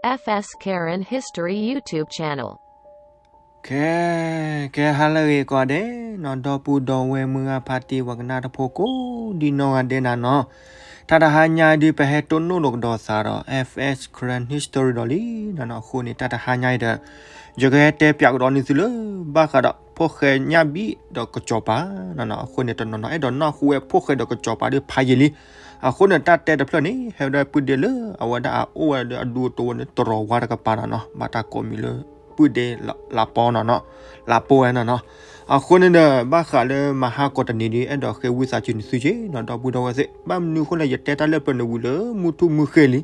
F S Karen History YouTube channel. ကဲ ကဲ ဟါလၢအဂ့ၤကိးဂၤဒဲးနီၤ ဒီပုၢ်ဒီဝဲၢ်မုၢ်ဂၤဖါတံၢ် ပှၤကနၣ်တၢ်ဖိကိးဒံနီၢ်ဂၤဒဲးနၤနီၤ, တၢ်တဟါညါအံၤဒုး ပဟဲတိၢ်နီၣ်လိာ်ကဒီးသးဒီး F S Karen History ဒီးလံနီၤနီၤ. အဃိန့ၣ် တၢ်တဟါညါအံၤဒီး ယကဟဲတဲပၠးကဒီးန့ၢ်သုလၢ ဘၣ်ဃးဒီးဖိၣ်ဃဲညၣ်ဘံၣ်ဒီးကစီၤပၤနီၤနီၤ. အဃိန့ၣ် တနီၤနီၤ အဲၣ်ဒိးနၢ်ဟူဝဲဖိၣ်ဃဲဒီးကစီၤပၤဒုးဖးယံာ်လံ. အဃိန့ၣ် တၢ်တဲတဖျၢၣ်န့ၣ် ဟဲဝဲဒၣ်ပုၢ်ဒ့လၢအဝဲဒၣ်အအိၣ်ဝဲဒီးအဒူအတီၤဝဲန့ၣ် တရီၤဝါတကပၤနီၤနီၤ, ဘၣ်တၢ်ကိးမံၤလၢ ပုၢ်ဒ့လါပီနီၤနီၤ, လါပီဝဲနီၤနီၤ. အဃိန့ၣ်ဒီး ဘၣ်ဃးလၢမဟါကိးတနံၤဒုး အဲၣ်ဒိးဃ့ဝံသးစူၤနသုက့နီၤ ဒီပုၢ်ဒီဝဲၢ်သ့ၣ်, ဘၣ်မနုၤအဃိလဲၣ် ယတဲတၢ်လၢပျၢၤန့ၣ်ဝံၤလၢမုၢ်ထူၣ်မုၢ်ဃ့လံ.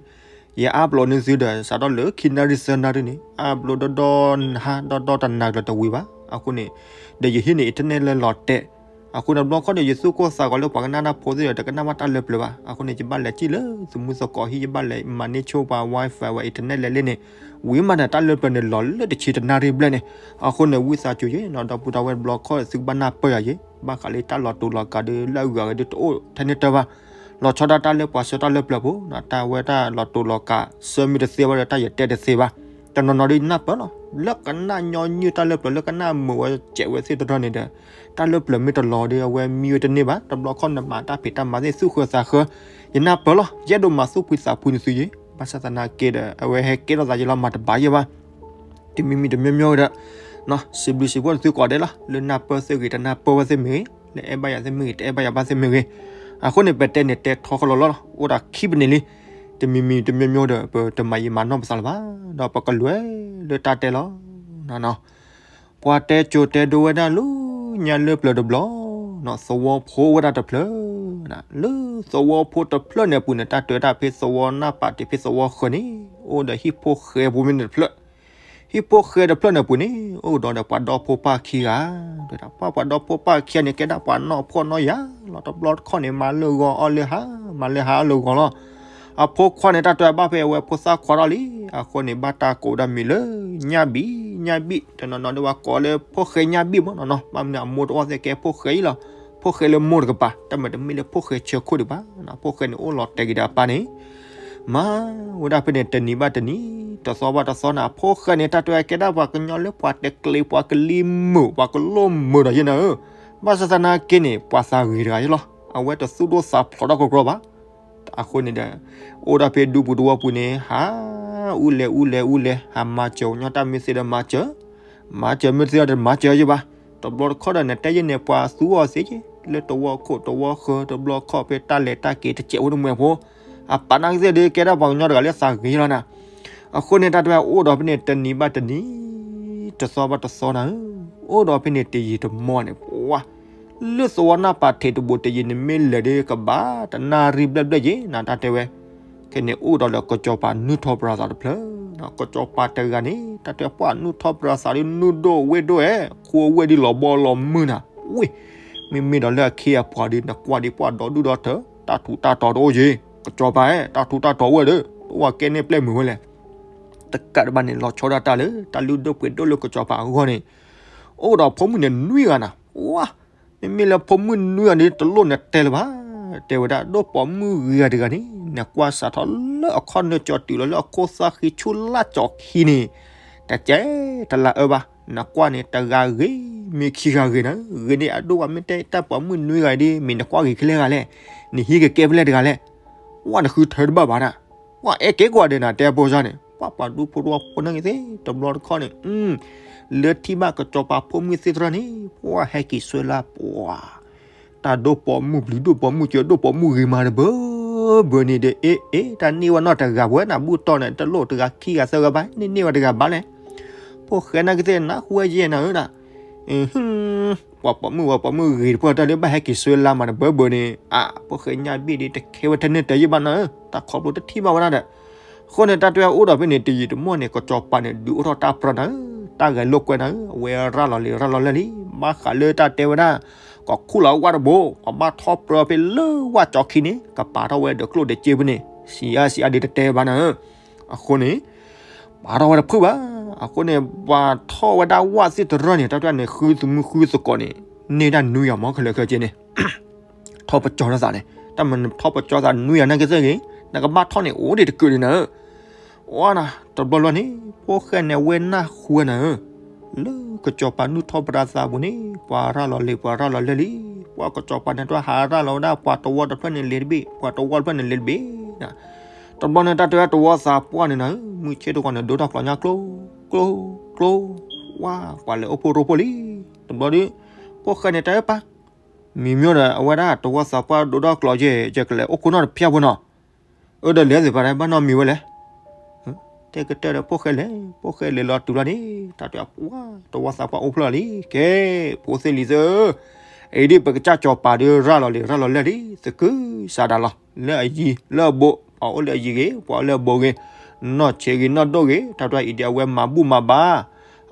ယအါဘျီန့ၢ်သုဒီး စးထီၣ်လၢခံနၣ်ရံၣ်သၢနၣ်ရံၣ်န့ၣ် အါဘျီဒီဒီနဟါ ဒီဒီတနၤကျၢၤတဝံၤဘၣ်. အဃိန့ၣ် ဒီးယဟံးန့ၢ် internet လၢလီၤတဲာ် အဃိန့ၣ် တဘျီခီၣ်ဒီး ယသူၣ်ကိၢ်သးဂီၤလၢပှၤကနၣ်တၢ်ဖိသ့ၣ်ဒီး တကနၣ်ဘၣ်တၢ်လၢပျၢၤဘၣ်. အဃိန့ၣ် ယဘၣ်လဲၤစံၣ်လၢသမူသကိးဟံၣ် ယဘၣ်လဲၤမၤန့ၢ်ဆိပှၤ Wi-Fi ဝဲ internet လဲၤလၢန့ၣ် ဝံၤမးဒီး တၢ်လၢပျၢၤန့ၣ်လီၤလၢတဆံတနၣ်ရံၣ်ဘျဲၣ်န့ၣ်. အဃိန့ၣ် ဝံသးစူၤယ့နီၤ ဒီပုၢ်ဒီဝဲၢ် တဘျီခီၣ်သုကဘၣ်နၢ်ပၢၢ်ယၤယ့ ဘၣ်ဃးလၢတၢ်လီၤတူာ်လီၤကာ်ဒီး လၢအဂၤဒီးတအိၣ်ထဲန့ၣ်တၢ်ဘၣ်. လီၤဆီဒၣ်တၢ်လၢပှၤဆှၢတၢ်လၢပျၢၤဖိနီၤ တၢ်ဝဲတၢ်လီၤတူာ်လီၤကာ် ဆှၢမ့ၢ်တသ့ဘၣ်ဒီး တၢ်ယတဲတသ့ဘၣ်. တနီၤနီၤဒုးနၢ်ပၢၢ်လီၤ လၢကနၣ်ညီနုၢ်တၢ်လၢပျၢၤ လၢကနၣ်မုာ်ဝဲစဲးဝဲသ့ၣ်တဖၣ်န့ၣ်ဒီး တၢ်လၢပျၢၤမ့ၢ်တလီၤဒီး အဝဲမံဝဲတန့ၢ်ဘၣ်. တဘျီခီၣ်နမၤတၢ်ဖံးတၢ်မၤသ့ၣ် သူၣ်ဃၢသးဃၢ ယနၢ်ပၢၢ်လီၤ ယအဲၣ်ဒိးမၤသူၣ်ဖှံသးဖှံနသုယ့ ဘၣ်ဆၣ်သနာ်က့ဒီး အဝဲဟဲကဲထီၣ်သးယ့လီၤ မၤတဘၣ်ယဲဘၣ်. တမံၤမံၤတမံၤမံၤဒီး စံးဘျုးစံးဖှိၣ်နသုကိးဂၤဒဲးလီၤ လၢနၢ်ပၢၢ်သ့ၣ်ဂ့ၤ တနၢ်ပၢၢ်ဝဲသ့ၣ်မ့ၢ်ဂ့ၤ လၢအဲၣ်ဘၣ်ယၤသ့ၣ်မ့ၢ်ဂ့ၤ တအဲၣ်ဘၣ်ယၤဘၣ်သ့ၣ်မ့ၢ်ဂ့ၤ. အဃိန့ၣ် ပတဲန့ၣ်တဲထီဃီလီၤလီၤ အိၣ်ဒၣ်ခံပနံၣ်လံ. တမံၤမံၤတမံၤမံၤဒီး ပတမၤယံာ်မၤနီၢ်ပသးလၢၤဘၣ် ဒီးပကလဲၤလၢတၢ်တဲလီၤ. ပှၤတဲကိၤတဲဒိဝဲဒၣ်လၢညါလၢပျၢၤတဘျီ သဝီဖိဝဲဒၣ်တဖျၢၣ်, လၢသဝီဖိတဖျၢၣ်န့ၣ်အပူၤန့ၣ် တၢ်တဲဝဲဒၣ်ဖဲသဝီနၢ်ပၢၢ်တ့ၢ်ဖဲသဝီဃၢၤန့ၣ် အိၣ်ဒီးဟံၣ်ဖိဃဲဖိမ့ၢ်န့ၣ်တဖျၢၣ်. ဟံၣ်ဖိဃဲတဖျၢၣ်န့ၣ်အပူၤန့ၣ် အိၣ်ကဒီးဒီးပှၤဒီဖိပၢ်ခံဂၤ, ဒီးပှၤဒီဖိပၢ်ခံဂၤန့ၣ် ကဲဒၣ်ပှၤနီၢ်ဖှီၣ်နီၢ်ယာ်လီၤ. တဘျီတခီၣ်န့ၣ် မၤလၢဂီၤအီၣ်လၢဟါ, မၤလၢဟါအီၣ်လၢဂီၤလီၤ. အဖိခွါန့ၣ် တၢ်တဲဘၣ်ဖဲအဝဲဖိသၣ်ခွါထီၣ်လံ, အဃိန့ၣ် ဘၣ်တၢ်ကိးဒၣ်မံၤလၢ ညၣ်ဘံၣ်, ညၣ်ဘံၣ်, တနီၤနီၤဒ်ဝဲကိးလၢဖိၣ်ဃဲညၣ်ဘံၣ်မ့ၢ်နီၤနီၤ, ဘၣ်မနုၤအမိၢ်တအိၣ်သ့ၣ်ကဲဖိၣ်ဃဲအံၤလီၤ. ဖိၣ်ဃဲလၢမိၢ်တကပၤ, တၢ်မၤတမ့ၢ်လၢဖိၣ်ဃဲဆၢခိၣ်ဒံးဘၣ်. ဖိၣ်ဃဲန့ၣ်အိၣ်လီၤတဲာ်က့ၤဒီးအပၢ်န့ၣ် မၤဝဲဒၣ်ဖဲန့ၣ် တနံၤဘၣ်တနံၤ, တသီဘၣ်တသီန့ၣ်, အဖိၣ်ဃဲန့ၣ် တၢ်တဲကဲဒၣ်ပှၤကညီလၢပှၤတကျ့ၤ ပှၤကလံၤမုာ် ပှၤကလိၣ်မုာ်ဒီးယဲန့ၣ်ဧၢ, ဘၣ်ဆၣ်သနာ်က့န့ၣ် ပှၤသးဂ့ၤတဂၤယဲလီၤ. အဝဲတသူၣ်ဒိၣ်သးဖျိးတၢ်ကီကီဘၣ်. အဃိန့ၣ်ဒီး အိၣ်ဒၣ်ဖဲဒူပူၤသဝီပူၤန့ၣ် ဟးအူလဲၤအူလဲၤအူလဲၤ, ဟးမၤစၢၤကညီတၢ်မ့ၢ်သ့ဒီးမၤစၢၤ, မၤစၢၤမ့ၢ်သ့ဒီးတမၤစၢၤယဲဘၣ်. တဘျီတခီၣ်ဒီး နတဲယဲန့ၣ် ပှၤသူအီၤသ့က့ၤ လၢသဝီခိၣ်သဝီဃၢၤ, တဘျီခီၣ်ဖဲတၢ်လဲၤတၢ်က့ၤတစဲးဖိတမှဲၤဖိ, အပာ်နာ်က့သ့ၣ်ဒုး ကဲဒၣ်ပှၤကညီတဂၤလၢသးဂ့ၤလီၤနၤ. အဃိန့ၣ် တၢ်တဲအိၣ်ဒီးဖဲန့ၣ် တနံၤဘၣ်တနံၤ, တသီဘၣ်တသီနၤဧၢ, အိၣ်ဒီးဖဲန့ၣ်တယံာ်တမီၢ်န့ၣ် ပှၤ လၢသဝီနၢ်ပၢၢ်တ့ၢ်တဘိတယံာ် နမ့ၢ်လဲၤဒုးကဘၣ်တနၣ်ရံၣ်ဘျဲၣ်ဘျဲၣ်ယဲ နတၢ်တဲဝဲ. ခဲန့ၣ်အိၣ်ဒီးလၢကစီၤပၤနုၢ်ထီၣ်ပြၤသးတဖျၢၣ်, ကစီၤပၤတဂၤန့ၣ် တၢ်တဲပှၤနုၢ်ထီၣ်ပြၤသးဒုး နုၢ်ဒိၣ်ဝ့ၢ်ဒိၣ်ဧဲ, ခိအဝ့ၢ်ဒုးလီၤဘီလီၤမုၢ်နၤ, ဝ့ၢ် မ့မ့ၢ်ဒီးလၢအခ့အပှၤဒုး နကွၢ်ဒံးပှၤဒီဒူၣ်ဒီထၢ, တၢ်ထူးတၢ်တီၤတအိၣ်ယဲ, ကစီၤပၤဧၢ, တၢ်ထူးတၢ်တီၤအိၣ်ဝဲဒီး တအိၣ်ဝဲကဲန့ၢ်ပျဲၢ်မုာ်ဝဲလဲၣ်. တကးဒံးဘၣ်န့ၣ် လီၤဆီဒၣ်တၢ်လၢ တၢ်လုၢ်ဒိၣ်ပှ့ၤဒိၣ်လၢကစီၤပၤအဂီၢ်န့ၣ်, အိၣ်ဒီးဖိမုၣ်န့ၣ်နွံဂၤနၤ, ဝါ မ့မ့ၢ်လၢဖိမုၣ်နွံဂၤန့ၣ် တလိၣ်နတဲလၢၤဘၣ်, တဲဝဲဒၣ် ဒိၣ်ပိာ်မုၣ်ဂ့ၤဂၤတဂၤန့ၣ် နကွၢ်စးထီၣ်လၢအခီၣ်နၢကၠီတုၤလီၤလၢအခိၣ်သၣ်ဃံဆူလၢကၠီခံန့ၣ်, တကဲတလၢအၢဘၣ်, နကွၢ်န့ၣ် တဂၤဂ့ၤ မ့ၢ်ခံဂၤဂ့ၤနၤ, ဂ့ၤန့ၢ်အဒိၣ်ဝဲ မ့ၢ်တဲတၢ်ပိာ်မုၣ်နွံဂၤဒ် မ့ၢ်နကွၢ်ဂ့ၤခဲလၢာ်ဂၤလဲၣ်, နဟံးကကဲဖဲလဲၣ်တဂၤလဲၣ်, ဝါနဃုထၢတဘၣ်ဘၣ်နၤ, ဝါအဲၣ်ကဲကွၢ်ဒီးနၤ တဲအဖိစၢ်န့ၣ် ပှၤပှၤဒူဖိတဝီဖိန့ၣ်က့ၤသ့ၣ် တဘျီတခီၣ်န့ၣ် လၢထံၣ်ဘၣ်ကစီၤပၤဖိမုၣ်သ့ၣ်တဖၣ်န့ၣ် ပှၤဟဲက့ၤဆှၢလၢပှၤ တၢ်ဒိၣ်ပိာ်မုၣ်ပျံၤ ဒိၣ်ပိာ်မုၣ်စၢၤ ဒိၣ်ပိာ်မုၣ်ဂ့ၤမးတဘၢဘၢန့ၣ်ဒီး အ့ အ့ တၢ်န့ၢ်ဝဲနီၢ်တဂၤပဝဲနၤ ဘူၣ်တီၢ်န့ၣ် တလိၣ်တဂၤခံဂၤသၢဂၤဘၣ် န့ၢ်န့ၢ်ဝဲတဂၤဘၣ်လဲၣ်. ဖိၣ်ဃဲနာ်က့သ့ၣ် နၢ်ဟူဝဲယဲနၤဧၢနၤ ပှၤပိာ်မုၣ်ဝဲပိာ်မုၣ်ဂ့ၤတဖၣ်တၢ်လၢဘၣ်ဟဲက့ၤဆှၢလၢမးတဘၢဘၢန့ၣ် အါ ဖိၣ်ဃဲညၣ်ဘ့ၣ်ဒ်တခဲဝဲထဲန့ၣ်တယံာ်ဘၣ်နၤဧၢ တၢ်ခီဖျိတထံၣ်ဘၣ်ဝဲဒၣ်ဒီး အဃိန့ၣ် တၢ်တဲအိၣ်ဒီးဖဲန့ၣ် တယံာ်တမီၢ်န့ၣ် ကစီၤပၤန့ၣ် ဒုးအိၣ်ထီၣ်တၢ်ပြၢနၤဧၢ တၢ်ဂဲၤလိာ်ကွဲနၤဧၢ အဝဲရၤလီၤလံ ရၤလီၤလၢာ်လံ ဘၣ်ဃးလၢတၢ်တဲဝဲဒၣ် ကီၢ်ခူၣ်လီၤဝၣ်တဘိ ပှၤဘၣ်ထီၣ်ပြၢဖဲလၢဝၣ်ကၠီခံန့ၣ် ကပာ်ထီၣ်ဝဲဒီးကျိၣ်ဒီးစ့ဖဲန့ၣ် စံးအါစံးအါဒ်တတဲဘၣ်နၤဧၢ အဃိန့ၣ် ပာ်ထီၣ်ဝဲတဖုၣ်ဘၣ် အဃိန့ၣ် ပှၤထီၣ်ဝဲဒၣ်ဝၣ်သ့ၣ်တရၢန့ၣ် တၢ်တဲန့ၣ် ဃုသမူဃုသကိးန့ၣ် န့ၢ်ဒၣ်နွံယၤမီၢ်ခဲလၢာ်ခဲဆ့န့ၣ် ထီၣ်ပကၠီထီၣ်သးန့ၣ် တၢ်မ့ၢ်ထီၣ်ပကၠီသးနွံယၤနာ်က့သ့ၣ်ဂ့ၤ နကဘၣ်ထီၣ်န့ၣ် အိၣ်ဒံးတကုာ်ဒံးနၤဧၢ ဝါနၤ တဘျီလီၤန့ၣ် ဖိၣ်ဃဲန့ၣ် အဝဲနၢ်ဟူနၤဧၢ, လၢကစီၤပၤနုၢ်ထီၣ်ပြၣ်သးပူၤန့ၣ် ပှၤရၤလီၤလံာ် ပှၤရၤလီၤလံာ်လံ, ပှၤကစီၤပၤန့ၣ်တၢ်ဟးရၤလီၤဝဲဒၣ် ပှၤတဝီတဖျၢၣ်န့ၣ်လံာ်တဘ့ၣ် ပှၤတဝီတဖျၢၣ်န့ၣ်လံာ်တဘ့ၣ်နၤ. တဘျီန့ၣ် တၢ်တဲဝဲတဝီသးပှၢ်န့ၣ်နၤဧၢ, မုၢ်ဆ့ၣ်တဂီၤန့ၣ် ဒိတၢ်ကျီညါကျိ ကျိ ကျိ, ဝါ ပှၤလဲၤအိၣ်ဖှိၣ်ရိဖှိၣ်လံ. တဘျီဒီး ဖိၣ်ဃဲန့ၣ်တဲပၢ် မံၤမ့ၢ်ဒီး အဝဲဒၣ်တဝီသးပှၢ်ဒိတၢ်ကျီယဲၢ် ယကလဲၤအိၣ်ခိၣ်နီၣ်တဖျၢၣ်ဖိနီၤ. အၢ ဒီးလဲၤသ့ၣ်ပၢ်တဲ ဘၣ်နီတမံၤဝဲလဲၣ်. တဲကတၢၢ်ဒီးဖိၣ်ဃဲလဲၤ, ဖိၣ်ဃဲလဲၤလီၤတုၤလီၤန့ၣ် တၢ်တဲပှၢ် တဝီသးပှၢ်အိၣ်ဖျၢၣ်လံ ကဲ ဖိသ့ၣ်လံၤသၢဧၢ, အံၤဒ်ပကစၢ်စီၤပၤဒုးရၤလီၤလံာ် ရၤလီၤလံာ်လံ သကုၤဆးဒးလီၤ လၢအယံၤလၢအဘူး, ပှၤအိၣ်လၢအယံၤဂ့ၤ ပှၤအိၣ်လၢအဘူးဂ့ၤ, နီၢ်ဆံးဂ့ၤနီၢ်ဒိၣ်ဂ့ၤ တၢ်တဲအံၤဒ်အဝဲမၤဘူၣ်မၤဘါ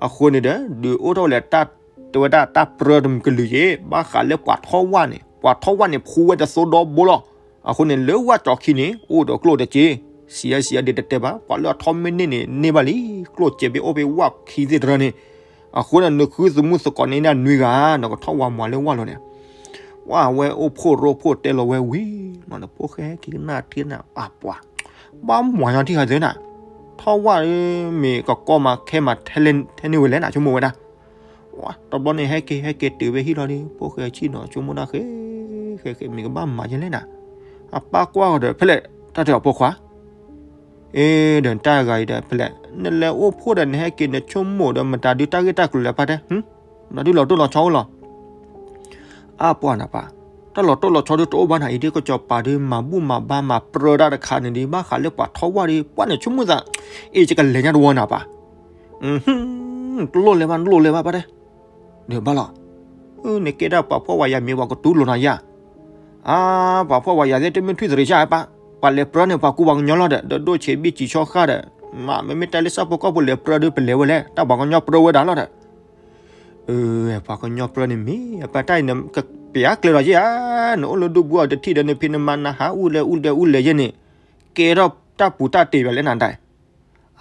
အဃိန့ၣ်ဒီး ဒုးအိၣ်ထီၣ်ဝဲလၢတၢ် တဲဝဲဒၣ်တၢ်ပြၢတမံၤကလုာ်ယဲၢ် ဘၣ်ဃးလၢပှၤထီၣ်ဝၣ်န့ၣ် ပှၤထီၣ်ဝၣ်န့ၣ် ဖှူဝဲတသိဒီဘိလီၤ. အဃိန့ၣ် လၢဝၣ်ကၠီခံန့ၣ် အိၣ်ဒီးကျိၣ်တက့ၢ်. စံးယဲစံးယဲဒ်တတဲဘၣ် ပှၤလၢအထီၣ်မ့ၢ်န့ၢ်န့ၣ် န့ၢ်ဘၣ်လံ ကျိၣ်စဲးဘ့ၣ်အိၣ်ဖဲဝၣ်ခံသ့ၣ်တရၢန့ၣ်. အဃိန့ၣ် နဃုသမူသကိးန့ၢ်ဒၣ်နွံဂၤ နကထီၣ်ဝၣ်မၤလၢဝၣ်လီၤန့ၣ်. ဝဲအိၣ်ဖှိၣ်ရိဖှိၣ်တဲလီၤဝဲဝံၤ မ့ၢ်နဖိၣ်ဃဲက့ၤကနၣ်ထံနၤ အပှၤ ဘၣ်မၤညီထံၣ်ဃီသ့နၤ, ထီၣ်ဝၣ်မ့ၢ်ကကီမၤခဲမၤထဲန့ၢ်ဝဲလဲၣ်နၤ ဆိကမိၣ်ဝဲဒၣ်. တဘျီန့ၣ် ဟဲက့ၤ ဟဲက့ၤတုၤဖဲဟံၣ်လီၤဒီး ဖိၣ်ဃဲဆ့ၣ်နီၤ ဆိကမိၣ်ဒၣ်ဃဲ ဃဲဃဲ မ့ၢ်ကဘၣ်မၤယဲလဲၣ်နၤ. အပၢ်ကွၢ်ဃီဒီး ဖဲလဲၣ် တၢ်တဲအီၤဖိခွါ အ့ ဒီးတၢ်ဂၤအံၤဒီး ဖဲလဲၣ် နလဲၤအိၣ်ဖှိၣ်ဒီး နဟဲက့ၤ နဆိကမိၣ်ဒီး မတၤဒုးတၢ်ဂ့ၢ်တၢ်ကျိၤလဲၣ်ပၢ်တဲ, မတၤဒုးလီၤတိၢ်လီၤဆီအိၣ်လီၤ. အါပှၤနၤပၢ်, တၢ်လီၤတိၢ်လီၤဆီဒုးတအိၣ်ဘၣ်နၤအံၤဒ် ကစီၤပၤဒုးမၤဘူၣ်မၤဘါမၤပြၢတၢ်တခါန့ၣ်ဒုး ဘၣ်ဃးလၢပှၤထီၣ်ဝၣ်ဒုး ပှၢ်န့ၣ်ဆိကမိၣ်သး, အ့ ယကလဲၤညါတဝီနၤပၢ်. တလိၣ်လဲၤဘၣ် တလိၣ်လဲၤဘၣ်ပၢ်တဲ, ဒီးဘၣ်လီၤ. နကဲဒၣ်ပှၤဖှီၣ်ဝဲယၤမ့ၢ်ပှၤကတူၢ်လိာ်နၤယၤ အါ ပှၤဖှီၣ်ဝဲယၤသ့ၣ်တမ့ၢ်ထွံၣ်သရံးဆၣ်ပၢ်, ပှၤလဲၤပြၢန့ၣ် ပှၤကူပှၤကညီလီၤဒီး ဒီးဒိၣ်ဆံးဘံၣ်စံးဆီဃၣ်ဒီး, မ့မ့ၢ်တဲလၢဆၣ်ဖိကီၢ်ဖိလဲၤပြၢဒုး ပလဲၤဝဲလဲၣ်, တၢ်ပှၤကညီပြၢဝဲဒၣ်လီၤဒီး. ပှၤကညီပြၢန့ၣ်မ့ၢ် အပၢ်တၢ်အံၤ ပျဲကျဲလီၤယဲဧါ, နအိၣ်လၢဒူၣ်ဘှံးအီၤတထံၣ်ဒီး နဖံးနမၤနဟးအူလဲၣ်အူလဲၣ်အူလဲၣ်ယဲန့ၣ်, ကဲထီၣ်တၢ်ပူၤတၢ်တ့ၢ်ဘၣ်လဲၣ်နၤဒၣ်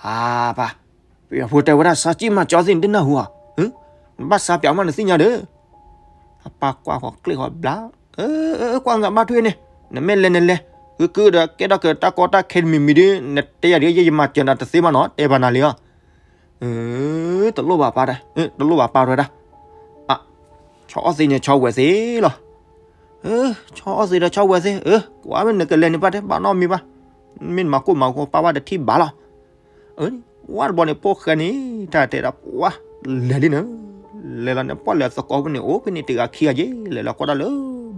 အါပၢ်, ပယီၤဖိတဲဝဲဒၣ် စၢ်ကံၣ်မၤကၠီသ့ၣ်န့ၣ် တနၢ်ဟူဧါ, နဘၣ်စၢ်ပၠးမးနသ့ၣ်ညါဒီး, အပၢ်ကွၢ်ဃီၤကျ့ၣ်ဃီၤဘျါ, ကွၢ်ငါဘၣ်ထွဲန့ၣ်, နမ့ၢ်လဲၤနလဲၤ, ဂုာ်ကုာ်ဒီးကဲထီၣ်က့ၤတၢ်ကီတၢ်ခဲတမံၤမံၤဒီး နတဲယၤဒ် ယဲယမၤစၢၤနၤတသ့ဘၣ်နီၤ တဲဘၣ်နၤလံဧါ. တလိၣ်ဘၣ်ပၢ်, တလိၣ်ဘၣ်ပၢ်တဲဝဲဒၣ်, ဆီအီၣ်သ့န့ၣ်ဆီဝဲသ့လီၤ. ဆီအီၣ်သ့ဒီးဆီဝဲသ့, ကွၢ်မ့ၢ်နကလဲၤန့ၣ်ပၢ်တဲ ဘၣ်နီတမံၤဘၣ်, မ့ၢ်မၤကိၢ်မၤဂီၤပၢ်ဘၣ်တထံၣ်ဘၣ်လီၤ. ဝဲတဘျီန့ၣ် ဖိၣ်ဃဲန့ၣ် တၢ်တဲဒၣ်ပှၢ်, လဲၤလံနၤ, လဲၤလီၤန့ၣ် ပှၢ်လဲၤသကိးဖဲန့ၣ် အိၣ်ဖဲန့ၣ်တဂၤခံဂၤယဲ လဲၤလီၤကွၢ်တၢ်လၢ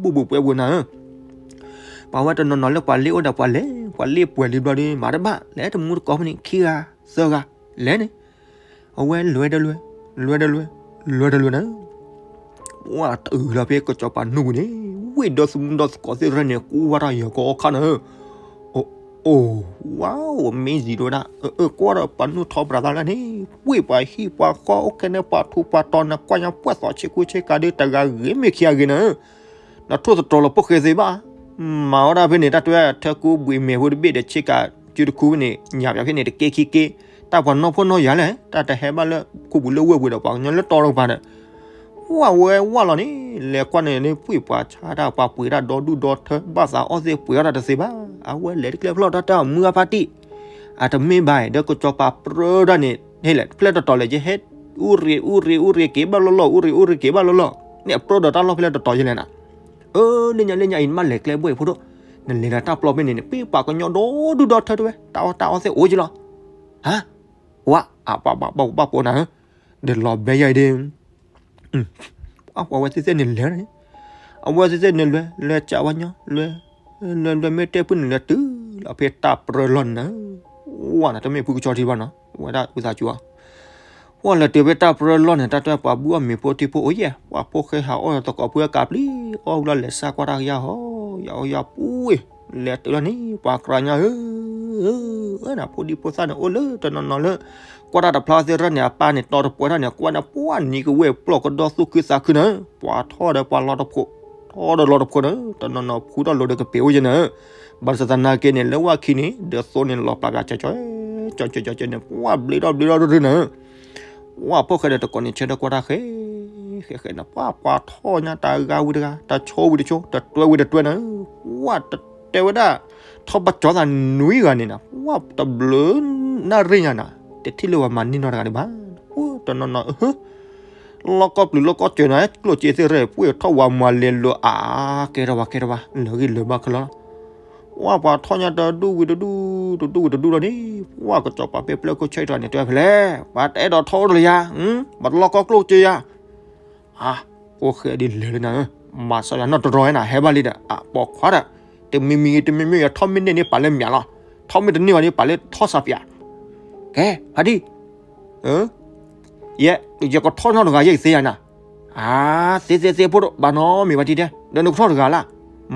ဘူၣ်ဘူၣ်ပှဲၤပှဲၤနၤဧၢ. ပှၤဝဲတနီၤနီၤလၢပှၤလ့ၣ်အိၣ်ဒီးပှၤလဲၤ, ပှၤလ့ၣ်ပှဲၤလံဘျီဒီး မၤတဘၣ် လဲၤတမူတကိးဖဲန့ၣ် ခံဂၤ, သၢဂၤ, လဲၤန့ၣ်, အဝဲလဲၤတလဲၤ, လဲၤတလဲၤ, လဲၤတလဲၤနၤ. ပှၢ်တုၤလီၤဖဲကစီၤပၤနူၢ်ပူၤန့ၣ်, ဝ့ၢ်ဒီသမူဒီသကိးသ့ၣ်တဖၣ်န့ၣ် ကူဝဲထီၣ်ယၤကိးခါနၤဧၢ. အိၣ်, ဝါအိၣ် မ့ၢ်ယံၤဒိၣ်ဒၣ်, ကွၢ်ဒီးပှၤနုၢ်ထီၣ်ပြးသးလၢန့ၣ်, ဝ့ၢ်ပှၤဟံၣ်ပှၤဃီအိၣ်ခဲန့ၣ် ပှၤထူးပှၤတီၤန့ၣ် ကွၢ်ညါပှၢ်သိးဆ့ကူဆ့ကၤဒုး တဂၤဂ့ၤမ့ၢ်ခံဂၤဂ့ၤနၤဧၢ. နထိၣ်သတြီၤလီၤဖိၣ်ဃဲသ့ဘၣ်, မၤဝဲဒၣ်ဖဲန့ၣ် တၢ်တဲဝဲထၢကူဘှံးမဲာ်ဖိတဘ့ၣ်ဒီးဆ့ကၤစုတခူဖဲန့ၣ် ညၣ်ပၠးဖဲန့ၣ် တကဲခံက့, တၢ်ပှၤနီၢ်ဖိနီၢ်ယၤလဲၣ်, တၢ်တဟဲဘၣ်လၢခိပူၤလၢဝ့ၢ်ပူၤဒီးပှၤကညီလၢတီတကပၤဒီး ဝဲဝဲဝဲလီၤန့ၣ်, လဲၤကွၢ်န့ၣ် ပှ့ၤပှၤဆါတၢ်ပှၤပှ့ၤတၢ်ဒီဒူၣ်ဒီထၢ ဘၣ်သးအီၣ်သ့ၣ်ပှ့ၤအီၣ်တၢ်တသ့ဘၣ်, အဝဲလဲၤတကျဲဖျီၣ်တၢ်တဲအီၤမုၢ်အဖါတံၢ်, အတမ့ၢ်ဘၣ်ဒီးကစီၤပၤပြၢဒၣ်န့ၣ် ဟဲလဲၣ် ဖျဲၣ်တတီၤလဲၣ် ယဟဲ အူရ့ၣ်အူရ့ၣ်အူရ့ၣ် က့ၤဘၣ်လီၢ်လီၢ် အူရ့ၣ်အူရ့ၣ်က့ၤဘၣ်လီၢ်လီၢ်, နပြၢဒီးတၢ်လီၢ်ဖဲလဲၣ်တတီၤယဲလဲၣ်နၤ. အၢ လၢညါလၢညါအံၤ နဘၣ်လဲၤကျဲဘှဲၣ်ဖိဒိၣ်, နလဲၤဒီးတၢ်ပျီဖဲန့ၣ်န့ၣ် ပှ့ၤပှၤကညီဒီဒူၣ်ဒီထၢတဲဝဲ တၢ်အီၣ်တၢ်အီသ့ၣ်အိၣ်ကလီၤ, ဟါ, ဝါ အပှၤဘၣ်ဘၣ်ဘၣ်ပိာ်နၤဧၢ, ဒီးလီၤဘဲယဲအံၤဒ့ ပှၤဝဲသ့ၣ်သ့ၣ်န့ၣ်လဲၤန့ၣ်, အဝဲသ့ၣ်သ့ၣ်န့ၣ်လဲၤ လဲၤကးဝဲညီ လဲၤ လဲၤလဲၤမ့ၢ်တဲဖုန့ၣ်လဲၤတုၤလီၤဖဲတၢ်ပြၢလီၢ်န့ၣ်နၤ, ဝါနၤ တမ့ၢ်ဖုကဆီထံဘၣ်နီၤ ဝဲဒၣ်ဝံသးစူၤဧါ, ပှၤလဲၤတုၤဖဲတၢ်ပြၢလီၢ်န့ၣ် တၢ်တဲပှၤဘုအီၣ်မ့ၤဖိထံဖိအိၣ်ယဲၢ် ပှၤဖိၣ်ဃဲဟးအီၣ်သကိးဖုအကးပျံၤ အီၣ်ဝံၤလီၤလဲၤစၢ်ကွၢ်တၢ်ကယၢ်ဟီ ယၤအီၣ်ယၤပှ့ၤ, လဲၤတုၤလီၤန့ၣ် ပှၤကြၢးညါဧၢ နဖိဒံဖိသၣ်န့ၣ် အိၣ်လၢတနီၤနီၤလၢ ကွၢ်တၢ်တဖျါသ့ၣ်တဖၣ်န့ၣ် အပၢ်န့ၣ် တီတပှဲၤထီၣ်န့ၣ် ကွၢ်န့ၣ် ပှၤနံၤကဝဲၢ်ပျီၢ်ကဒီသူၣ်ခုသးခုနၤ, ပှၤထီၣ်ဒီးပှၤလီၤတဖိး, ထီၣ်ဒီးလီၤတဖိးနၤ, တနီၤနီၤဖှူထီၣ်လိၤဒီးကပ့ၤအိၣ်ယဲၢ်နၤ, ဘၣ်ဆၣ်သနာ်က့န့ၣ် လၢဝၣ်ခံန့ၣ် ဒီးသိန့ၣ်လီၤပျၢ်ပျၢ်ကၠီကၠီ, ကၠီကၠီကၠီကၠီန့ၣ် ပှၤဘျ့ထီၣ်ဘျ့ထီၣ်ရူၢ်ရူၢ်နၤ, ပှၤဖိၣ်ဃဲဒီးတကိးန့ၣ် ဆၢထၢၣ်ကွၢ်တၢ်ဃဲ ဃဲဃဲနၤ ပှၤပှၤထီၣ်ညါတဂၤဝံၤတဂၤ, တဆိဝံၤတဆိ, တတွဲဝံၤတတွဲနၤ, ပှၤတတဲဝဲဒၣ် ထီၣ်ဘၣ်ကၠီသးနွံဂၤန့ၣ်နၤ, ပှၤတဘျုး နၣ်ရံၣ်ညါနၤ, တထံၣ်လၢပှၤမၤန့ၢ်နီတဂၤဒံးဘၣ်. တနီၤနီၤ လီၢ်ကီၢ်ပျုၤလီၢ်ကီၢ်စၢၤနၤ ကျိၣ်စ့သ့ၣ်ရဲၣ် ပှ့ၤထီၣ်ဝၤမၤလဲၤလိာ်အါ, ကဲထီၣ်ဝဲ ကဲထီၣ်ဝဲ လၢာ်ဂံၢ်လၢာ်ဘါခဲလၢာ်လီၤ. ဝဲပှၤထီၣ်ညါတဒူၣ်ဝံၤတဒူၣ်, တဒူၣ်ဝံၤတဒူၣ်လီၤန့ၣ်, ပှၤကစီၤပၤပ့ပျဲၢ်ခိၣ်ဆၢအံၤတဂၤန့ၣ် တဲဝဲဖဲလဲၣ်, ပှၤတအဲၣ်ဒိးထီၣ်အိၣ်တလၢယၤ, ပှၤတလီၢ်ကီၢ်ကျိၣ်စ့ယၤ အါ, ဖိၣ်ဃဲဒ်လဲၣ်လၢနၤဧၢ, မၤစၢၤယၤနီတရီၤဧါနၤ, ဟဲဘၣ်လံဒီး အပိာ်ခွါဒီး, တမံၤမံၤတမံၤမံၤ ယထီၣ်မ့ၢ်န့ၢ်န့ၣ် ပာ်လၢမၠးလီၤ, ထီၣ်မ့ၢ်တန့ၢ်ဘၣ်န့ၣ် ပာ်လၢထီၣ်စးပၠး, ကဲ ဖါတံၢ်, ယဲ, ယကထီၣ်နီတဂၤ ယကသ့ယၤနၤ, အါ, သ့သ့သ့ဖိဒိၣ် ဘၣ်နီတမံၤဘၣ်တံၢ်တဲ, ဒီးနကထီၣ်တဂၤလၢ်,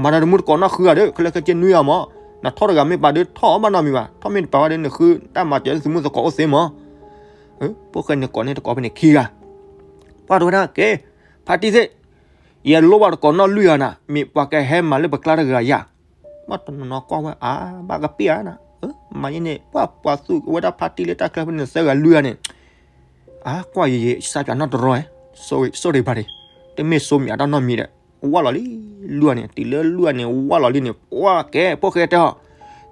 မၤဒီးတမူတကိးနီၣ်ဃုဂၤဒီး ခဲလၢာ်ခဲဆ့နွံဂၤမး, နထီၣ်တဂၤမ့ၢ်ပာ်ဒီးထီၣ်ဘၣ်နီတမံၤဘၣ်, ထီၣ်မ့ၢ်တပာ်ဘၣ်ဒီး နဃုတၢ်မၤစၢၤလၢသုးမုၢ်သကိးအိၣ်သ့မး, ဖိၣ်ဃဲန့ၣ်ကိးန့ၢ်တကိးဖဲန့ၣ်ခံဂၤ ပှၤတဲဝဲဒၣ်ကဲ, ဖါတံၢ်သ့ၣ်, ယလိၣ်ဘၣ်တကိးနီၣ်လွံၢ်ဂၤနၤ, မ့ၢ်ပှၤကဟဲမၤလၢပကျါတဂၤယၤ, ပှၤတနီၤနီၤကွၢ်ဝဲအါ, ဘၣ်ကပ့ၢ်ဧါနၤ, မၤယဲန့ၣ် ပှၤပှၤသူၣ်ဝဲဒၣ်ဖါတံၢ်လၢတၢ်ချၢဖဲန့ၣ်သၢဂၤလွံၢ်ဂၤန့ၣ်, အါကွၢ်ယံာ်ယံာ် စးပၠးနီတရီၤ, စိရိၤဘၣ်ဒံး, တမ့ၢ်စိမၠးတၢ်နီတမံၤဒီး, ဝၢ်လီၤလံ, လွံၢ်ဂၤန့ၣ် တုၤလၢလွံၢ်ဂၤန့ၣ် ဝၢ်လီၤလံန့ၣ် ပှၤကဲ ဖိၣ်ဃဲတဲအီၤ,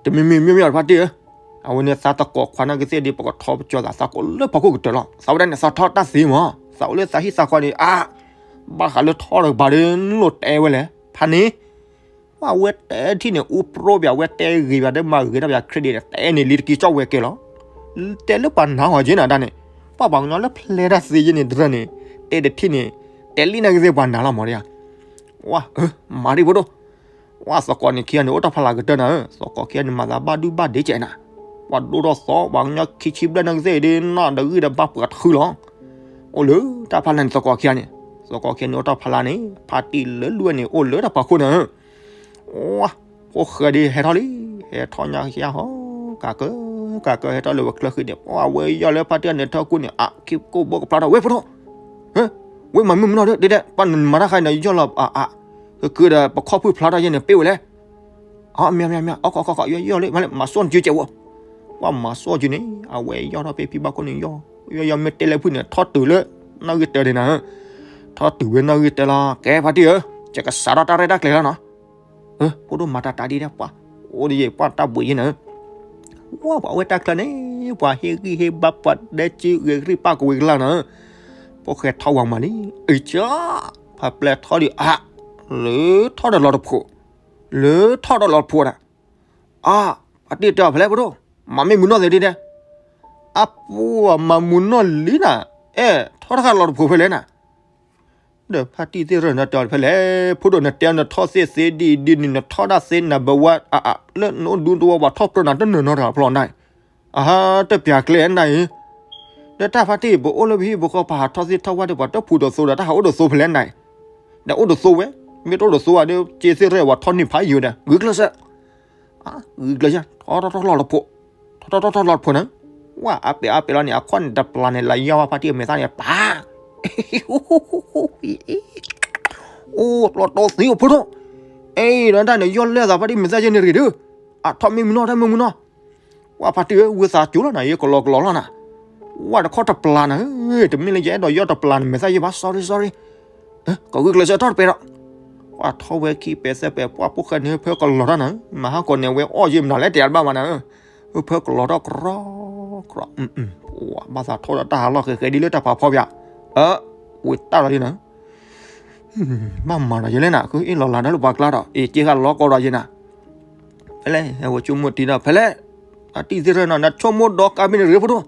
တမံၤမံၤမ့ၢ်မ့ၢ်အီၤဖါတံၢ်ဧၢ အဝဲန့ၣ်သးသကိးခွါနာ်က့သ့ၣ်ဒီး ပကထီပကၠီၤသးသးကိးလၢဖီခိၣ်ကတၢၢ်လီၤ. သးဝဲဒၣ်န့ၣ် သးထီၣ်တၢ်သ့မး, သးအိၣ်လၢသးဟံၣ်သးဃီန့ၣ် အါ, ဘၣ်ဃးလၢထီၣ်တကပၤဒီး နလိၣ်တဲဝဲလဲၣ် ဖါန့ၣ်, ဝဲတဲထံၣ်န့ၣ် အူပြိပၠး ဝဲတဲဂ့ၤပၠးဒီး မၤဂ့ၤထီၣ်ပၠး credit န့ၣ် တဲန့ၣ်လံတက့ၤကၠီၣ်ဝဲကဲလီၤ. တဲလၢပှၤနာ်အီၤက့နၤဒၣ်န့ၣ်, ပှၤပှၤကညီလၢဖျဲတၢ်သ့ယဲန့ၣ် တရၢန့ၣ်, တဲတထံၣ်န့ၣ်, တဲလံနာ်က့သ့ၣ်ပှၤနာ်လီၤမးဒ်ဧါ. ဝဲ, မၤဒံးဖိဒိၣ် ပှၤသကိးန့ၣ်ခံဂၤန့ၣ် အိၣ်တၢ်ဖးလၢ်ကတၢၢ်နၤဧၢ, သကိးခံဂၤန့ၣ် မၤသးဘၣ်ဒုၣ်ဘၣ်ဒ့ကဲနၤ, ပှၤဒိၣ်ထီၣ်သီ ပှၤကညီခံဆံဘျဲၣ်နာ်က့သ့ၣ်ဒီး နီၢ်တဂံၢ်ဒီးဘၣ်ပှၤတဃုလီၤ. အိၣ်လၢတၢ်ဖးလၢ်န့ၣ် သကိးခံဂၤန့ၣ်, သကိးခံဂၤန့ၣ် အိၣ်တၢ်ဖးလၢ်န့ၣ် ဖါတံၢ်လၢလွံၢ်ဂၤန့ၣ် အိၣ်လၢတၢ်ဖးခိၣ်နၤဧၢ. ဝဲ, ဖိၣ်ဃဲဒ်ဟဲထီၣ်လံ, ဟဲထီၣ်ညါကယါဟီ, ကးကၢ, ကးကၢ ဟဲထီၣ်လၢဝဲချၢဃံန့ၣ်, ပှၤဝဲယီၢ်လၢဖါတံၢ်န့ၣ်ထၢကူန့ၣ် အခံကိၢ်ဘိကဖျါထီၣ် ဝဲဖိဒိၣ် ဝဲမၤမုာ်မနီၤဒီး ဒ်ဒဲး ပှၤနမၤတၢ်ဃါန့ၣ် ယီၢ်လီၤအါအါ, ကကၢဒီး ပခီၣ်ဖုၣ်ဖျါထီၣ်ယဲန့ၣ် ပ့ၢ်ဝဲလဲၣ်. အမ့ၢ်မ့ၢ်မ့ၢ် အခီခီခီ ယီၢ်လံ မၤလၢမၤစီၣ်နစုကဲးဝဲ, ပှၤမၤစီၣ်စုန့ၣ် အဝဲယီၢ်ထီၣ်ပ့ၢ်ဖံဘၣ်ခိၣ်န့ၣ် ယီၢ်, ယီၢ်ယီၢ်မ့ၢ်တဲလၢဖုၣ်န့ၣ် ထီၣ်တုၤလၢနီၣ်ဂံၢ်တၢ်ဒံးနၤဧၢ, ထီၣ်တုၤဝဲနီၣ်ဂံၢ်တၢ်လီၤ ကဲဖါတံၢ်ဧၢ, ယကစးထီၣ်တၢ်ရဲၣ်တၢ်ကျဲၤလီၤနီၤ. ဖိဒိၣ်မၤတၢ်တၢ်ဒ်ဒဲးပှၤ, အိၣ်ဒ်ယဲၢ်ပှၤတၢ်ဘှံးယဲန့ၣ် ဝဲပှၤဝဲတၢ်ချၢန့ၣ် ပှၤဟ့ၣ်ဂံၢ်ဟ့ၣ်ဘါပှၤဒဲကၠံဂ့ၤကရံၣ်ပၣ်ကဝံၤကလၢ်နၤ, ဖိၣ်ဃဲထီၣ်ဝဲမးလံ, အ့ၣ်ကၠီ, ဖးပျဲၢ်ထီၣ်ဒံးအါ, လၢထီၣ်ဒီးလီၤတဖိး, လၢထီၣ်ဒီးလီၤတဖိးဒၣ်, အါ, ဖါတံၢ်တဲအီၤဖဲလဲၣ်ဖိဒိၣ်, မၤမ့ၢ်မုာ်နီၢ်သ့ဒ်ဒဲး, အပူၤမၤမုာ်နီၢ်လံနၤ, အဲၣ်ထီၣ်တၢ်ဃာ်လီၤတဖိးဖဲလဲၣ်နၤ ဒီးဖါတံၢ်သ့ၣ်ရဲၣ်နၤတဲအီၤဖဲလဲၣ်, ဖိဒိၣ်နတဲနထီၣ်သ့သ့ဒ်ဒ်န့ၣ် နထီၣ်ဒၣ်သ့နဘၣ်ဝဲအါအါ လၢနအိၣ်ဒူတဝီပှၤထီၣ်ပြၢနၤတနၢၤနီတဂၤဖျီနၤ, အဟါတပျးကျဲနၤအံၤ, ဒီးတၢ်ဖါတံၢ် ပအိၣ်လၢပဟံၣ်ပဃီပဟးထီၣ်သ့ၣ်ထီၣ်ဝၣ်ဒီး ပှၤတဖှူးဒီးသိဒီး တၢ်ဟးအိၣ်ဒီးသိဖဲလဲၣ်နၤအံၤ, ဒီးအိၣ်ဒီးသိဝဲ, မ့ၢ်တအိၣ်ဒီးသိဝဲဒီး က့သ့ၣ်ရဲၣ်ဝဲထီၣ်န့ၢ်ဖးယံၤဝဲဒီး ဂုာ်ကျဲးစၢး ဂုာ်ကျဲးစၢး ထီထီၣ်ထီၣ်လီၤတဖိး, ထီထီၣ်ထီၣ်ထီၣ်လီၤတဖိးန့ၣ်, ဝဲအါပ့ၤအါပ့ၤလီၤန့ၣ် အခီၣ်န့ၣ်တပျၢ်န့ၣ် လၢယီၢ်ဘၣ်ဖါတံၢ်အမဲာ်သၣ်န့ၣ် ပၢ်, အိၣ်လီၤတီသံအဖိဒိၣ်, အ့ၣ် ဒီးတၢ်န့ၣ် ယီၢ်လဲၢ်သးဖါတံၢ်မဲာ်သၣ်ယဲန့ၣ်ရ့ၣ်ဒီး, အထီၣ်မ့ၢ်မုာ်နီၢ် တၢ်မ့ၢ်မုာ်နီၢ် ပှၤဖါတံၢ်ဧၢ ဝံသးစူၤလီၤနၤ ယကလီကလီလီၤနၤ, ဝဲတခီၣ်တပျၢ်နၤဧၢ, တမ့ၢ်လၢယအဲၣ်ဒိးယီၢ်တပျၢ်နမဲာ်သၣ်ယဲဘၣ် sorry sorry, ကဂုာ်ကျဲးစၢးထီၣ်တပဲဒီး, ပှၤထီၣ်ဝဲခံပဲသၢပဲ ပှၤဖိၣ်ဃဲန့ၣ် ဖၢကလီၤထီၣ်နၤဧၢ, မၤဟါကီးန့ၣ် အဝဲအီၣ်ယဲမနုၤလဲၣ် တဲအါတဘၣ်မးနၤဧၢ, ဖၢကလီၤထီၣ်ကြီကြီ, ဘၣ်သးထီၣ်ဒီးတၢ်ဟးလီၢ်ဃဲးဃဲးဒ်လၢတၢ်ဖးဖီပၠး, အၢ, ဝံၤတၢ်လီၤဒ်နၤ ဘၣ်မၤဒီးယဲလဲၣ်နၤ ဃုအ့ၣ်လီၤလၤဒီးလၢပှၤကျါဒီး အ့ၣ်က့ဃာ်လီၤကီဒီးယဲနၤ, ဖဲလဲၣ် အဝဲဆိကမိၣ်တံၤဒီး ဖဲလဲၣ်, အတံၢ်သ့ၣ်ရဲၣ်နီၤ နဆိကမိၣ်ဒီးကါမ့ၢ်န့ၣ်ရ့ဖိဒိၣ်,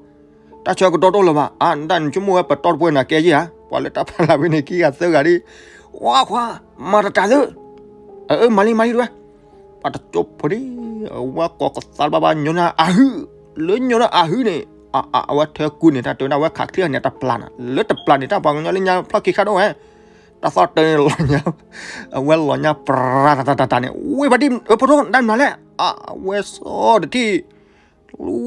တၢ်ဆၢကတီၢ်တအိၣ်လၢၤဘၣ်, အါ နတၢ်နဆိကမိၣ်ဝဲပတီၢ်တပှဲၤနၤကဲယဲဧါ, ပှၤလၢတၢ်ဖးလၢ်ဖဲန့ၣ်ခံဂၤသၢဂၤဒ်, ဝါခွါ, မၤတတၤသၢ, အၢ မၤလံမၤလံတဝဲ, ပှၤတကၠိဖိဒ်, အဝဲကိးကသါတဘၣ်ဘၣ်ညီနုၢ်အဟု, လၢညီနုၢ်အဟုန့ၣ်, အဝဲထၢကူန့ၣ် တၢ်တဲဝဲဒၣ်ဝဲခးချ့န့ၣ် တပျၢ်နၤ, လၢတပျၢ်န့ၣ် တၢ်ပှၤကညီလၢညါဖျီၣ်ခံခါဒိၣ်ဝဲ, တၢ်သီၣ်တၢ်န့ၣ်လီၤညါ, အဝဲလီၤညါပြၤတၢ်တၢ်တၢ်န့ၣ် ဝ့ၢ်ဖါတံၢ် အၢ ဖိဒိၣ် တၢ်မနုၤလဲၣ်, အဝဲစီတထံၣ်,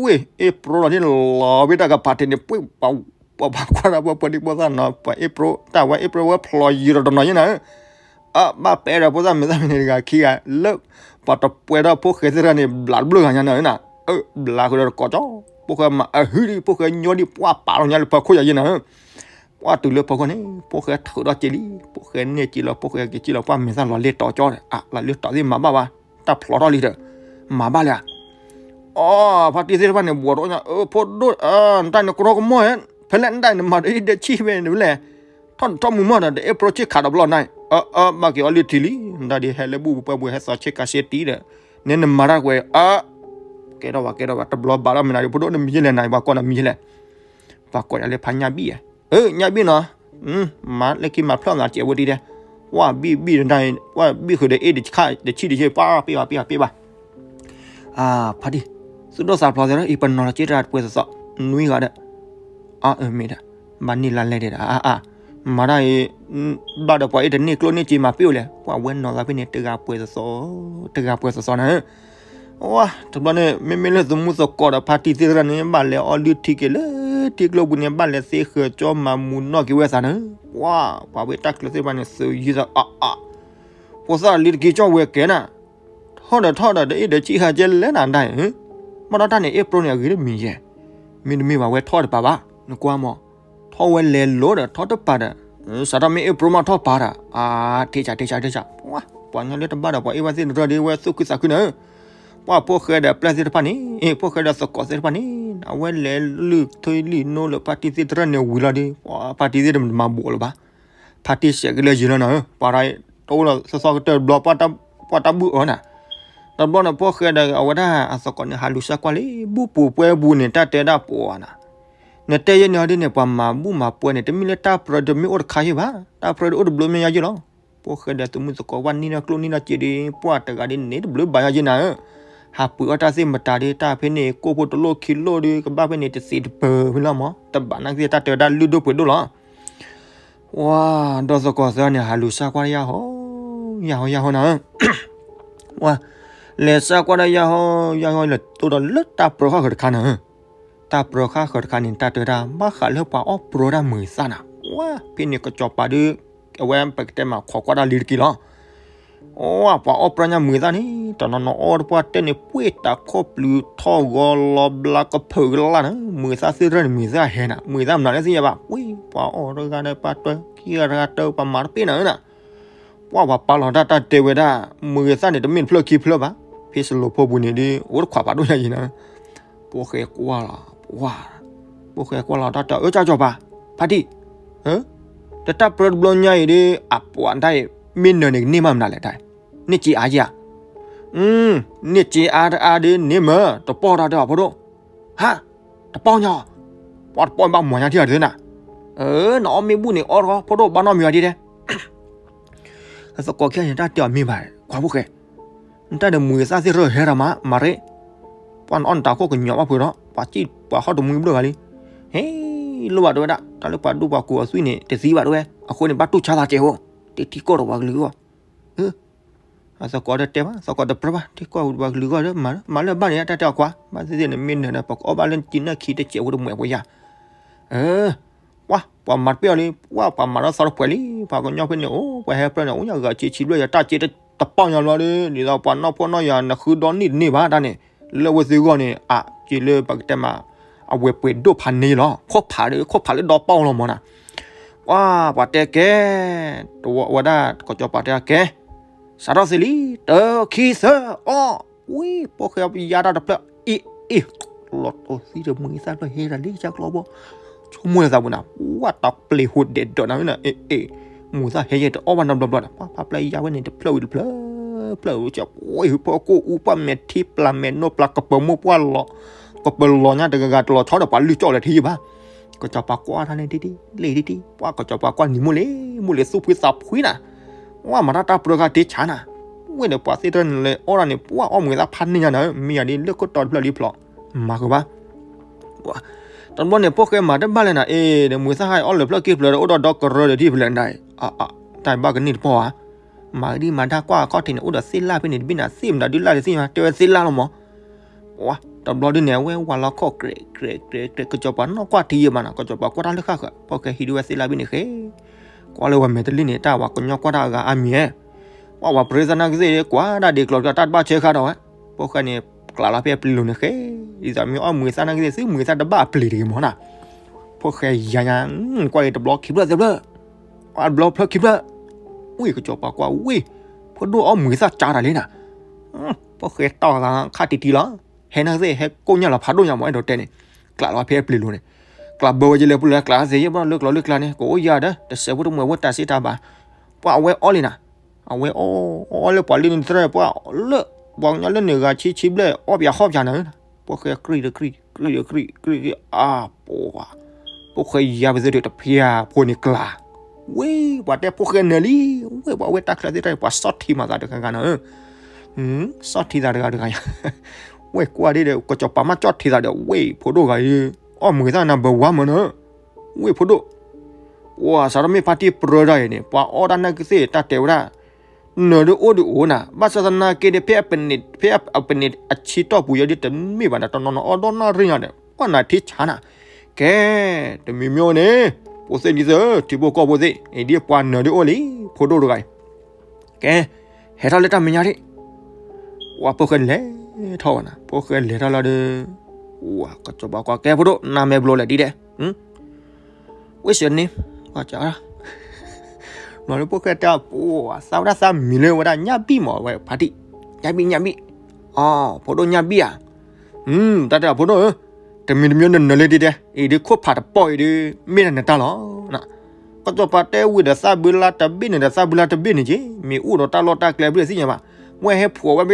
ဝ့ၢ် အ့ၣ်ပြိလီၤန့ၣ်လီၤဝဲတၢ်ကပၤထံးန့ၣ် ပှ့ၤပှၤ ပှၤဘၣ်ကွၢ်ဒၣ်ပှၤပှၤဒံဖိသၣ်နီၤ ပှၤအ့ၣ်ပြိ တၢ်ဝဲအ့ၣ်ပြိဝဲဖျိးယံာ်ဒီးတနီၤယဲနၤဧၢ, အဘၣ်ပဲဒီးဖိသၣ်မုၣ်သၣ်မံၤန့ၣ်တဂၤခံဂၤ လၢပှၤတပှဲၤဒီးဖိၣ်ဃဲသ့ၣ်တဖၣ်န့ၣ် ဘျးတဘျုးဂၤညါနၤဧၢနၤ, အၢ ဘျးဃုာ်ဒီးတကိးကၠီ, ဖိၣ်ဃဲမၤအဟုဒံး ဖိၣ်ဃဲညီဒံး ပှၤပာ်လီၤညါလၢဖၢခိၣ်ယၤယဲနၤဧၢ, ပှၤတုၤလၢဖၢခိၣ်န့ၣ် ဖိၣ်ဃဲထုးထီၣ်က့လံ, ဖိၣ်ဃဲန့ၢ်က့လီၤ ဖိၣ်ဃဲက့ၤက့လီၤ ပှၤမဲာ်သၣ်လီၤလ့ၤတီၤကၠီဒီး အလီၤလ့ၤတီၤသ့ၣ်မၤဘၣ်ဘၣ်, တၢ်ဖျိးထီၣ်လံဒီး မၤဘၣ်လၢ အီ ဖါတံၢ်သ့ၣ်တဖၣ်န့ၣ် ဘှီးတအိၣ်ညါ အၢ ဖိဒိၣ် နတၢ်န့ၣ်ကရီကမီၢ်ဧါ, ဖဲလဲၣ်နတၢ်န့ၣ်မၤဒီးအ့ၣ်ဒဲးဆံၣ်ဖဲန့ၣ်ဖဲလဲၣ်, ထီၣ်နထီၣ်မူမီၢ်ဒီး တအ့ၣ်ပရိဆ့ၣ်ခးဒီးဘျီနၤ, အၢ အၢ ဘၣ်က့ၤအီလုၢ်ထံလံ, နတၢ်ဒ်ဟဲလၢဘူၣ်ပှဲၤပူၤ ဟဲသီဆ့ကၤဆ့တံၢ်ဒီး, နဲနမၤတၢ်ကွဲး အၢ ကဲထီၣ်ဘၣ် ကဲထီၣ်ဘၣ် တဘျီဘၣ်လီၤမ့ၢ်နၤဒီး ဖိဒိၣ်နမံၤယဲလဲၣ်နၤ ပှၤကိးနၤမံၤယဲလဲၣ်, ပှၤကိးယၤလၢဖါညၣ်ဘံၣ်ဧါ, အၢ ညၣ်ဘံၣ်နီၤ, မၤလၢခံမၤဖျၢၣ်ငါစဲးဝဲဒ်တဲ, ဝၢ်ဘံၣ်ဘံၣ်နတၢ်, ဝၢ်ဘံၣ်ဃုာ်ဒီးအ့ၣ်တဆံၣ်တဆံၣ်တဆံၣ် ပှၤပ့ၢ်ဘၣ်ပ့ၢ်ဘၣ်ပ့ၢ်ဘၣ် အၢ ဖါတံၢ်, သူၣ်ဒိၣ်သးဖျိးသ့ဒီး အံၤပနီၤလီၤက့တၢ်ပှဲၤသိးသိး, နွံဂၤဒီး, အၢ အၢ မ့ၢ်ဒၣ်, ဘၣ်န့ၢ်လါလဲၣ်ဒဲးဒီး အါ အါ မၤတၢ်အံၤ, ဘၣ်ဒီးပှၤအ့ၣ်တန့ၢ်ကျိၣ်န့ၢ်စ့မၤပ့ၢ်အိၣ်လဲၣ်, ပှၤဝဲနီၤသးဖဲန့ၣ် တဂၤပှဲၤသိးသိး, တဂၤပှဲၤသိးသိးနၤဧၢ, ဝါ တဘျီန့ၣ် မ့မ့ၢ်လၢသမူသကိးဒီးဖါတံၢ်သ့ၣ်တဖၣ်န့ၣ် ဘၣ်လဲၤအီလုၢ်ထံက့ၤလၢထံကျိပူၤန့ၣ် ဘၣ်လဲၤသ့ဃၢၤကၠီမၤမူနီၣ်က့ၤဝဲသးနၤ, ဝါ ပှၤဝဲတၢ်ကျၢၤသ့ၣ်တဖၣ်န့ၣ် သုးယံၤသးအါအါ, ဖိသၣ်လံတက့ၤကၠီဝဲကဲနၤ ထီၣ်ဒီးထီၣ်ဒီး တအ့ၣ်ဒီးဆံၣ်ဟးကဲလဲၣ်နၤဒၣ်, ဘၣ်ဒီးတၢ်န့ၣ် အ့ၣ်ပရိန့ၣ် အဂ့ၤတမံၤယဲၢ်, မ့တမ့ၢ်ဘၣ်ဝဲထီၣ်တပၤဘၣ်, နကွၢ်မး, ထီၣ်ဝဲလဲၤလိၤဒီးထီၣ်တပၤဒီး, စးထီၣ်မ့ၢ်အ့ၣ်ပရိမးထီၣ်ပၤဒီး, အါ ထံဆးထံဆးထံဆး, ပှၤညီလၢတဘၣ်ဒီးပှၤအ့ၣ်ဘၣ်သ့ၣ်တရၢ်ဒီး ဝဲသူၣ်ခုသးခုနၤဧၢ, ပှၤဖိၣ်ဃဲဒီးပျဲၢ်သ့ၣ်တဖၣ်န့ၣ်, ဖိၣ်ဃဲဒီးသကိးသ့ၣ်တဖၣ်န့ၣ်, အဝဲလဲၤလုၢ်ထံလုၢ်နိလၢဖါတံၢ်သ့ၣ်တရၢ်န့ၣ်ဝံၤလီၤဒီး, ပှၤဖါတံၢ်သ့ၣ်တမၤဘူးလၢၤဘၣ်, ဖါတံၢ်စဲးကလၢယံၤလီၤနၤဧၢ, ပှၤတအိၣ်လီၤသီသီကတၢၢ်တဘျီ ပှၤတၢ်ဘူၣ်အၢနၤ, တဘျီန့ၣ် ဖိၣ်ဃဲဒီးအဝဲဒၣ်အသကိးန့ၣ် ဟးလူၤစၢ်ကွၢ်လံ ဘူၣ်ပူၤပှဲၤပူၤန့ၣ် တၢ်တဲဒၣ်ပှၤနၤ, နတဲယဲၢ်န့ၣ်အီၤဒ်န့ၣ် ပှၤမၤဘူၣ်မၤပှဲၤန့ၣ် တမ့ၢ်လၢတၢ်ပြၢတမ့ၢ်အိၣ်တခါယဲၢ်ဘၣ်, တၢ်ပြၢဒ်အိၣ်တဘျီမ့ၢ်ယါယဲၢ်လီၤ, ဖိၣ်ဃဲဒီးသမူသကိးဝဲနံၣ်ဒီးကျိၣ်နံၣ်ဒီးစ့ဒီး ပှၤတဂၤဒ်န့ၣ်တဘျီဘၣ်ယါယဲၢ်နၤဧၢ, ဟးပှ့ၤအီၣ်တၢ်သ့ၣ်မတၤဒီး တၢ်ဖဲန့ၣ် ကိၣ်ဖိတလိၣ်ခံလိၣ်ဒီး ကဘၣ်ဖဲန့ၣ်တသ့တပၢၤဖဲလီၤမး, တဘၣ်နာ်က့တၢ်တဲဝဲဒၣ်လုၢ်ဒိၣ်ပှ့ၤဒိၣ်လီၤ ဝါ ဒီးသကိးသၢန့ၣ် ဟးလူၤစၢ်ကွၢ်တၢ်ယၢ်ဟီ, ယၢ်ဟီယၢ်ဟီနၤဧၢ, ဝါ လဲၤစၢ်ကွၢ်တၢ်ယၢ်ဟီ, ယၢ်ဟီလဲၤတိၢ်ဒီးလၢတၢ်ပြၢဃၣ်ဃၢၤတခါနၤဧၢ, တၢ်ပြၢဃၣ်ဃၢၤတခါန့ၣ် တၢ်တဲဝဲဒၣ် ဘၣ်ဃးလၢပှၤအီၣ်ပြၢတၢ်မုၤသၣ်နၤ, ဝါ ဖဲန့ၣ်ကစီၤပၤဒီး အဝဲပကတဲမးခိးကွၢ်တၢ်လံတက့ၢ်လီၤ အိ ပှၤအီၣ်ပြၢညါမုာ်သၣ်န့ၣ် တနီၤနီၤအီၣ်တပှၢ်တဲန့ၣ် ပှ့ၤတၢ်ခီၣ်ပျုၤထီၣ်ဂီၤလီၤဘျါကဖၢးကလၢ်န့ၣ် မုာ်သၣ်သ့ၣ်တဖၣ်န့ၣ် မုာ်သၣ်ဟဲနၤ မုာ်သၣ်မနုၤလၢသ့ၣ်ညါဘၣ် ပှ့ၤပှၤအီၣ်တဂၤဒီးပှၤတၢ ခံဂၤတဂၤတၢ ပှၤမၤတပ့ၢ်နၤဧၢနၤ ပှၤပှၤပာ်လီၤတၢ်တၢ်တဲဝဲဒၣ် မုာ်သၣ်န့ၣ် တမ့ၢ်တဖျၢၣ်ခံဖျၢၣ်ဘၣ် ဖဲစလိၤဖိပူၤန့ၣ်ဒီး အိၣ်တခွးဖးဒိၣ်ညါအံၤနၤ ဖိၣ်ဃဲကွၢ်လီၤ ပှၤ ဖိၣ်ဃဲကွၢ်လီၤတၢ်တဲ အၢ ကၠီပၤ ဖါတံၢ် တၢ်ပြၢတဘျီညါအံၤဒီး အပှၤတၢ်အံၤ မ့ၢ်နၢၤန့ၣ် ကန့ၢ်မးမနုၤလဲၣ်တၢ် န့ၢ်စ့အါဧါ န့ၢ်စ့အါတအါဒီးန့ၢ်မၢ တပီၢ်တၢ်တဲအီၤဖိဒိၣ် ဟါ တပီၢ်ညါ ပှၤတပီၢ်ဘၣ်မၤညါထံၣ်အီၤတသ့နၤ နအီၣ်မ့ၢ်ဘူၣ်န့ၣ် အီၣ်တဂီၢ် ဖိဒိၣ်ဘၣ်နီတမံၤအီၤဒ်တဲ သကိးခံဂၤန့ၣ် တၢ်တဲအီၤမ့ၢ်ဘၣ် ကွၢ်ဖိၣ်ဃဲ နတၢ်ဒီးမုာ်သၣ်သ့ၣ်တဖၣ်ဟဲရၤမး မၤရ့ ပှၤနအီၣ်နတၢ်ခိၣ်ကညီၤဘၣ်ဖုးဒီး ပှၤစံၣ်ပှၤဟီၣ်တမှံဘျီၣ်ဂၤလံ ဟဲ လိၣ်ဘၣ်တဝဲဒၣ် တၢ်လၢပှၤဒူပှၤကိးအသွံၣ်န့ၣ် တသံဘၣ်တဝဲ အဃိန့ၣ် ဘၣ်တူၢ်ဆါသးကဲးဖိ တထံကီၢ်ဒီးပှၤကလုာ်အဂီၢ် အသကိးတတဲဘၣ် သကိးတပြၢဘၣ် ထံကီၢ်ပှၤကလုာ်အဂီၢ်ဒီး မၤလၢဘၣ်န့ၣ် တၢ်တဲအီၤကွၢ် ဘၣ်သ့ၣ်သ့ၣ်န့ၣ် မ့ၢ်နၢၤဒီး ပကအီၣ်ဘၣ်လၢကံနၢ်ခံတစဲးဖိတမှဲးဖိယါ ပှၤ ပှၤမၤတပ့ၢ်အီၤလံ ပှၤ ပှၤမၤထီၣ်သီတပှဲၤလံ ပှၤကညီဖဲန့ၣ် အိၣ် ပှၤဟဲပြၢန့ၣ် အိၣ်ညါဂၤဆံးဆံးဘျီယၤ တၢ်စ့တပီၢ်ညါဘျီဒီး ဒ်သိးပှၤနီၢ်ဖှီၣ်နီၢ်ယာ် နဃုဒီနံၣ်တန့ၢ်ဘၣ်တၢ်န့ၣ် လၢအဝဲသ့ၣ်အဂီၢ်န့ၣ် အက့ၤလၢပကတဲမး အဝဲပှဲၤဒိၣ်ဖးန့ၢ်လီၤ ခိၣ်ဖးဒီး ခိၣ်ဖးလၢဒီပီၢ်လီၤမးနၤ ပှၤ ပှၤတဲကဲ တဝဲဒၣ် ကစီၤပၤတဲကဲ စးထီၣ်သ့လံ တၢ ခံ သၢ အီၣ် ဝံၤ ဖိၣ်ဃဲယါတၢ်တဖျၢၣ် အ့ၣ် အ့ၣ် လီၤတိၢ်သံဒီးမုာ်သၣ်ဖျၢၣ်ဟဲတၢ်လံ ကၢ်ကျီဘီ ဆိကမိၣ်လၢသးပူၤနၤ ဝၣ်တၢ်ပျ့ၤဟူးဒဲးဒီးနၤ အ့ၣ် အ့ၣ် မုာ်သၣ်ဟဲယဲၢ်တအီၣ်ဘၣ်နီတဘျီဘျီဒီး ပှၤဖါပျၢ်ယါဝဲန့ၣ် တဖျၢၣ်ဝံၤတဖျၢၣ် ဖျၢၣ်ဝံၤ ကၠီ ပှ့ၤဟူးဖီခိၣ်အူပှၢ်မဲာ်ထံပျၢ်မဲာ်နိပျၢ် ကပၢၤမိၢ်ပှၢ်လီၤ ကပၢၤလီၤညါတဂၤဂၤတလီၤဆီဒီးပှၤလုၢ်ကၠီၣ်လၢထံယံၤဘၣ် ကစီၤပၤကွၢ်တၢ်န့ၣ်တံၢ်တံၢ် လ့ၢ်တံၢ်တံၢ် ပှၤကစီၤပၤကွၢ်နံၤမိၢ်လ့ၢ်မိၢ်လ့ၢ်သူၣ်ဖှံသးဖှံနၤ ဝဲမၤတၢ်တၢ်ပြၢဃာ်တ့ဆါနၤ ဝဲဒီးပှၤသ့ၣ်တဖၣ်န့ၣ်လဲၤအီၣ်ဒၣ်န့ၣ် ပှၤအီၣ်မုာ်သၣ်ဖးန့ၢ်ညါနၤ မ့ၢ်ယၤဒ်လၢခိၣ်တီတဖျၢၣ်လံဖျိး မၤဃုာ်ဘၣ် တဘျီန့ၣ် ဖိၣ်ဃဲမၤတဘၣ်လဲၣ်နၤ အ့ၣ် ဒီးမုာ်သၣ်ဟဲအီၣ်လၢဖျၢၣ်ခံဖျၢၣ်ဒီး အိၣ်ဒီးဒီကရၢဒီးထံဖျၢၣ်နၤ တၢ်ဘၣ်ကန့ၢ်တပီၢ်ဧါ မၤဒ်မၤဒါကွၢ်အခီၣ်ထံးန့ၣ် အိၣ်ဒီးသ့ၣ်လၣ်ဖဲန့ၣ် တဘ့ၣ်နၤသ့ၣ်မတၤဒုလၢ်တသ့ၣ်ညါ တဲဝဲသ့ၣ်လၣ်လီၤမး ဝါ တဘျီဒ်န့ၣ် အဝဲဝၤလီၤခီၣ်ကြဲးကြဲးကြဲးကြဲး ကစီၤပၤနီၣ်ကွၢ်ထံယံၤမးနၤ ကစီၤပၤကွၢ်တၢ်လၢဃၣ်ဃၢၤ ဖိၣ်ဃဲဟံးဒ်ဝဲသ့ၣ်လၣ်ဘ့ၣ်န့ၣ်ဃဲ ကွၢ်လၢဝဲမဲာ်တလ့ၢ်န့ၣ် တၢ်ဝၤကညီကွၢ်တၢ်အဂၤအါမံၤဧဲ ဝါ ဝၤပရ့သၣ်နာ်က့သ့ၣ် ကွၢ်ဒၣ်ဒ်ကျီၤကျီၤ တၢ်တဘၣ်ဆၢဃာ်ဒီးဝဲ ဖိၣ်ဃဲန့ၣ် ကျးလီၤဖဲအပျ့ၤလိၤန့ၣ်ဃဲ ဒ်သိးမ့ၢ်အီၣ်မုာ်သၣ်နာ်က့သ့ၣ် သုမုာ်သၣ်တဘၣ်အပျ့ၤတဂ့ၤမးနၤ ဖိၣ်ဃဲယါညါ ကွၢ်အံၤတဘျီခံဖျၢၣ်သၢဖျၢၣ် ကွၢ်တဘျီဖျၢၣ်ခံဖျၢၣ် ဝံၣ် ကစီၤပၤကွၢ်ဝံၣ် ဖိဒိၣ်အီၣ်မုာ်သၣ်ကၢတၢ်လံနၤ ဖိၣ်ဃဲတီၢ်သးခါတံၢ်တံၢ်လီၤ ဟဲန့ၣ်သ့ၣ် ဟဲကိၣ်ညၣ်လီၤဖးဒိၣ်ညါမး အဲၣ်ဒိးတဲန့ၣ်, ကျးလီၤဖဲအပျ့ၤလိၤန့ၣ်, ကျးဘၢဝဲယလဲၤပူၤလၢကျးသ့ယဲၢ်ဘၣ်လၢကျီလၢကျါန့ၣ် ကအိၣ်ယၤဒီး တစဲးဖိတမှဲၤဝဲတၢ်စံးတၢ်ဘၣ်, ပှၤအဝဲအီၣ်လံနၤ, အဝဲအီၣ်အီၣ်လၢပှၤလၢန့ၣ်သရၣ် ပှၤလၢ ပှၤကညီလၢန့ၣ်ဂၤဆံဆံဘျဲၣ် အီၣ်ပၠးဟီၣ်ပၠးနၤ, ဖိၣ်ဃဲကြံၢ်တကြံၢ် ကြံၢ်တကြံၢ် ကြံၢ်တကြံၢ် အါပှၤ ဖိၣ်ဃဲယါပသ့ၣ်တဖၠၣ်ဖိန့ၣ်ကျါ, ဝ့ၢ် ပှၤတဲဖိၣ်ဃဲနၢၤလံ, ဝ့ၢ် ပှၤဝဲတၢ်ချၢသ့ၣ်တၢ် ပှၤဆီၣ်ထံမၤသးတဂၤဂၤနၤဧၢ, ဆီၣ်ထံသးတဂၤတဂၤယါ, ဝ့ၢ် ကွၢ်ဒ်ဒီး ကစီၤပၤမးဆီၣ်ထံသးဒီး ဝ့ၢ် ဖိဒိၣ်ဂၤအံၤ အီၣ်မုာ်သၣ်နၤဘၢဝါမၢ်နၤဧၢ, ဝ့ၢ် ဖိဒိၣ် ပှၤစးထီၣ်မ့ၢ်ဖါတံၢ်ပြၢတၢ်အံၤန့ၣ် ပှၤအီၣ်တၢ်နာ်က့သ့ၣ်တၢ်တဲဝဲဒၣ်, နၢၤဒုးအိၣ်ဒုးအိၣ်နၤ ဘၣ်ဆၣ်သနာ်က့ဒီး ဖဲအပနံး ဖဲအပနံးအဆံတီၢ်ပူၤယဲဒ်တမ့ၢ်ဘၣ်နၤ တနီၤနီၤအီၣ်ဒီးနၣ်ရံၣ်ညါဒီး ပှၤနၤထံဆါနၤ, ကဲ တမံၤမ့ၢ်အိၣ်န့ၣ် ဖိသ့ၣ်လံၤသ့ၣ် ထံဖိကီၢ်ဖိသ့ၣ် အံၤဒ်ပှၤနၢၤဒုးအိၣ်လံ ဖိဒိၣ်တဂၤအံၤ ကဲ ဟဲထီၣ်လၢတၢ်မဲာ်ညါဒံး, ပှၤဖိၣ်ဃဲလဲၤထီၣ်ဝဲနၤ ဖိၣ်ဃဲလဲၤထီၣ်လီၤဒီး, ဝ့ၢ် ကစီၤပၤကွၢ်ကဲဖိဒိၣ် နၤမဲာ်ဘျီလဲၣ်ဒ်ဒဲး, ဝ့ၢ် စၢန့ၣ်, ကွၢ်ကၢ်, ဘျီဒီးဖိၣ်ဃဲတဲအီၤ သးဝဲဒၣ်သးမံၤလၢဝဲဒၣ်ညၣ်ဘံၣ်မး ဝဲဖါတံၢ်, ညၣ်ဘံၣ် ညၣ်ဘံၣ်, အီ ဖိဒိၣ်ညၣ်ဘံၣ်ဧါ, တၢ်တဲအီၤဖိဒိၣ်ဧၢ, တမံၤတမံၤနနၢၤလၢဒ်ဒဲး အံၤဒ်ခိၣ်ဖးတပီၢ်အံၤဒ် မ့ၢ်ဒၣ်နတၢ်လီၤ. ကစီၤပၤတဲဝံၤဒီးသၣ်ဘုလါတဘ့ၣ်န့ၣ်ဒီးသၣ်ဘုလါတဘ့ၣ်န့ၣ်က့ မ့ၢ်အိၣ်ဒီးတၢ်လီၢ်တၢ်ကျဲဘၣ်သ့ၣ်ညါဘၣ်, ဝဲဟဲဖှိးဝဲ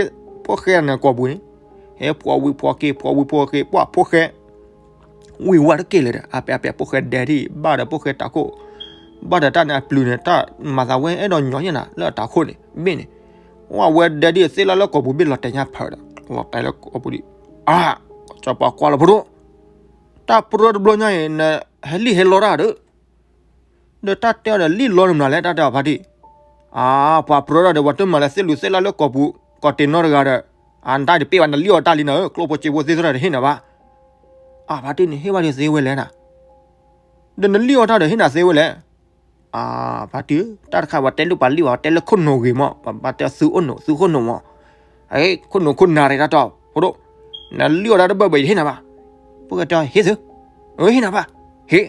ဖိၣ်ဃဲန့ၣ်ကိာ်ပူၤန့ၣ်, ဟဲဖှိးဝံၤဖှိးက့ၤ ဖှိးဝံၤဖှိးက့ၤ ပှၤဖိၣ်ဃဲ ဝံၤဝဲတက့ၢ်လၢၤဒီး အါပှဲၤအါပှဲၤ ဖိၣ်ဃဲဒဲးဒံး ဘၣ်ဒီးဖိၣ်ဃဲတၢ်ခိၣ်, ဘၣ်ဒီးတၢ်န့ၣ်အပျုၤန့ၣ် တၢ်မၤသးဝဲအဲၣ်ဒိးညီညါနၤ လၢအတၢ်ခိၣ်န့ၣ် ဘ့ၣ်န့ၣ်, ဝဲဝဲဒဲးဒံးသ့ၣ်လၢလၢကိာ်ပူၤဘ့ၣ်လီၤတဲာ်ညါဖၢးဒီး လီၤတဲာ်လၢကိာ်ပူၤဒံး, အါ, ကစီၤပၤကွၢ်လီၤဖိဒိၣ်, တၢ်ပြၢတဘျီညါအံၤ နဟဲလံၣ်ဟဲလီတၢ်ဒီး ဒီးတၢ်တဲအီၤဒီးလံၣ်လီနမနုၤလဲၣ် တၢ်တဲအီၤဖါတံၢ်, အါ, ပှၤပြၢတၢ်ဒီး ပှၤတမၤလၢသ့ၣ်လူၤသ့ၣ်လၢလၢကိာ်ပူၤ ကိးတ့ၢ်နီတဂၤဒီး, အါ နတၢ်တပ့ၢ်ဘၣ် နလံၣ်အီၤတၢ်လံနၤဧၢ ကျိၣ်ဖိစ့ဖိသ့ၣ်သရၣ်တဟ့ၣ်နၤဘၣ်, အါ ဖါတံၢ်န့ၣ်ဟ့ၣ်ဘၣ်ဒံးသ့ဝဲလဲၣ်နၤ, ဒီးနလံၣ်အီၤတၢ်ဒီးဟ့ၣ်နၤသ့ဝဲလဲၣ်, အါ ဖါတံၢ် တၢ်တခါပှၤတဲလၢပှၤလံၣ်ဘၣ် ပှၤတဲလၢခိၣ်နူာ်ဂ့ၤမး ပှၤဘၣ်တဲသုအိၣ်နူာ် သုခိၣ်နူာ်မး, အ့ ခိၣ်နူာ်ခိၣ်နၢ်ရ့တၢ်တီၢ် ဖိဒိၣ်, နလံၣ်အီၤတၢ်တဘၢဘၢအံၤ ဟ့ၣ်နၤဘၣ်, ဖိၣ်ဃဲတဲ ဟ့ၣ်သု, အၢ ဟ့ၣ်နၤဘၣ်, ဟ့ၣ်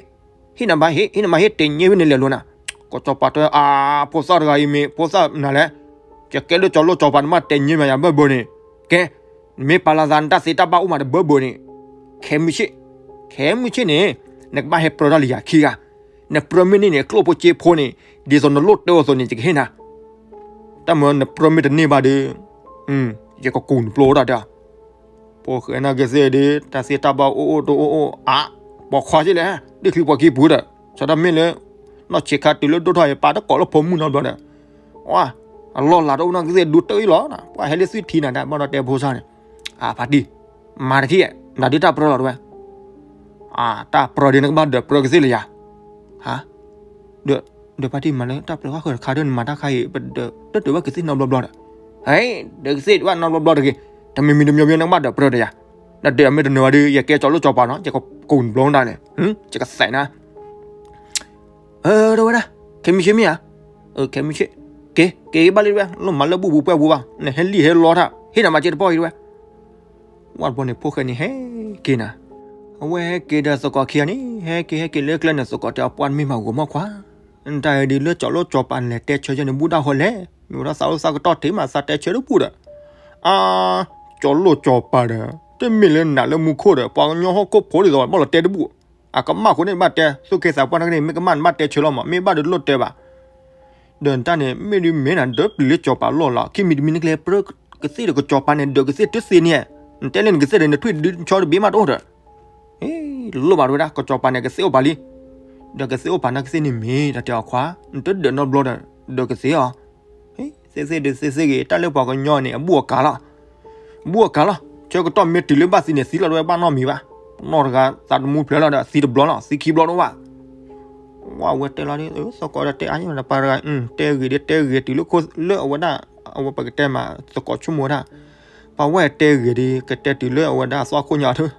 ဟ့ၣ်နၤဘၣ် ဟ့ၣ် ဟ့ၣ်နၤဘၣ် ဟ့ၣ် တဲညဲဖဲန့ၣ်လဲၤလိာ်နၤ, ကစီၤပၤတဲ အါ ဖိသၣ်တဂၤအံၤမ့ၢ် ဖိသၣ်နၤလဲၣ်, ယကဲလၢကၠီၤလိၣ်ကၠီၤပၤနမ့ၢ်တဲညဲမးယၤဘၢဘၢန့ၣ်, ကဲ နမ့ၢ်ပာ်လီၤသးနတၢ်သ့တၢ်ဘၣ်အိၣ်မးတဘၢဘၢန့ၣ်, ခဲမုၢ်ဆ့ၣ်, ခဲမုၢ်ဆ့ၣ်န့ၣ်, နကဘၣ်ဟဲပြၢတၢ်လၢယၤခံဂၤ, နပြၢမ့ၢ်န့ၢ်န့ၣ် ကျိၣ်ဖိစ့ဖိန့ၣ်, ဒ်သိးနလိၣ်တဲအီၤအသိးန့ၣ် ယကဟ့ၣ်နၤ တၢ်မၢနပြၢမ့ၢ်တန့ၢ်ဘၣ်ဒီး, ယကကူးနပျိတၢ်ဒီး, ဖိၣ်ဃဲနာ်က့သ့ၣ်ဒီး တၢ်သ့တၢ်ဘၣ်အိၣ်အိၣ်တအိၣ်အိၣ် အါ, ပိာ်ခွါက့လဲၣ် ဒ်ချံပှၤခံပူၤဒီး, ဆီတၢ်မ့ၢ်လၢ, နီၢ်ဆံးခါတုၤလၢဒိၣ်ထီၣ်အံၤ ပာ်တကိးလၢဖိမုၣ်နီတဘျီဒီး, အလီၢ်လၤတအိၣ်နာ်က့သ့ၣ်ဒူတအံၤလီၤ, ပှၤဟဲလၢသုထံနၤဒီး ဘၣ်ဒီးတဲဖိသၣ်န့ၣ်, အါ ဖါတံၢ်, မၤတထံၣ်, နဒုးတၢ်ပြၢလီၤတဝဲ အါ တၢ်ပြၢဒ်နကဘၣ်ဒၢးပြၢကသ့ၣ်လၢယၤ, ဟါ, ဒီး, ဒီးဖါတံၢ်မၤလၢတၢ်ပြၢဃီဃၢၤတခါဒီး နမၤတၢ်ခါအံၤ ပဒၢးတၢ်ဒၢးဘၣ်ကသ့ၣ်နီတဘျီဘျီဒီး, ဟဲ, ဒၢးကသ့ၣ်ဘၣ်နီတဘျီဘျီတဂ့ၤ, တမံၤမံၤတမံၤမံၤနကဘၣ်ဒၢးပြၢဒီးယၤ, နဒၢးမ့ၢ်တနၢၤဘၣ်ဒီး ယကဲကၠီၤလိၣ်ကၠီၤပၤနီၤ ယကကူးနပျိတၢ်န့ၣ်, ယကသဲးနၤ အၢ တဝဲဒၣ်, ခဲမုၢ်ဆ့ၣ်မ့ၢ်ဧါ, အၢ ခဲမုၢ်ဆ့ၣ်, က့ၤ က့ၤဘၣ်လံတဝဲ လိၣ်မၤလၢဘူၣ်ပူၤပှဲၤပူၤဘၣ် နဟဲလံၣ်ဟဲလီတၢ် ဟ့ၣ်နၤမၤစ့တပီၢ်အံၤတဝဲ ဝဲတဘျီန့ၣ် ဖိၣ်ဃဲန့ၣ်ဟဲက့ၤနၤ, အဝဲဟဲက့ၤဒီးသကိးခံဂၤန့ၣ် ဟဲက့ၤဟဲက့ၤလၢကျဲန့ၣ် သကိးတဲအီၤ ပှၤတမ့ၢ်မၤဂီၤမီၢ်ခွါ, နတၢ်အံၤဒ်လၢကၠီၤလိၣ်ကၠီၤပၤနလဲၤတဲဆၢယဲန့ၣ် ဘူၣ်ဒၣ်ဃီလဲၣ်, မ့ၢ်ဝဲဒၣ်သးလိၣ်သးကတီၢ်တ့ၢ်မး သးတဲဆၢတဘူၣ်ဒီး, အါ, ကၠီၤလိၣ်ကၠီၤပၤဒီး တမ့ၢ်လၢနးလၢမူခိၣ်ဒီး ပှၤကညီဟီၣ်ခိၣ်ဖိဒ်သိးဘၣ်လီၤတဲတဘူၣ်, အကမၣ်ဃိန့ၣ်ဘၣ်တဲ သူၣ်က့သးပှၢ်နာ်က့န့ၣ် မ့ၢ်ကမၣ်နဘၣ်တဲဆၢလီၤမး မ့ၢ်ဘၣ်ဒီးလိၣ်တဲဘၣ် ဒီးနတၢ်န့ၣ် မ့ၢ်ဒ်မ့ၢ်နၤ ဒၢးပျံၤလၢကၠီၤပၤလီၢ်လီၤ ခံမံၤတမံၤနကလဲၤပြၢကသ့ၣ်ဒီးကၠီၤပၤန့ၣ် ဒၢးကသ့ၣ်တသ့န့ၣ်, နတဲလၢနကသ့ၣ်ဒီး နထွံၣ်ဒုးဆီတဘ့ၣ်မးတအိၣ်ဒီး, လိၣ်ဘၣ်တဝဲဒၣ် ကၠီၤပၤန့ၣ် ကသ့ၣ်အိၣ်ပာ်လံ, ဒီးကသ့ၣ်အိၣ်ပာ်နာ်ကသ့ၣ်န့ၣ်မ့ၢ် တၢ်တဲအီၤခွါ နတဒၢးနီတဘျီဒီး ဒၢးကသ့ၣ်အီၤ သ့ၣ်သ့ၣ်ဒုးသ့ၣ်သ့ၣ်ဂ့ၤ တၢ်လၢပှၤကညီန့ၣ် အဘူၣ်အကၤလီၤ, ဘူၣ်အကၤလီၤ, ဆၢကတီၢ်မ့ၢ်တုၤလၢဘၣ်သံန့ၣ် သံလီၤတဝဲဘၣ်နီတမံၤဘၣ်, နီၢ်တဂၤသးတမူဖျဲးလီၤဒီး သံတဘျီလီၤဘၣ်, ဝဲတဲလီၤဒ် သကိးဒီးတဲအါန့ၣ် ပှၤတဂၤ တဲဂ့ၤဒီးတဲဂ့ၤ တုၤလၢခိၣ်လၢအဝဲဒၣ် အဝဲပကတဲမး သကိးဆိကမိၣ်ဝဲဒၣ် ပှၤဝဲတဲဂ့ၤဒီး ကတဲတုၤလၢအဝဲဒၣ်သွၣ်ခိၣ်ညါထၢၣ်,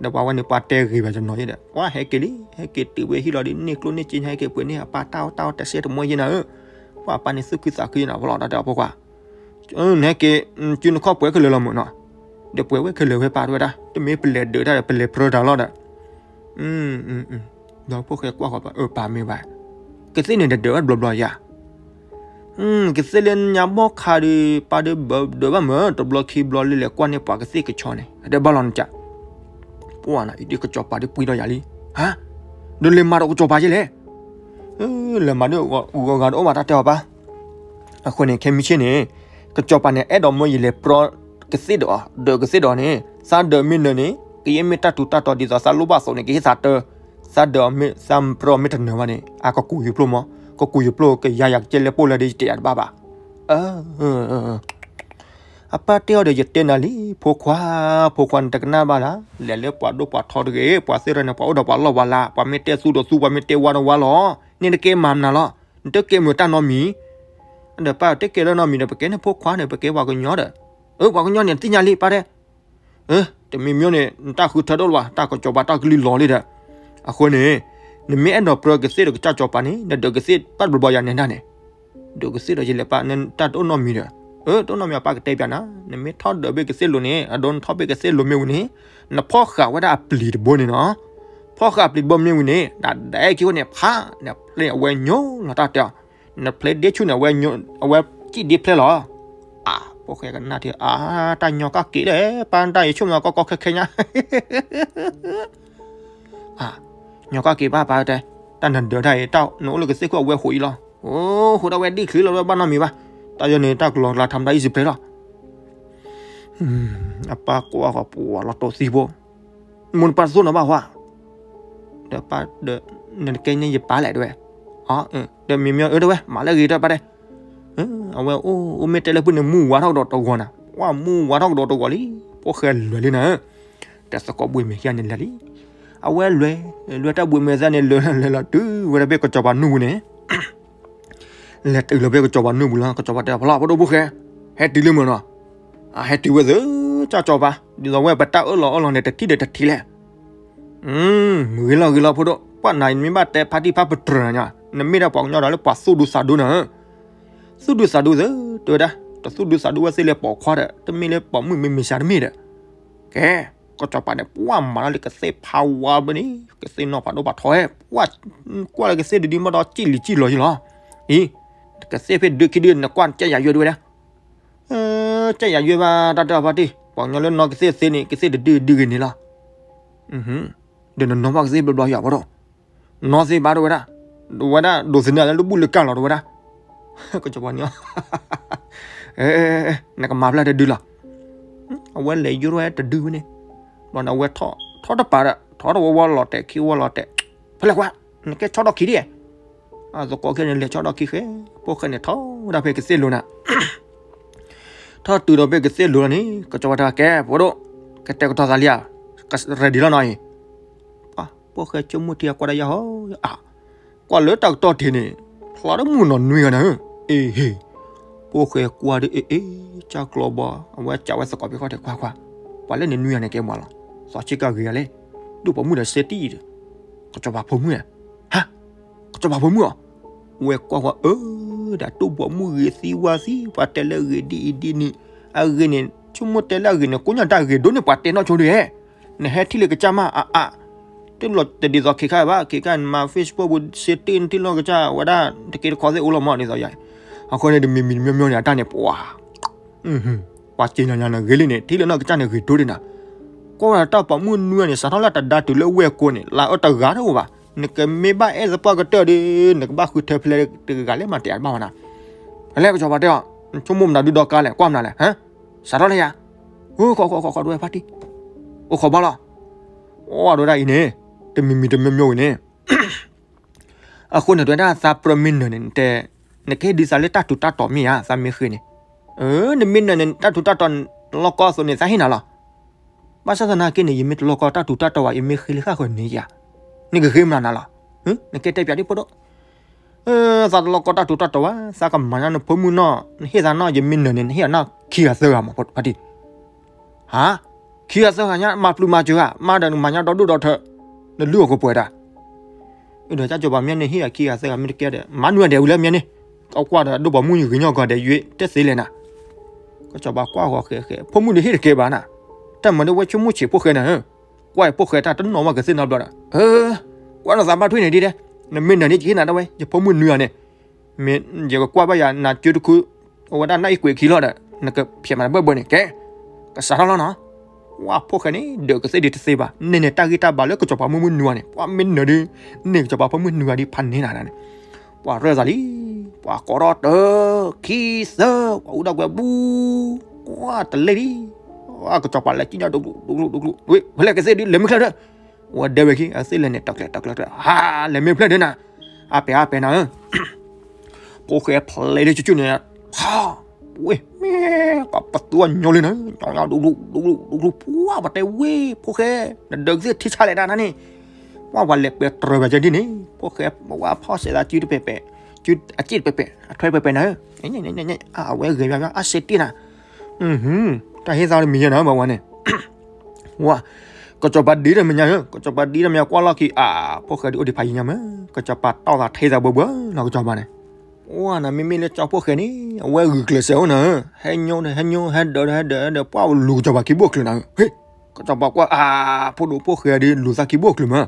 ဒီးပှၤဝဲန့ၣ် ပှၤတဲဂ့ၤဘၣ်တနီၤယဲဒီး ပှၤဟဲက့ၤလံ ဟဲက့ၤတုၤဝဲဟံၣ်လီၤဒီး န့ၢ်ကျိၣ်န့ၢ်စ့ညါ ဟဲက့ၤပှ့ၤန့ၢ်အပၢ်တၢ်အီၣ်တၢ်အီ တၢ်စဲတမီၢ်ယဲနၤဧၢ, ပှၤအပၢ်န့ၣ် သူၣ်ခုသးခုယဲနၤ ဖိလီၤ တၢ်တဲအီၤဖိခွါ, နဟဲက့ၤ စုနခီၣ်ပှဲၤခဲလၢာ်လီၤမးနီၤ, ဒီးပှဲၤဝဲခဲလၢာ်ဝဲပာ်တဝဲဒၣ် တမ့ၢ်ပလဲၤဒၢးတၢ်ဒီး ပလဲၤပြၢတၢ်လီၤဒီး ဒီးဖိၣ်ဃဲကွၢ်ဃီၤပာ် အၢ ပာ်မ့ၢ်ဘၣ်, ကသ့ၣ်န့ၣ်ဒီးဒၢးဝဲတဘျီဘျီယၤ, ကသ့ၣ်လၢညါဘီၣ်ခါဒီး ပၢ်ဒီးဘၢဒၢးဘၣ်မၢ် တဘျီခံဘျီလၢလဲၤကွၢ်န့ၢ်ပှၤကသ့ၣ်ကဆီန့ၣ် အတဲဘၣ်လီၤနကး, ပှၢ်နၤအံၤဒ်ကစီၤပၤဒ်ပှံၢ်ဒီးယၤလံ, ဟါ, ဒီးလဲၤမၤဒီးကစီၤပၤက့လဲၣ်, လဲၤမၤဒ်ဂီၤဂၤတအိၣ်ဘၣ်တၢ်တဲအီၤပၢ်, အဃိန့ၣ် ခဲမုၢ်ဆ့ၣ်န့ၣ် ကစီၤပၤန့ၣ် အဲၣ်ဒိးမၢယလဲၤပြီ ကသ့ၣ်ဒီး ဒၢးကသ့ၣ်ဒီးန့ၣ် သးဒၢးမ့ၢ်နၢၤန့ၣ် ကယဲၢ်မ့ၢ်တၢ်ထူးတၢ်တီၤဒ်သိးသးလိၣ်ဘၣ်အသိးန့ၣ် ကဟ့ၣ်သးတၢ်, သးဒၢးမ့ၢ်သးပြီမ့ၢ်တနၢၤဘၣ်န့ၣ် အကကူးယုာ်ပျိၢ်မၢ်, ကကူးယုာ်ပျိၢ် ကယၤယၤကကဲလၢပှိၢ်လၢဒ်ယတဲအတဘၣ်ဘၣ်, အပၢ်တဲအီၤဒီး ယတဲနၤလံ ဖိခွါ, ဖိခွါန့ၣ်တကနၣ်ဘၣ်လၢ်, လဲၤလၢပှၤဒိၣ်ပှၤထီတဂ့ၤ, ပှၤသ့ၣ်ရၢန့ၣ် ပှၤအိၣ်ဒီးပှၤလီၢ်ပှၤလၤ, ပှၤမ့ၢ်တဲသူဒီးသူ, ပှၤမ့ၢ်တဲဝါဒီးဝါလီၤ, န့ၣ်တကဲမၤမနုၤလီၤ, နတကဲမုာ်တၢ်နီတမံၤ, ဒီးပၢ်တကဲလၢနီတမံၤဒီး ပကဲန့ၣ်ဖိခွါန့ၣ် ပကဲပှၤကညီဒီး, အၢ ပှၤကညီန့ၣ် သ့ၣ်ညါလံပၢ်တဲ, တမံၤမ့ၢ်န့ၣ် နတၢ်ဃုထၢဒိၣ်လီၤဘၣ်, တၢ်ကစီၤပၤတၢ်ကလုၢ်လီၤလံဒီး, အဃိန့ၣ် နမ့ၢ်အဲၣ်ဒိးပြီကသ့ၣ်ဒီးကစၢ်စီၤပၤန့ၣ် နဒၢးကသ့ၣ်ဘၣ်တဘျီဘျီယၤနဲဒၣ်န့ၣ်, ဒၢးကသ့ၣ်ဒီးယလဲၤပၢ် နတၢ်တအိၣ်နီတမံၤဒီး, အၢ တအိၣ်နီတမံၤ အပၢ်ကတဲပျးနၤ, နမ့ၢ်ထီၣ်ဒၢးဘ့ၣ်ကသ့ၣ်လိၤန့ၣ် အဒိနထီၣ်ဘ့ၣ်ကသ့ၣ်လိၤမ့ၢ်ဝံၤန့ၣ်, နဖီၣ်ဃာ်ဝဲဒၣ်အပျံၤတဘိန့ၣ်နီၤ, ဖီၣ်ဃာ်အပျံၤတဘိမ့ၢ်ဝံၤန့ၣ် ဒၣ်ဒဲက့ၤဃိန့ၣ် ဖး နဖျဲအဝဲညိလီၤတၢ်တဲအီၤ, နဖျဲဒ့ဆူၣ်န့ၣ် အဝဲကံၣ်ဒ့ဖျဲလီၤ, အါ ဖိၣ်ဃဲကနၣ်ထံ အါ တၢ်ညီကၣ်က့ၤလၢပၢ်တၢ်အံၤဆူၣ်မးကီကီခဲခဲညါ ညီကၣ်က့ၤဘၣ်ပၢ်တဲ, တၢ်နဒၢးတၢ်အံၤ နအိၣ်လၢကသ့ၣ်ခိၣ်အဝဲဃိးအံၤလီၤ, အိ ဃိးဒၣ်ဝဲဒ်ချံလီၤ ဘၣ်နီတမံၤဘၣ်, တၢ်ယီန့ၣ် တၢ်ကလီၤကျါထါမတၤအံၣ်စံးဖျဲးလီၤ, အပၢ်ကွၢ်ဃီပှၤလီၤတိာ်သံဖိ, မိၢ်နပၢ်တသိၣ်နီၤဘၣ်ဃီ, ဒီးပၢ်ဒီး နတကဲန့ၢ်ယပၢ်လဲၣ်တဲဝဲ, ဒီးမ့မ့ၢ်အၢတဲဝဲ မၤလၢအဂ့ၤတၢ်ပၢ်တဲ အဝဲအိၣ်အိၣ်မ့ၢ်တဲလၢဖုၣ်န့ၣ် မူဝါထီၣ်ကဒီးတဂီၤနၤ, ဝဲမူဝါထီၣ်ကဒီးတဂီၤလံ, ဖိၣ်ဃဲလဲၤလံနၤ, တၢ်သကိးဘှံးမဲာ်ခံဂၤန့ၣ်လဲၤလံ, အဝဲလဲၤ လဲၤတၢ်ဘှံးမဲာ်သၣ်န့ၣ် လဲၤလဲၤလီၤတုၤဝဲဒၣ်ဖဲကစီၤပၤနူၢ်ပူၤန့ၣ်, လဲၤတုၤလီၤဖဲကစီၤပၤနူၢ်ပူၤလီၤ, ကစီၤပၤတဲ ဖီလီၤ ဖိဒိၣ်ဖိၣ်ဃဲ, ဟဲတုၤလၢမုာ်နီၤ, အဟဲတုၤဝဲသ့ၣ် ကၢ်ကၠီၤပၤ ဒ်သိးဝဲပတၢ်အၢၣ်လီၤအီလီၤန့ၣ် တထံၣ်ဒီးတထံၣ်လဲၣ် ဂ့ၤလီၤဂ့ၤလီၤဖိဒိၣ်, ပှၤနၤ နမ့ၢ်ဘၣ်တဲဖါတံၢ်ဖါပတြၢၤနၤ, နမ့ၢ်ဒၣ်ပှၤကညီဒီးလၢပှၤသူၣ်ဒူသးဒူနၤ, သူၣ်ဒူသးဒူသ့ၣ် တဲဝဲဒၣ်, တသူၣ်ဒူသးဒူဝဲသ့ၣ်လၢပိာ်ခွါဒီး တမ့ၢ်လၢပိာ်မုၣ်မ့ၢ်မ့ၢ်စှၤတမ့ၢ်ဒီး, ကဲ, ကစီၤပၤန့ၣ် ပှၤမၤလီၤလၢကသ့ၣ်ဖးဝါဘၣ်န့ၣ် ကသ့ၣ်နီၢ်ပှၤဒိၣ်ပှၤထီဝဲ, ပှၤကွၢ်လၢကသ့ၣ်ဒုဒုမ့ၢ်ဒီး စံၣ်လံၤစံၣ်လီၤယံလီၤ, အံၤ, ကသ့ၣ်ဖဲဒုခံဒု နကွၢ်ကဲယၤယွဲဒၣ်ဝဲဒၣ် ကဲယၤယွဲဘၣ်တၢ်တဲအီၤဖါတံၢ်, ပှၤကညီလၢနီၢ်ကသ့ၣ်သ့န့ၣ် ကသ့ၣ်တဒုဒုဂ့ၤန့ၣ်လီၤ, ဒီးနနီၢ်ဘၣ်ကသ့ၣ်ဘျီဘျီယၤဖိဒိၣ်, နီၢ်သ့ၣ်ဘၣ်တဲဝဲဒၣ်, ဝဲဒၣ်ဒိးသန့ၤလၢဘူၣ်လၢကၢ်လီၤတဲဝဲဒၣ်, ကစီၤပၤန့ၣ်, နကမၤဖျါတဒုလီၤ, အဝဲလဲၤယိထီၣ်ဝဲတဒုဝဲန့ၣ်, ဘျီန့ၣ်အဝဲထီၣ်တပၤဒီး ထီၣ်တဝီဝီလီၤတဲာ်ခံဝီလီၤတဲာ်, ဖဲလဲၣ်ကွၢ်, နကဲဆီထီၣ်ခံဒံး အသကိးခဲန့ၣ် လဲၤဆီထီၣ်ခံဃဲ, ဖိၣ်ဃဲန့ၣ်ထီၣ်ဝဲဒၣ်ဖဲကသ့ၣ်လိၤနၤ, ထီၣ်တုၤဒီးဖဲကသ့ၣ်လိၤလီၤန့ၣ် ကစီၤပၤတဲ ကဲ ဖိဒိၣ်, ကတဲာ်ကတီၤသးလံဧါ, ကreadyလီၤနီၤအံၤ, ပှၤဖိၣ်ဃဲဆိကမိၣ်ထံအကွၢ်တၢ်ယါဟီ, အါ, ကွၢ်လၢတၢ်ကတီၢ်ထံးန့ၣ် ဖျါတမုၢ်နီၢ်နွံဂၤနၤဧၢ, အ့ဟ့ၣ်, ဖိၣ်ဃဲကွၢ်ဒီး အ့အ့, ကၢ်ကျီဘီ, အဝဲကးဝဲသကိးဖဲခီၣ်ထံးကွၢ်ကွၢ်, ပှၤလၢန့ၣ်နွံဂၤန့ၣ်ကဲမးလီၤ, သီဆ့ကၤဂ့ၤဂၤလဲၣ်, ဒိၣ်ပိာ်မုၣ်ဒီးစဲတံၢ်ဒီး, ကစီၤပၤဖိမုၣ်ဧါ, ဟါ, ကစီၤပၤဖိမုၣ်ဧါ, ဝဲကွၢ်ကွၢ်အၢ, ဒီးဒိၣ်ပိာ်မုၣ်ဂ့ၤသံဝါသံ, ပှၤတဲလၢအဂ့ၤဒ်အံၤဒ်န့ၣ်, အဂ့ၤန့ၣ် ဆိကမိၣ်တဲလၢအဂ့ၤန့ၣ် ကိးညါတၢ်ဂ့ၤဒိၣ်န့ၢ်ပှၤတဲနီၢ်ဆိဒ်ဧါ, နဟဲထံၣ်လၢကစၢ်မးအါအါ, တလီၤတဒ်သိးခ့ခါဘၣ်, ခ့ခါနမၤ Facebook ပူၤ စဲတံၢ်နထံၣ်လီၤကစၢ်ဝဲဒၣ် တက့တခီသ့ၣ်အိၣ်လီၤမးဒ်သိးယါ, အဃိန့ၣ် တမံၤမံၤတမံၤမံၤန့ၣ် အတၢ်န့ၣ် ပှၤ ပှၤစံၣ်ညီၣ်ညီၣ်န့ၣ်ဂ့ၤလံန့ၣ် ထံၣ်လၢနီၢ်ကစၢ်န့ၣ်ဂ့ၤဒိၣ်ဒံးနၤ, ကွၢ်ဝဲဒၣ်တၢ်ပိာ်မုၣ်နွံဂၤန့ၣ် စးထီၣ်လၢတဒါတုၤလၢဝဲၢ်ကိန့ၣ် လါအၢတဂၤတအိၣ်ဘၣ်, နကမ့ၢ်ဘၣ်အဲၣ်သပှၢ်ကတၢၢ်ဒီး နကဘၣ်ဃုထၢဖဲလဲၣ်တဂၤလဲၣ်မးတဲအါတဘၣ်ဝဲနၤ, ဖဲလဲၣ်ကစီၤပၤတဲအီၤ နဆိကမိၣ်မနုၤဒုဒီကါလဲၣ် ကွၢ်မနုၤလဲၣ်, ဟါ, စးထီၣ်လၢယၤ, အိၣ်ခိးခိးခိးခိးဒဝဲဖါတံၢ်, အိၣ်ခိးဘၣ်လီၤ, အိၣ်ဒဝဲဒၣ်အံၤန့ၣ်, တမံၤမံၤတမံၤမံၤဝဲန့ၣ် အဃိန့ၣ် တဲဝဲဒၣ်သးပြၢမ့ၢ်နၢၤန့ၣ် နတဲ, နကဟ့ၣ်ဒုးသးလၢတၢ်ထူးတၢ်တီၤမ့ၢ်ဧါ, သးမ့ၢ်ဃ့န့ၣ်, အၢ နမ့ၢ်နၢၤန့ၣ် တၢ်ထူးတၢ်တီၤ လီၢ်ကီၢ်အသိးန့ၣ် သးဟ့ၣ်နၤလီၤ. ဘၣ်ဆၣ်သနာ်က့န့ၣ် ယမ့ၢ်တလီၢ်ကီၢ်တၢ်ထူးတၢ်တီၤဘၣ် ယမ့ၢ်ဃ့လၢဃၣ်ဃၢၤန့ၣ်ဧါ, နကဃ့မနုၤနၤလီၤ. နကဲတဲပၠးဒ်ဖိဒိၣ်, သးတလီၢ်ကီၢ်တၢ်ထူးတၢ်တီၤဘၣ်, သးကမၤညါနဖိမုၣ်နီၢ်, နဟ့ၣ်သးနီၢ် ယမ့ၢ်နၢၤန့ၣ် နဟ့ၣ်အီၤနီၢ်ခံဂၤသၢဂၤမး ဖါတံၢ် ဟါ, ခံဂၤသၢဂၤညါ မၤပျုၤမၤစၢၤဧါ, မၤဒီးနကမၤညါဒီဒိၣ်ဒီထၢ, နလုၢ်အီၣ်ကပှဲၤတၢ်. အဒီးကၠီၤပၤမ့ၢ်န့ၣ် ဟ့ၣ်အခံဂၤသၢဂၤမ့ၢ်တကဲဒီး မၤနုၤဒဲးဝံၤလၢမ့ၢ်န့ၣ်, ကကွၢ်ဒီးဒိၣ်ပိာ်မုၣ်ဂ့ၤညီဂီၤဒဲးယွ့တသ့လဲၣ်နၤ. ကၠီၤပၤကွၢ်ဂီၤဃဲးဃဲး ဖိမုၣ်ဒုးဟ့ၣ်တကဲဘၣ်နၤ, တၢ်မၤဒ်ဝဲဆိကမိၣ်ဆံးဖိၣ်ဃဲနၤဧၢ, ကွၢ်အံၤဖိၣ်ဃဲတၢ်တနီၣ်ဘၣ်ကသ့ၣ်နီတဘျီဒီး, ကွၢ်နသးဘၣ်ထွံၣ်န့ၣ်ဒ်လဲၣ်, နမ့ၢ်နၢၤန့ၣ် ယဟ့ၣ်နၤဒၣ်ဝဲ ယဖိမုၣ်နွံဂၤန့ၣ်, မ မ့ၢ်ယကကွၢ်ဘၣ်ယၤနၤကၠိတခု အဝဲဒၣ်နၢ်အံၣ်ကွဲးခံလီၤဒီး နကဖျဲးမးတဘၢၣ်ဘၢၣ်န့ၣ် ကဲ ကစးထီၣ်လီၤနီၤ. ဝဲဖိၣ်ဃဲန့ၣ် ဒုးကသ့ၣ်ဒုးတသ့ဘၣ် န့ၢ်န့ၣ်တၢ်ဂ့ၢ်တၢ်ဘါလၢကစီၤပၤဖိမုၣ်နွံဂၤန့ၣ် ပှၤမ့ၢ်နၢၤဒုး န့ၢ်ကစီၤပၤဖိမုၣ်နွံဂၤဒုးဖးန့ၢ်နၤန့ၣ် ပှၤရၢၢ်သးလံ ပှၤကိးထီၣ်တၢ ခံသၢ ပှၤအူဒၣ်ကွဲးဘူ ကွၢ်တလဲလံ ကစီၤပၤလဲၤကံၣ်ညီဒိၣ်ကျိၣ်ဒိၣ်ကျိၣ်ဒိၣ်ကျိၣ် ဝဲဖဲလဲၣ်ကသ့ၣ်ဒုး လဲၤမ့ၢ်ဖျၢၣ်ဒီး ဝဲဒဲဝဲခံ အသ့ၣ်လဲၤန့ၣ် တကျဲတကျဲတကျဲ ဟး လဲၤမ့ၢ်ဖျၢၣ်ဒီးနၤ အါပဲာ်အါပဲာ်နၤဧၢ ဖိၣ်ဃဲဖျဲးဒုးဆူၣ်ဆူၣ်န့ၣ် ဟး ဝဲ မ့ၢ်ကပသူအညီလံနၤ ညီညီဒိၣ်ကျိၣ်ဒိၣ်ကျိၣ်ဒိၣ်ကျိၣ် ပှၤပတဲဝဲ ဖိၣ်ဃဲ နဒုးကသ့ၣ်ထံဆါလဲၣ်ဒၣ်နၤန့ၣ် ပှၤပှၤလဲၤပှဲၤတြၢၤဘၣ်ကဲဒ်န့ၣ် ဖိၣ်ဃဲ ဝဲဖီၣ်စဲးသးစုတပဲာ်ပဲာ် စုအစ့ၣ်တပဲာ်ပဲာ် အထွဲတပဲာ်ပဲာ်နၤဧၢ အဝဲဂ့ၤဘၣ်ဘၣ် အစဲးတ့ၢ်နၤ တၢ်ဟ့ၣ်သးတမံၤယဲနၤ ဘၣ်ဝဲန့ၣ် ဝဲ ကစီၤပၤဒ်တမံၤညါဧၢ ကစီၤပၤဒ်တမံၤညါကွၢ်လီၢ်ခံ အါ ဖိၣ်ဃဲဒုးအိၣ်ဒံးဖးယံၤညါမၢ် ကစီၤပၤတီၢ်သးထဲသးဘၢဘၢလီၤကစီၤပၤန့ၣ် ဝဲနမ့မ့ၢ်လၢကၠီဖိၣ်ဃဲန့ၣ် အဝဲဂုာ်ကျဲးစၢးအိၣ်နၤဧၢ ဟဲညိ ဟဲညိ ဟဲဒၢးဒီး ဟဲဒၢးဒီး ပှၤလူၤကစီၤပၤခံဘိၣ်ချုးနၤဧၢ ဟ့ၣ် ကစီၤပၤကွၢ် အါ ဖိဒိၣ်ဖိၣ်ဃဲဒုး လူၤသးခံဘိၣ်ချုးမၢ်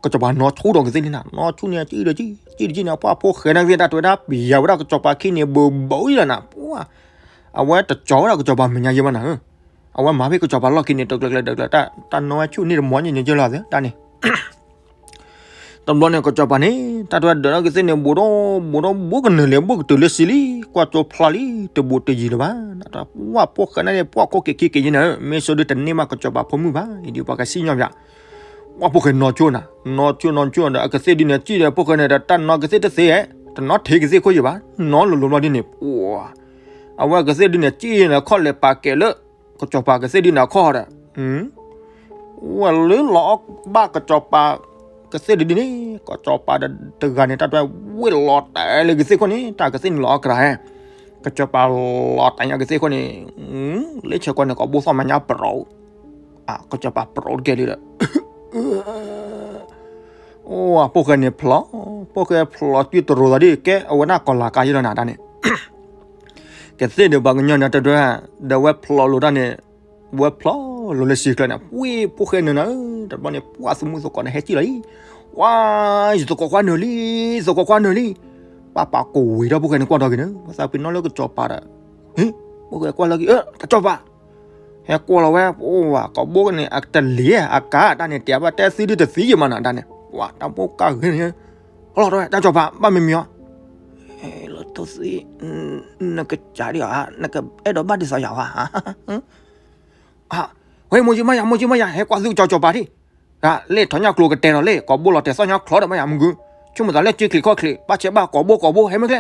ကစီၤပၤနီၢ်ဆူၣ်ဒီးကသ့ၣ်လံနၤ နီၢ်ဆူၣ်န့ၣ် ကံၣ်ဒီးကံၣ် ကံၣ်ဒီးကံၣ်န့ၣ် ပှၤဖိၣ်ဃဲန့ၣ်ကသ့ၣ် တၢ်တဲဝဲဒၣ် ပယၤဝဲဒၣ်ကစီၤပၤခံန့ၣ် ဘိးဘိးအံၤလီၤနၤ ပှၤ အဝဲတကၠီဝဲဒၣ်ကစီၤပၤမဲာ်ညါယဲဘၣ်နၤဧၢ အဝဲမၤဖဲကစီၤပၤလီၢ်ခံန့ၣ် တကျဲကျဲတကျဲ တၢ်နီၢ်ဝဲဆူၣ်န့ၢ်တမီၤညါန့ၣ်ယဲလီၤသၢ တၢ်န့ၣ် တဘျီန့ၣ် ကစီၤပၤန့ၣ် တၢ်တဲဝဲဒၢးဒီးကသ့ၣ်န့ၣ် ဘိးဒီးဘိးဒီးဘိးကနၢၤလၢဘိၣ်ကတုၤလၢစံလံ ကွၢ်ကၠိဖျါလံ တဘူးတယံၤလၢၤဘၣ် ပှၤဖိၣ်ဃဲန့ၣ် ပှၤခိၣ်က့ၤခံက့ၤယဲနၤဧၢ မ့ၢ်ဆိဒုးတန့ၢ်ဘၣ်ကစီၤပၤဖိမုၣ်ဘၣ် အံၤဒုးပှၤကစံၣ်ညီၣ်ပၠး ပှၤဖိၣ်ဃဲနီၢ်ဆိၣ်နၤ နီၢ်ဆိၣ်နီၢ်ဆိၣ်ဒီး အကသ့ၣ်ဒုးန့ၣ် ကံၣ်ဒီးဖိၣ်ဃဲန့ၣ်ဒီး တၢ်နီၢ်ကသ့ၣ်တသ့ တနီၢ်ထံးကသ့ၣ်ခိၣ်ယံၤဘၣ် နီၢ်လိၤလိၤဘျီဒ်န့ၣ် ပှၤ အဝဲအကသ့ၣ်ဒုးန့ၣ် ကံၣ်န့ၣ်ခီၣ်လဲၤပာ်ကဲလၢ ကစီၤပၤကသ့ၣ်ဒုးန့ၣ်အခီၣ်ဒီး ဝဲလၢလီၤအီၣ်ဘၣ်ကစီၤပၤကသ့ၣ်ဒုးဒ်န့ၣ် ကစီၤပၤတဂၤန့ၣ် တၢ်တဲဝဲဝ့ၢ်လီၤတဲာ်လၢကသ့ၣ်ခိၣ်န့ၣ် တၢ်ကသ့ၣ်န့ၣ်လီၤအီၣ်ကြၤဟဲ ကစီၤပၤလီၤတဲာ်ညါကသ့ၣ်ခိၣ်န့ၣ် လၢဆၢကီးန့ၣ် ကိးဘိသီၣ်မၤညါပရီး ကစီၤပၤပရီးတကဲလံဒီး အိၣ် ဖိၣ်ဃဲန့ၣ်ဖျိး ဖိၣ်ဃဲဖျိး ကံၣ်တရိၤသးဒ်ကဲ အဝဲဒၣ်ကီၤလၤကါယဲလီၤနၤတၢ်န့ၣ် ကသ့ၣ်ဒီးပှၤကညီန့ၣ်တဒၢ ဒီးဝဲဖျိးလိာ်တၢ်န့ၣ် ဝဲဖျိးလိာ်လၢစံကျၢန့ၣ် ဝ့ၢ်ဖိၣ်ဃဲနၢၤနၤဧၢ တဘျီန့ၣ် ပှၤသမူသကိးန့ၣ်ဟဲစံၣ်လီၤလံ ဝါ ယသကိးခွါနၢၤလံ သကိးခွါနၢၤလံ ပှၤပာ်ကိးဝံၤဒီးဖိၣ်ဃဲန့ၣ်ကွၢ်ထီၣ်က့ၤန့ၣ် ပှၤသးပ့ၤနီၣ်လၢကစီၤပၤဒီး ဟ့ၣ် ဖိၣ်ဃဲကွၢ်လီၤက့ၤ အၢ တၢ်ကစီၤပၤ ဟဲကွၢ်လီၤဝဲ ပှၤကိးဘိန့ၣ် အတလံၤအကါတၢ်န့ၣ် တဲဘၣ်တဲသံဒုးတသံယံၤမးနၤတၢ်န့ၣ် ပှၤတၢ်ဖိကါဂ့ၤန့ၣ် လီၤတဝဲ တၢ်ကစီၤပၤ ဘၣ်မံၤမံၤအီၤ လီၤတသံ နကစၢ်ဒံးဧါ နကအဲၣ်ဒိးဘၣ်ဒ်သိးယၤဧါ ဝဲမိၢ်ကၠံမးယၤ မိၢ်ကၠံမးယၤ ဟဲကွၢ်သုကစီၤပၤဒံး လ့ၣ်ထီၣ်ညၣ်ကျိၤကတဲနီၤလ့ၣ် ကိးဘိလီၤတဲာ်သီၣ်ညါချီဒီးမးယၤမုၢ်ကု ဆိကမိၣ်သးလၢကၠ့ချံးခီၣ်ချံး ဘၣ်ဆဲးဘၣ်ကိးဘိကိးဘိ ဟဲမ့ၢ်ကျဲ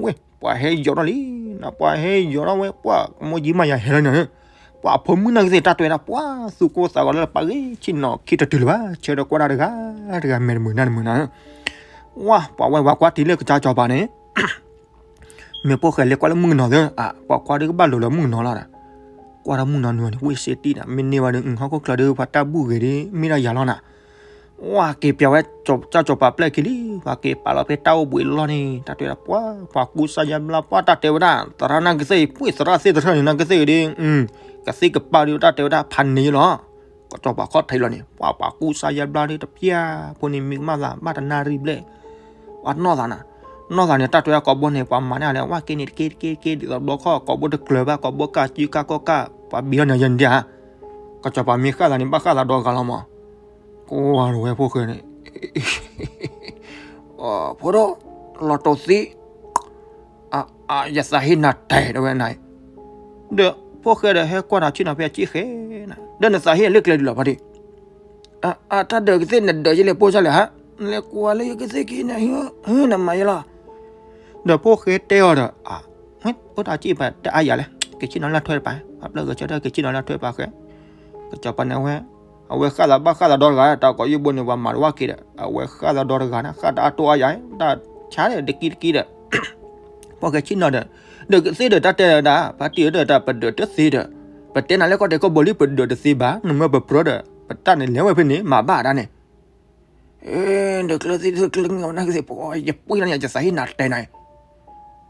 ဝဲ ပှၤဟဲယိးထီၣ်လံ ပှၤဟဲယိးထီၣ်ဝဲ ပှၤမိၢ်ကၠံမးယၤဟဲလီၤန့ၣ် ပှၤဖိမုၣ်နၢ်ကသ့ၣ်တၢ်တဲဝဲဒၣ် ပှၤသူၣ်ကိၢ်သးဂီၤလၢပှၤဂ့ၤဆ့ၣ်နီၤခံတတုၤလၢၤဘၣ် ဆၢဒီးကွၢ်တၢ်တဂၤတဂၤ မဲာ်တမုာ်နၢ်တမုာ်နၤ ဝဲ ပှၤဝဲပှၤကွၢ်တံၢ်လၢကစၢ်ကစီၤပၤန့ၣ် မ့ၢ်ဖိၣ်ဃဲလဲၤကွၢ်လၢမုၣ်ကနီၤသၢ ပှၤကွၢ်ဒုးကဘၣ်လိၤလၢမုၣ်ကနီၤလီၤဒီး ကွၢ်ဒီးမုၣ်ကနီၤနုၤန့ၣ် ဝ့ၢ်စ့တံၢ်ဒီး မ့ၢ်န့ၢ်ဝဲဒီး ဟီၣ်ခိၣ်ချၢဒုး ပှၤတၢ်ဘူၣ်ဂ့ၤဒ် မ့ၢ်ဒၣ်ယၤလီၤနၤ ဝဲက့ၤပျးဝဲ ကစီၤပၤပျဲၢ်ခံလံ ပှၤက့ၤပာ်လီၤဖဲတၢ်အိၣ်ဘှံးလီၢ်န့ၣ် တၢ်တဲဝဲဒၣ် ပှၤ ပှၤကူစါယါဘျါ ပှၤတၢ်တဲဝဲဒၣ် သရၣ်နၢ်ကသ့ၣ် ပှ့ၢ်သရၣ်သ့ၣ်တထၢၣ်န့ၣ် နၢ်ကသ့ၣ်ဒ် ကသ့ၣ်ကပာ်ဒုး တၢ်တဲဝဲဒၣ်ဖးန့ၢ်လီၤ ကစီၤပၤခီၣ်ထံးလီၤန့ၣ် ပှၤ ပှၤကူစါယါဘျါဒ်တပျၢ် ဖိန့ၣ်မံကမၣ်သး ဘၣ်တနၣ်ရံၣ်ဘျဲၣ် ပှၤနီၢ်သးနၤ နီၢ်သးန့ၣ် တၢ်တဲဝဲကိးဘိန့ၣ် ပှၤမၤန့ၢ်အီၤလၢ ဝဲက့ၤန့ၣ်တက့ၢ်တက့ၢ်တက့ၢ် ဒ်သိးဘျီခီၣ် ကိးဘိတကျၢၤဘၣ် ကိးဘိကၢ်စုကၢ်ကီၢ်ကၢ် ပှၤဘံထီၣ်န့ၣ်ယဲန့ၣ်ဒ်ဧါ ကစီၤပၤမ့ၢ်ဃၣ်သးန့ၣ် ဘၣ်ဃၣ်သးဒီဂၤလီၤမး ကွၢ်ဝဲဖိၣ်ဃဲန့ၣ် ဖိဒိၣ် လီၤတိာ်သံ ယသးဟ့နၤတဲာ်တဝဲနၤ ဒီးဖိၣ်ဃဲဒီးဟဲကွၢ်နၤဆ့ၣ်နီၤဖဲအစ့ၣ်ဃဲ ဒီးနသးဟ့လၢကျဲဒ်လီၤဖါတံၢ် တၢ်ဒၢးကသ့ၣ်နဒၢးယလဲၤပိၢ်စၢ်လဲၣ်ဟါ နလဲၤကွၢ်လၢယကသ့ၣ်ခံန့ၣ် နမၤယဲလီၤ ဒီးဖိၣ်ဃဲတဲအီၤဒီး အိၣ်တၢ်စ့ၣ်ပှၤတအါယၤလဲၣ် က့ၤဆ့ၣ်နီၤလၢထွဲတပၤ အပျဲၢ်ဂဲၤဆၢထၢၣ်က့ၤဆ့ၣ်နီၤလၢထွဲတပၤဃဲ ကစီၤပၤန့ၣ်ဝဲ အဝဲဃၣ်သးဘၣ်ဃၣ်သးဒီတဂၤ တၢ်ကိးယုၢ်ဘိန့ၣ် ပှၤမၤတဝၢ်က့ၤဒီး အဝဲဃၣ်သးဒီတဂၤန့ၣ် ဃၣ်တအါတိၢ်အါယၤ တၢ်ဆါဒီးတကံတကံဒီး ဖိၣ်ဃဲဆ့ၣ်နီၤဒီး ဒၢးကသ့ၣ်ဒီးတၢ်တဲဒၣ် ဖါတံၢ်ဒီးတၢ်ပဒၢးတသ့ဒီး ပတဲနၤလၢကီၢ်တဲာ်ကီၢ်ဘိလံ ပဒၢးတသ့ဘၣ် နမၢပပြၢဒီး ပတၢ်န့ၣ်လဲၤဝဲဖဲန့ၣ် မၤဘၣ်ဒၣ်န့ၣ် ဒၢးကျၢၤသ့ၣ်ဒၢးကျၢၤ နကသ့ၣ်ပှၤ ယပှ့ၤလီၤန့ၣ် ယသးဟ့နၤတဲနၤ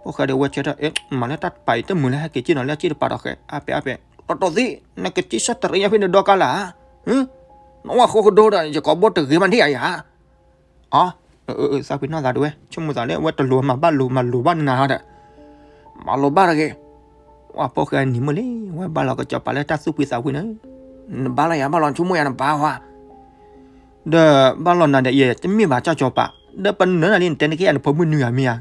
ဖိၣ်ဃဲဒီးဝဲဆၢထၢၣ် မၤလၢတၢ်တပာ်အံၤတမုာ်လၢဟဲက့ၤက့ၣ်နီၤလၢအစ့ၣ်တပၤဒီးဃဲ အါပဲာ်အါပဲာ် လီၤတိာ်သံ နကစ့ၣ်ဆၢတရံးညါဖဲန့ၣ်ဒီကါလၢ်ဧါ နဝဲဃိကဒိဒီး ယကိးဘိတဂ့ၤမးန့ၣ်ဧါ အ သးပ့ၤနီၣ်သးတဝဲ ဆိကမိၣ်သးလၢအဝဲတလိၣ်မၤဘၣ်လိၣ်မၤလိၣ်ဘၣ်နၤဟီဒီး မၤလိၣ်ဘၣ်တဂ့ၤ. ဝဲဖိၣ်ဃဲနံၤမုၢ်လံ ဝဲဘၣ်လီၤကစီၤပၤလၢတၢ်သူၣ်ဖှံသးဖှံန့ၣ်, နဘၣ်လီၤယၤဘၣ်လီၤ ဆိကမိၣ်ယၤနဘၣ်ဝဲ ဒီးဘၣ်လီၤနၤဒီးယတမ့ၢ်ဘၣ်ကစီၤပၤ, ဒီးပနၢၤနၤလံ နတဲနက့ယၤနဖိမုၣ်နွံဂၤမ့ၢ်ဧါ.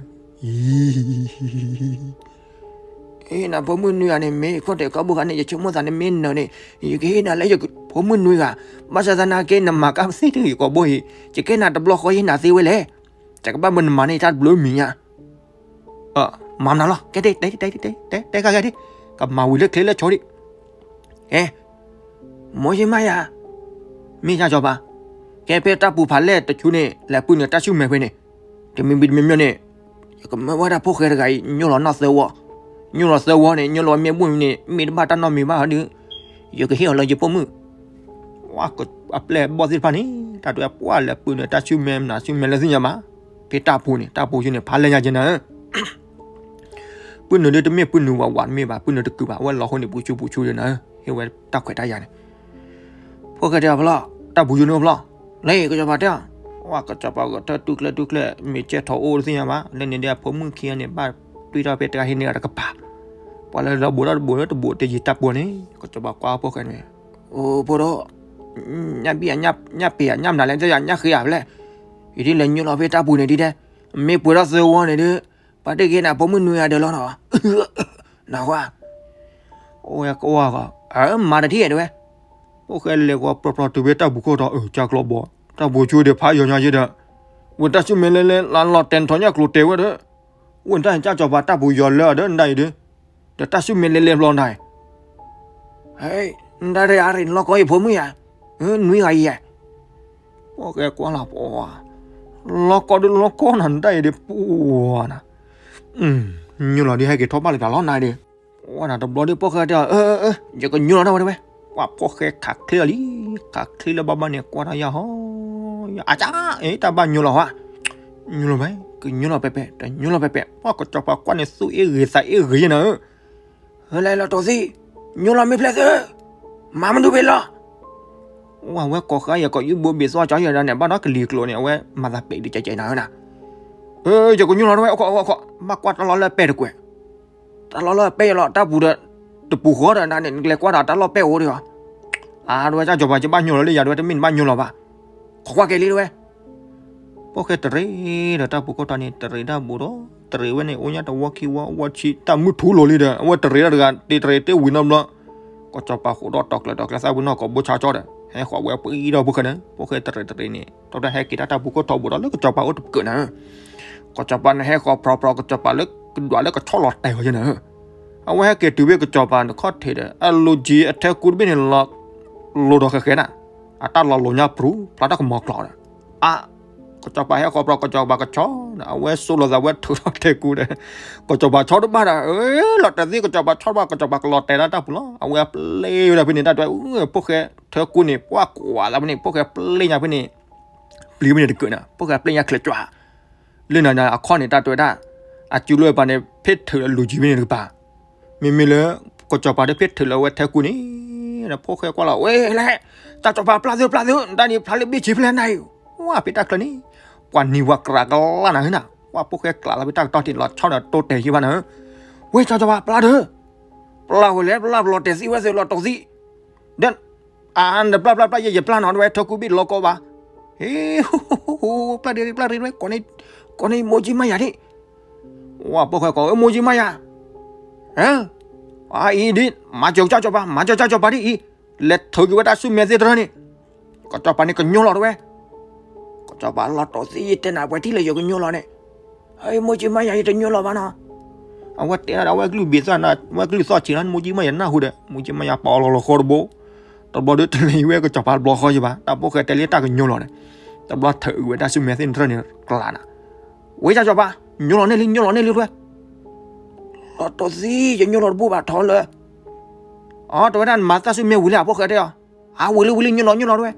နဖိမုၣ်နွံဂၤန့ၣ် မ့ၢ်ခီၣ်ထံးကီၢ်ဘိခါန့ၣ် ယဆိကမိၣ်သးန့ၣ်မ့ၢ်နၢၤန့ၣ် ယကဟ့ၣ်နၤလၢယဖိမုၣ်နွံဂၤ, ဘၣ်ဆၣ်သနာ်က့နမၤကါသ့တဂ့ၤကီၢ်ဘိအံၤ, ယကဟ့ၣ်နၤတဘျီဃီယဟ့ၣ်နၤသ့ဝဲလဲၣ်. တကဘၣ်မ့ၢ်နမၤန့ၣ် တၢ်တဘျုးမံၤညါ မၤမနုၤလီၤ ကဲ တဲ တဲ တဲ တဲ တဲ တဲ ကဲ ကဲ ကဲ ကမၤဝံၤလၢချ့လၢဆီဒံး. ကဲ မိၢ်ယမါယၤ, မ့ၢ်ကစီၤပၤ, ကဲဖဲတၢ်ပူၤဖးလဲၢ်တဆူန့ၣ် လဲၤပုၢ်နုာ်တၢ်ဆူၣ်မဲာ်ဖဲန့ၣ်, တမံၤမံၤတမံၤမံၤန့ၣ် ယကမၢဝဲဒၣ်ဖိၣ်ဃဲတဂၤအံၤ ညိလီၤနီၢ်သၢဝီ, ညိလီၤသၢဝီန့ၣ် ညိလီၤမ့ၢ်ဘူၣ်န့ၣ် မ့ၢ်တဘၣ်တၢ်နီတမံၤဘၣ်ဒီး ယကဟ့ၣ်အီၤလၢယဖိမုၣ် ဝဲအပျဲၢ်ဘီၣ်သ့ၣ်တဖၣ်န့ၣ် တၢ်တဲပှၢ်လဲၤပုၢ်နုာ်တၢ်ဆူၣ်မဲာ် မနုၤဆူၣ်မဲာ်လဲၣ်သ့ၣ်ညါဘၣ်, ဖဲတၢ်ပူၤန့ၣ် တၢ်ပူၤဆူန့ၣ် ဖးလဲၢ်ညါကဲနၤဧၢ, ပုၢ်နုာ်ဒ်တမ့ၢ်ပုၢ်နုာ်ဝးဝးတမ့ၢ်ဘၣ် ပုၢ်နုာ်တကုာ်ဘၣ် အဝဲလီၤဃိန့ၣ် ပူၤဆူပူၤဆူဒီးနၤဧၢ, ဟ့ၣ်ဝဲတၢ်ခွဲးတၢ်ယာ်န့ၣ် ဖိၣ်ဃဲတဲအီၤဖျီၣ် တၢ်ပူၤဆူန့ၣ်အိၣ်ဖျီၣ်, လၢကစီၤပၤတဲအီၤ, ဝဲကစီၤပၤဂဲၤထၢၣ်တူၢ်ကျဲတူၢ်ကျဲ မ့ၢ်ကဲထီၣ်အိၣ်တသ့ၣ်ညါဘၣ် လၢန့ၣ်ဒီးအဖိမုၣ်ခံဂၤန့ၣ် ဘၣ်တွံၢ်ထီၣ်ဖဲတဂၤဟံးန့ၢ်တကပၤ, ပှၤလၢလီၤဘူးထီၣ်တဘူးလၢတဘူးတယံၤတၢ်ပူၤန့ၣ် ကစီၤပၤကွၢ်ဖိၣ်ဃဲန့ၣ်, အိၣ်ဖိဒိၣ် ညၣ်ဘံၣ်ညၣ်ပ့ၤညၣ်မနုၤလဲၣ် ညၣ်ဃ့ဧါဖဲလဲၣ်, ယဒ်လဲၤညိလီၤဖဲတၢ်ပူၤန့ၣ်ဒ်တဲ, မ့ၢ်ပှဲၤထီၣ်သၢဝီန့ၣ်ဒီး ပှၤတဂ့ၤနၤဖိမုၣ်နွံဂၤဒီးလီၤနီၤ, နၢ်ဟူဧါ, အိၣ်ဝဲကဝီၤဂီၤ အမၤတထံၣ်တဲဝဲ, ဖိၣ်ဃဲလဲၤကွၢ်ပြီပြီတုၤဖဲတၢ်ပူၤခိၣ်တီ အကၢ်ကျီဘီ တၢ်ပူၤဆူဒီးဖးယီၤညါယဲဒီး, ဝဲတၢ်ဆူၣ်မဲာ်လဲၤလဲၤလၢလီၤတဲာ်ထီၣ်ညၣ်ကျိၤတဲဝဲဒီး, ဝဲတၢ်ကစီၤပၤတၢ်ပူၤယီၤလၢအီၤဒီး နဒၣ်အံၤဒီး, ဒီးတၢ်ဆူၣ်မဲာ်လဲၤလဲၤဘျီနဒၣ်အံၤ နဒၣ်အံၤ လီၤကီယဖိမုၣ်ယၤ, နွံဂၤယဲ, ဖိၣ်ဃဲကွၢ်လီၤပှၤ, လီၤကီဒုးလီၤကီနၤ နဒၣ်အံၤဒီးပှၤနၤ, ညိလီၤဒုးဟဲက့ၤထီၣ်ဘၣ်လၢတၢ်လီၢ်နၤဒီး, ဝဲနၤတဘျီဒီးဖိၣ်ဃဲတဲအီၤ, ယကညိလီၤတၢ်ဝဲတဝဲ, ပှၤဖိၣ်ဃဲခးချ့အီၤလံ, ခးချ့လၢဘၣ်ဘၣ်န့ၣ် ကွၢ်ထီၣ်ယၤဟီ, အကၢ် အ့ တၢ်ဘၣ်ညိလီၤဟီ, ညိလီၤဝဲ, ကညိလီၤပဲပဲ, တညိလီၤပဲပဲ, ပှၤကစီၤပၤကွၢ်န့ၣ် သူၣ်အ့ၣ်ဂ့ၤသးအ့ၣ်ဂ့ၤယဲနၤဧၢ ဟဲလဲလီၤတိာ်သံ, ညိလီၤမ့ၢ်ဖျဲၣ်သု, မၤမနုၤဖဲလီၤ, ဝဲဝဲကိးဃာ်ယဲ ကိးယူၢ်ဘိဘ့ၣ်သီကၠီယဲဒၣ်န့ၣ် ဘၣ်ဒီးကလံၤကျိာ်န့ၣ် အဝဲမၤသးပဲာ်ဒုးကဲကဲနၤဧၢနၤ, ယကညိလီၤတဝဲ အခီခီခီ, ဘၣ်ကွၢ်တၢ်လီၢ်လၢပဲတကွဲး, တၢ်လီၢ်လၢပဲလီၤ တၢ်ပူၤဒီး, တပူၤဃီဒီးနၤန့ၣ် နကလဲၤကွၢ်ဒီးတၢ်လီၢ်ပဲအိၣ်ဒီး, အါတဝဲတၢ်ကစီၤပၤကဘၣ်ညိလီၤလၢယၤတဝဲ တမ့ၢ်နဘၣ်ညိလီၤဘၣ်, ခိးကွၢ်က့ၤလံတဝဲ ဖိၣ်ဃဲတရံးဒီးတၢ်ပူၤခိၣ်တီန့ၣ် တရံးတၢ်ဘူးဒီး တရံးဝဲန့ၣ် အိၣ်ညါတဝီခံဝီ ဝီဆံ တၢ်မုၢ်ထူလိာ်လံဒီး အဝဲတရံးတၢ်တဂၤ တ့တရံးတ့ဝံၤနီတဘျီ, ကစီၤပၤဃိးဒီးတီၤကျၢၤတီၤကျၢၤသၣ်ဝံၤနီၢ်ကီးဘိဆါကၠီဒီး ဟဲဃီၤဝဲပှံဒီးဖိၣ်ဃဲန့ၣ် ဖိၣ်ဃဲတရံးတရံးန့ၣ် တၢ်ဟဲက့ၤတၢ်ပူၤခိၣ်တီဘူးဒီးလၢကစီၤပၤအိၣ်တပကၢးနၤဧၢ, ကစီၤပၤန့ၣ်ဟဲဃီၤဖြီဖြီ ကစီၤပၤလၢကဒွးလၢကဆီလီၤတဲာ်ဝဲယဲနၤဧၢ, အဝဲဟဲက့ၤတုၤဝဲကစီၤပၤန့ၣ်ခီၣ်ထံးဒီး အလိၤကံအထၢကူတဘ့ၣ်န့ၣ်လီၤ လိၤဒီးဃဲဃဲနၤ, အတၢ်လီၤလိၤညါပျူၤ ဖျါတၢ်ကမီၤကျိာ်ဒီး, အါ, ကစီၤပၤဟဲဃီၤပြီ ကစီၤပၤကဆီဒီး အဝဲစိးလိာ်သးဝဲထုးထီၣ်ထဲကူဒီး, ကစီၤပၤဆီတဘၣ်ဒီး လီၤတဲာ်သံ ကစီၤပၤဆီတဘၣ် ကစီၤပၤကလီၤတဲာ်ဒၣ်တၢ်ပူၤလီၤ အဝဲပျ့ဝဲဒၣ်ဖဲန့ၣ် တၢ်တဲ ဖိၣ်ဃဲထၢကူန့ၣ် ပှၤကွၢ်သးဖဲန့ၣ် ဖိၣ်ဃဲပျ့ညါဖဲန့ၣ်, ပျံၤဖဲန့ၣ်တကၢးနၤ ဖိၣ်ဃဲပျ့ညါချဲးကွၢ် လၢနၤအခီၣ်န့ၣ် တၢ်တဲဝဲဒၣ်, အစုလိာ်ပၤန့ၣ် ဖ့ထုးလၢလူၤကံဖဲန့ၣ်တကပၤ, မ့မ့ၢ်လၢ ကစီၤပၤဒီးဖ့ထုးလၢဝဲထဲကူန့ၣ်, ဖိၣ်ဃဲကွၢ်လီၤ ဝဲလဲၣ်, တၢ်ကစီၤပၤပျၢ်သုပျၢ်သု နတၢ်န့ၣ်ဖျါလၢဘ့ၣ်ဆံဖဲလဲၣ်နၤအံၤ, ဝဲဖဲတၢ်ချၢန့ၣ်, ပှၤနံၤပှၤကြးကလၢ်နၤဟဲနၤ, ဝဲဖိၣ်ဃဲကျးလီၤဖဲတၢ်ကတီၢ်န့ၣ် လီၤဆီဒီးတိတဲာ်ယံဘၣ်နၤ, ဝဲတၢ်ကစီၤပၤပျၢ်သု, ပျၢ်ဝဲလဲၣ် ပျၢ်ပျီတဲာ်သံဝဲသုလီၤတိာ်သံ, ဒီး အါ နပျၢ်ပျၢ်ပျၢ် ယဲယပျၢ်နီၤ တဝဲ ထၢကူဘ့ၣ်လီၤကီဘၣ်, ဟ့ ဟူ ဟူ ဟူ ပျၢ်ဒံး ပျၢ်ဒံး တဝဲ ကိးန့ၢ် ကိးန့ၢ်မိၢ်ကၠံမါယၤဒံး, ဝဲဖိၣ်ဃဲကိး မိၢ်ကၠံမါယၤ, အံၤဒ် မၤစၢၤကစၢ်စီၤပၤ မၤစၢၤကစၢ်စီၤပၤဒ်အံၤ, လဲၤထုးက့ၤဝဲတၢ်ဆူၣ်မဲာ်သ့ၣ်တဖၣ်န့ၣ်, ကစီၤပၤန့ၣ်ကညိလီၤတဝဲ, ကစီၤပၤလီၤတိာ်သံ ယတဲနၤပှဲၤထံၣ်လၢယကညိလီၤန့ၣ်, ဟဲ မိၢ်ကၠံမါယၤ ယတညိလီၤဘၣ်နီၤ, အဝဲတဲဒၣ်ဒီး အဝဲကလုၢ်ဘ့ၣ်သၣ်နၤ အဝဲကလုၢ်သီၣ်ဆံးလီၤ မိၢ်ကၠံမါယၤနၢ်ဟူဒီး မိၢ်ကၠံမါယၤပာ်အီၤလီၤလီၤဃီတဘိ, တဘျီဒီးတလ့ၤဝဲကစီၤပၤတဘျီဃီယဘၣ် တၢ်ဖိၣ်ဃဲတဲလံတၢ်ကညိလီၤန့ၣ်, တဘျီထုးက့ၤဝဲတၢ်ဆူၣ်မဲာ်သ့ၣ်တဖၣ်န့ၣ်ကျးနၤ, ဝဲကစီၤပၤ ညိလီၤန့ၢ်လံ ညိလီၤန့ၢ်လံတဝဲ, လီၤတိာ်သံ ယညိလီၤတဘူၣ်ဘၣ်ထီလၢ အီ တဝဲဒၣ်နမၤတၢ်ဆူၣ်မဲာ်ဝံၤလံ အဖိၣ်ဃဲတဲအီၤ, အဝံၤလံဝံၤလံ ညိလီၤညိလီၤတဝဲ,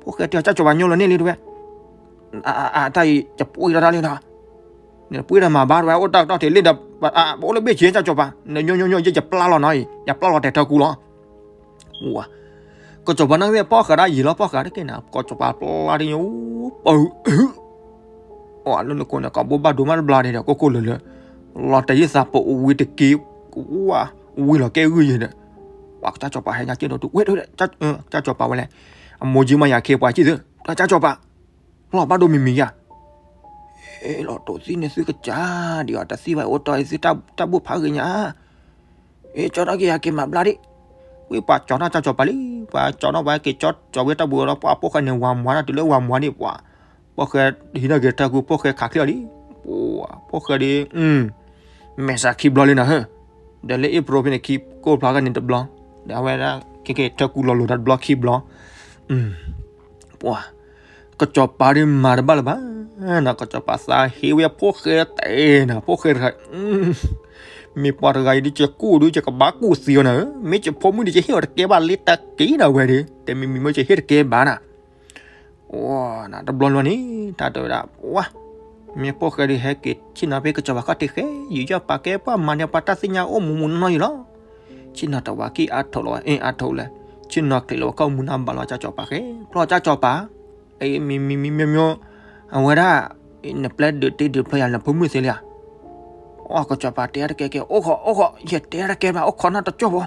ဖိၣ်ဃဲတဲအီၤ ကၢ်ကၠီၤပၤညိလီၤန့ၢ်လံတဝဲ, အတၢ်အံၤ ယပှ့ၤဒီးတၢ်လံနီၤ, နပှ့ၤဒီးမၤဘၣ်တဝဲ အိၣ်တၢ်ကတီၢ်ထံးလံဒီး ပအိၣ်လၢဘ့ၣ်ဆံး ကၢ်ကၠီၤပၤ, နညိညိညိ ယပျၢ်လီၤနီၤအံၤ ယပျၢ်လီၤတဲာ်ထၢကူလီၤ, ဝၤ, ကၠီၤပၤန့ၣ်ဝဲပီၣ်ဃာ်ဒၣ်ယံာ်လီၤ ပီၣ်ဃာ်တက့ၢ်နၤ ကၠီၤပၤပျၢ်ဒ်ညိ ပ အီၣ်လၢနကိးန့ၣ် ကဘိဘၣ်ဒိမးတဘျီန့ၣ်ဒီး ကိၢ်ကိၢ်လၢၤလၢၤ, လီၤတဲာ်ယသးပအိၣ်ဝံၤတက့ၢ်, ဝံၤလီၤကဲဂုာ်ယဲဒီး, ပှၤကစၢ်စီၤပၤဟဲညါက့ၤဒီးတူၢ်ဝဲ, ကစၢ်စီၤပၤဝဲလဲၣ်, အမိၢ်ကၠံမးယၤခ့ပှၤကံၣ်သု, ကစၢ်စီၤပၤ, လီၤဘၣ်ဒိမံၤမံၤယၤ အဲၣ်လီၤတိၢ်သံန့ၣ်သုကစၢ်ဒံးအီၤ တသံဘၣ်အိၣ်တီၢ်သုတၢ်ဘိၣ်ဖးဂ့ၤညါ, အ့ၣ် ကၠီထီၣ်က့ၤယၤက့ၤမၤဘျါဒံး, ဝံၤပှၤကၠီထီၣ်ကၠီပၤလံ, ပှၤကၠီထီၣ်ပှၤက့ၤကၠီကၠီဝဲတၢ်ဘိၣ်ဒီး ပှၤဖိၣ်ဃဲန့ၣ်ဝၤမွၤတၢ်တုၤလၢဝၤမွၤဒံးပှၤ, ဖိၣ်ဃဲဟံးထီၣ်က့ၤဖိၣ်ဃဲခးချံအီၤဒံး, ပှၤဖိၣ်ဃဲဒံး, မဲာ်ဆှးခံဘျီလံနၤဟၢ, ဒီးလၢအ့ၣ်ပရိဖဲန့ၣ်ခံကိၢ်ဖျါဂၤန့ၣ်တဘျီ, ဒီးအဝဲဒၣ် ခဲက့ၤထၢကူလီၤလိၤတၢ်တဘျီခံဘျီ ပှၤ, ကစီၤပၤဒ်မၤတဘၣ်လၢၤဘၣ်, ကစီၤပၤသးဟ့ဝဲဖိၣ်ဃဲတဲနၤ ဖိၣ်ဃဲတဂၤ, မ့ၢ်ပှၤတဂၤအံၤဒ်ယကူၣ်ဒ်ယကဘၣ်ကူၣ်သံအီၤနၤဧၢ, မ့ၢ်ယဖိမုၣ်ဒ်ယဟ့ၣ်အီၤတကဲဘၣ်လၢတၢ်က့ၤနၤဝဲဒၣ်, တမံၤမံၤမ့ၢ်ယဟ့ၣ်တကဲဘၣ်နၤ, အိ နတဘျီလီၤန့ၣ် တၢ်တဲဝဲဒၣ်, ဝါ, မ့ၢ်ဖိၣ်ဃဲဒ်ဟဲက့ၤဆ့ၣ်နီၤဖဲကစီၤပၤခီၣ်ထံးဃဲ, ယယီၣ်ပာ်ကဲပှၤမၤန့ၢ်ပှၤတၢ်သ့ၣ်ညါအိၣ်မူမူနီၢ်နီၢ်ယံၤလီၤ ဆ့ၣ်နီၤတဝၤကံၣ်အါထိးလီၤဝဲ, အ့ၣ် အါထိးလဲၣ်, ဆ့ၣ်နီၤကျဲးလီၤဝဲကီၢ်မူနၢ်ဘၣ်လီၤ ကၠၢ်ကၠီၤပၤဃဲ, ဖျီၣ်ကၠၢ်ကၠီၤပၤ, အ့ၣ် မံၤမံၤမံၤမံၤမံၤ, အဝဲဒၣ်, နပျဲဒုးတ့ဒုးဖျီယၤနဖိမုၣ်သ့လံဧါ, အိ ကစီၤပၤတဲတကဲကဲ အိၣ်ဃီ အိၣ်ဃီ ယတဲတကဲဘၣ် အိၣ်ခိးနီၢ်တကၠီၢ်ဖိ,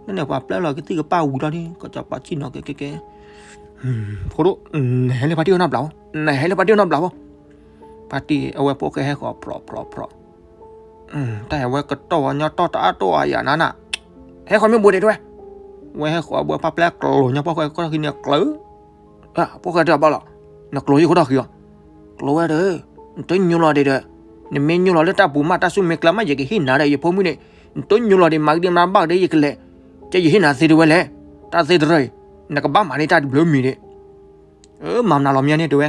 လၢန့ၣ်ပှၤပျဲလီၤကသံၣ်ကပၢ်ဝံၤလီၤဒ် ကစီၤပၤဆ့ၣ်နီၤကဲကဲကဲ ဖိဒိၣ်, နဟဲလၢပှၤတံၢ်အိၣ်နီတဘျီဖိ, နဟဲလၢပှၤတံၢ်အိၣ်နီတဘျီဖိ, ပှၤတံၢ်အဝဲဖိၣ်ဃဲဟဲဃီၤဖျိးဖျိးဖျိး, တၢ်အဝဲကတီၢ်ဝဲညီတီၢ်တအါတိၢ်အါယၤနၤနၤ, ဟဲဃီၤမ့ၢ်ဘိးဒဲးတဝဲ, ဝဲဟဲဃီၤဘၣ်ပှၤပျဲကျိာ်ညီပှၤဃဲကီၢ်တၢ်ဃံန့ၣ်ကျၢၤ, ဖိၣ်ဃဲတဘၣ်လီၤ, နကျိာ်ယခိၣ်တၢ်ဃံအီၤ, ကျိာ်ဝဲဒီး, နတညိလီၤဒံးဒီး, နမ့ၢ်ညိလီၤလၢတၢ်ပူၤမး တၢ်ဆူၣ်မဲာ်ကျါမး ယကဟ့ၣ်နၤဒီးယဖိမုၣ်န့ၣ်, နတညိလီၤဒံး မၤကဒံမၤဘၣ်ကဒံ ယကလဲၤ, ကဲယဟ့ၣ်နၤသ့တဝဲလဲၣ်, တၢ်သ့တရၢအံၤ, နကဘၣ်မၤန့ၢ်တၢ်တဘျုးမံၤဒံး, မၤနၤလီၤမ့ၢ်န့ၣ်တဝဲ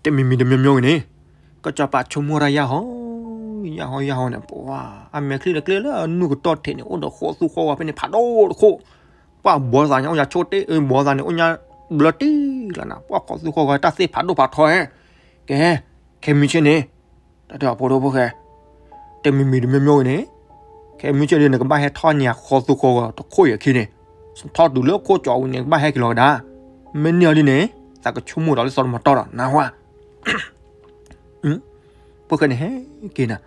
တမံၤမံၤတမံၤမံၤဂ့ၤန့ၣ်, ကစီၤပၤဆိကမိၣ်တၢ်ယၢ်ဟီ, ယၢ်ဟီယၢ်ဟီန့ၣ် ပှၤ, အမဲာ်ချံတကျ့လၢအနုာ်ကတီၢ်ထဲးန့ၣ် အိၣ်ဒီးဃီသူဃီဂီၤဖဲန့ၣ် ဖးဒိၣ်တခိၣ်, ပှၤဘီသးန့ၣ် အိၣ်ညါဆိတ့ၢ်, ဘီသးန့ၣ် အိၣ်ညါဘျၢတ့ၢ်လီၤနၤ, ပှၤဃီသူဃီဂီၤတၢ်သ့ၣ်ဖးဒိၣ်ဖးထီဟဲ, ကဲ, ခဲမုၢ်ဆ့ၣ်န့ၣ်, တၢ်တဲအီၤဖိဒိၣ်ဖိၣ်ဃဲ, တမံၤမံၤတမံၤမံၤဂ့ၤန့ၣ်, ခဲမုၢ်ဆ့ၣ်ဒ်န့ၣ် ကဘၣ်ဟဲထီၣ်ညါဃီသူဃီဂီၤတခိၣ်အံၤအခံန့ၣ်, ထီၣ်တုၤလၢခိၣ်ကၠီဝံၤန့ၣ် ကဘၣ်ဟဲက့ၤလီၤကဒါ, မ့ၢ်န့ၢ်အီၤဒ်န့ၣ်, သးကဆိကမိၣ်ဒီးလၢစီၤတမၤတီၢ်ဒီး နၢ်ဟူဧါ ဖိၣ်ဃဲန့ၣ်ဟဲက့ၤနၤ,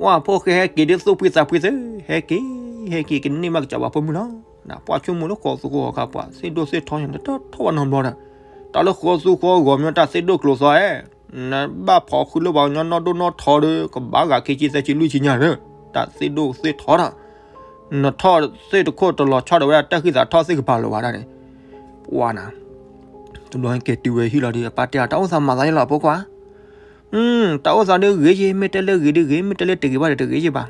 ဝဲဖိၣ်ဃဲဟဲက့ၤဒ်သိၣ်ဖှံသးဖှံသ့, ဟဲက့ၤ, ဟဲက့ၤကန့ၢ်ဘၣ်ကစီၤပၤဖိမုၣ်လီၤ, ပှၤဆိကမိၣ်လၢဃီသူဃီဂီၤခါ ပှၤသ့ၣ်ဒိၣ်သ့ၣ်ထီန့ၣ် တထီၣ်ဝဲနီတဘျီဒီး, တၢ်လၢဃီသူဃီဂီၤမ့ၢ်တၢ်သ့ၣ်ဒိၣ်ကျိၤသီဧဲ, နဘၣ်ဖီၣ်ဃုာ်လၢပှၤကညီနီၢ်ဒိၣ်နီၢ်ထီဒီး ကဘၣ်ဂာ်ခံဆံသၢဆံလွံၢ်ဆံညါဒီး, တၢ်သ့ၣ်ဒိၣ်သ့ၣ်ထီဒီး, နထီၣ်သ့ၣ်တခိၣ်တလီၤဆီဒီးဝဲဒၣ်တၢ်ဃံသးထီၣ်သ့ၣ်ကပၤလၢၤဘၣ်ဒၣ်န့ၣ်, ပှၤနၤ တဘျီက့ၤတုၤဝဲဟံၣ်လီၤဒီး အပၢ်တဲအီၤ တၢ်အိၣ်သးမၤသးယဲလီၤဖိခွါ, တၢ်အိၣ်သးဒ်ဂ့ၤယဲ မ့ၢ်တဲလၢဂ့ၤဒ်ဂ့ၤ မ့ၢ်တဲလၢတဂ့ၤဘၣ်ဒီးတဂ့ၤယဲဘၣ်,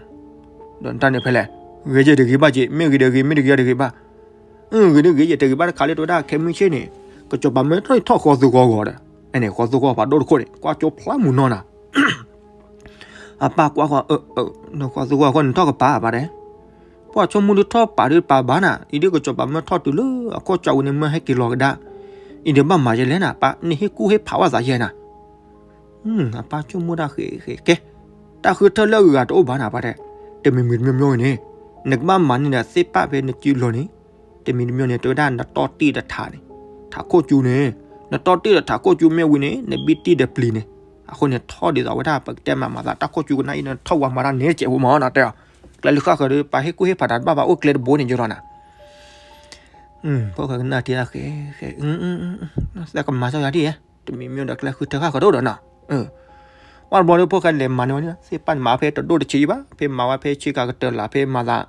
ဒီးတၢ်န့ၣ်ဖဲလဲၣ်, ဂ့ၤယဲတဂ့ၤဘၣ်က့ၤ မ့ၢ်ဂ့ၤဒီးဂ့ၤ မ့ၢ်တဂ့ၤဒီးတဂ့ၤဘၣ်, ဂ့ၤဒ်ဂ့ၤယဲတဂ့ၤဘၣ်တခါလၢတဝဲဒၣ်ခဲမုၢ်ဆ့ၣ်န့ၣ်, ကစီၤပၤမ့ၢ်ထီၣ်ဃီသူဃီဂီၤဒီး, အဲန့ၣ် ဃီသူဃီဖးဒိၣ်တခိၣ်န့ၣ် ကွၢ်ကၠိဖျါမုၢ်နီၢ်နၤ အပၢ်ကွၢ်ဃီ, နဃီသူဃီဃီနထီၣ်ကပၤဘၣ်ဒဲး, ပှၤဆိကမိၣ်ဒ်ထီၣ်ပာ်ဒ်ပာ်ဘၣ်နၤ, အံၤဒ်ကစီၤပၤမ့ၢ်ထီၣ်တုၤလၢအခိၣ်ကၠီဝံၤန့ၣ် မ့ၢ်ဟဲက့ၤလီၤကဒါ, အံၤဒ်ဘၣ်မၤယဲလဲၣ်နၤ ပၢ် နဟ့ၣ်ကူၣ်ဟ့ၣ်ဖးဝဲသးယဲနၤ အပၢ်ဆိကမိၣ်တၢ်ဃဲဃဲကဲ, တၢ်ဃုထၢလၢအဂၤတအိၣ်ဘၣ်နၤပၢ်တဲ, တမံၤမံၤတမံၤမံၤဂ့ၤန့ၣ်, နကဘၣ်မၤန့ၢ်ဒီးသ့ၣ်ပာ်ဖဲနစုလီၤန့ၣ်, တမံၤတမံၤန့ၣ် တဲဝဲဒၣ်နတီၢ်တံၢ်ဒီးထးန့ၣ်, ထးခိၣ်ကၠူန့ၣ်, နတီၢ်တံၢ်ဒီးထးခိၣ်ကၠူမ့ၢ်ဝံၤန့ၣ် နဘံၣ်တံၢ်ဒီးပျံၤန့ၣ်, အဃိန့ၣ်ထီၣ်ဒ်သိးဝဲဒၣ် ပကတဲမၤမၤသးတၢ်ခိၣ်ကၠူကနၣ်အံၤန့ၣ် ထီၣ်ဝါမၤတၢ်နဲတစဲးဖိမးနီၤတဲအီၤ, ကျဲလုၢ်ဃၣ်ဃၢၤဒီး ပၢ်ဟ့ၣ်ကူၣ်ဟ့ၣ်ဖးတၢ်တဘၣ်ဘၣ်အိၣ်ကျဲတဘိန့ၣ်ယိလီၤနၤ ဖိၣ်ဃဲကနၣ်တံၢ်ဃဲဃဲ, သးကမၤစီယၤဒ်ယဲ, တမံၤမံၤဒီးကျဲဃုထၢဃၣ်ဃၢၤတအိၣ်ဒီးနီၤ, ဝဲတဘျီဒီးဖိၣ်ဃဲလဲၤမၤန့ၢ်ဝဲန့ၣ် သ့ၣ်ပာ်န့ၣ်မၤဖဲတဒိၣ်တဆံးဘၣ် ဖဲမၤဝဲဖဲဆ့ကၤကတၢၢ်လၢ်ဖဲမၤသး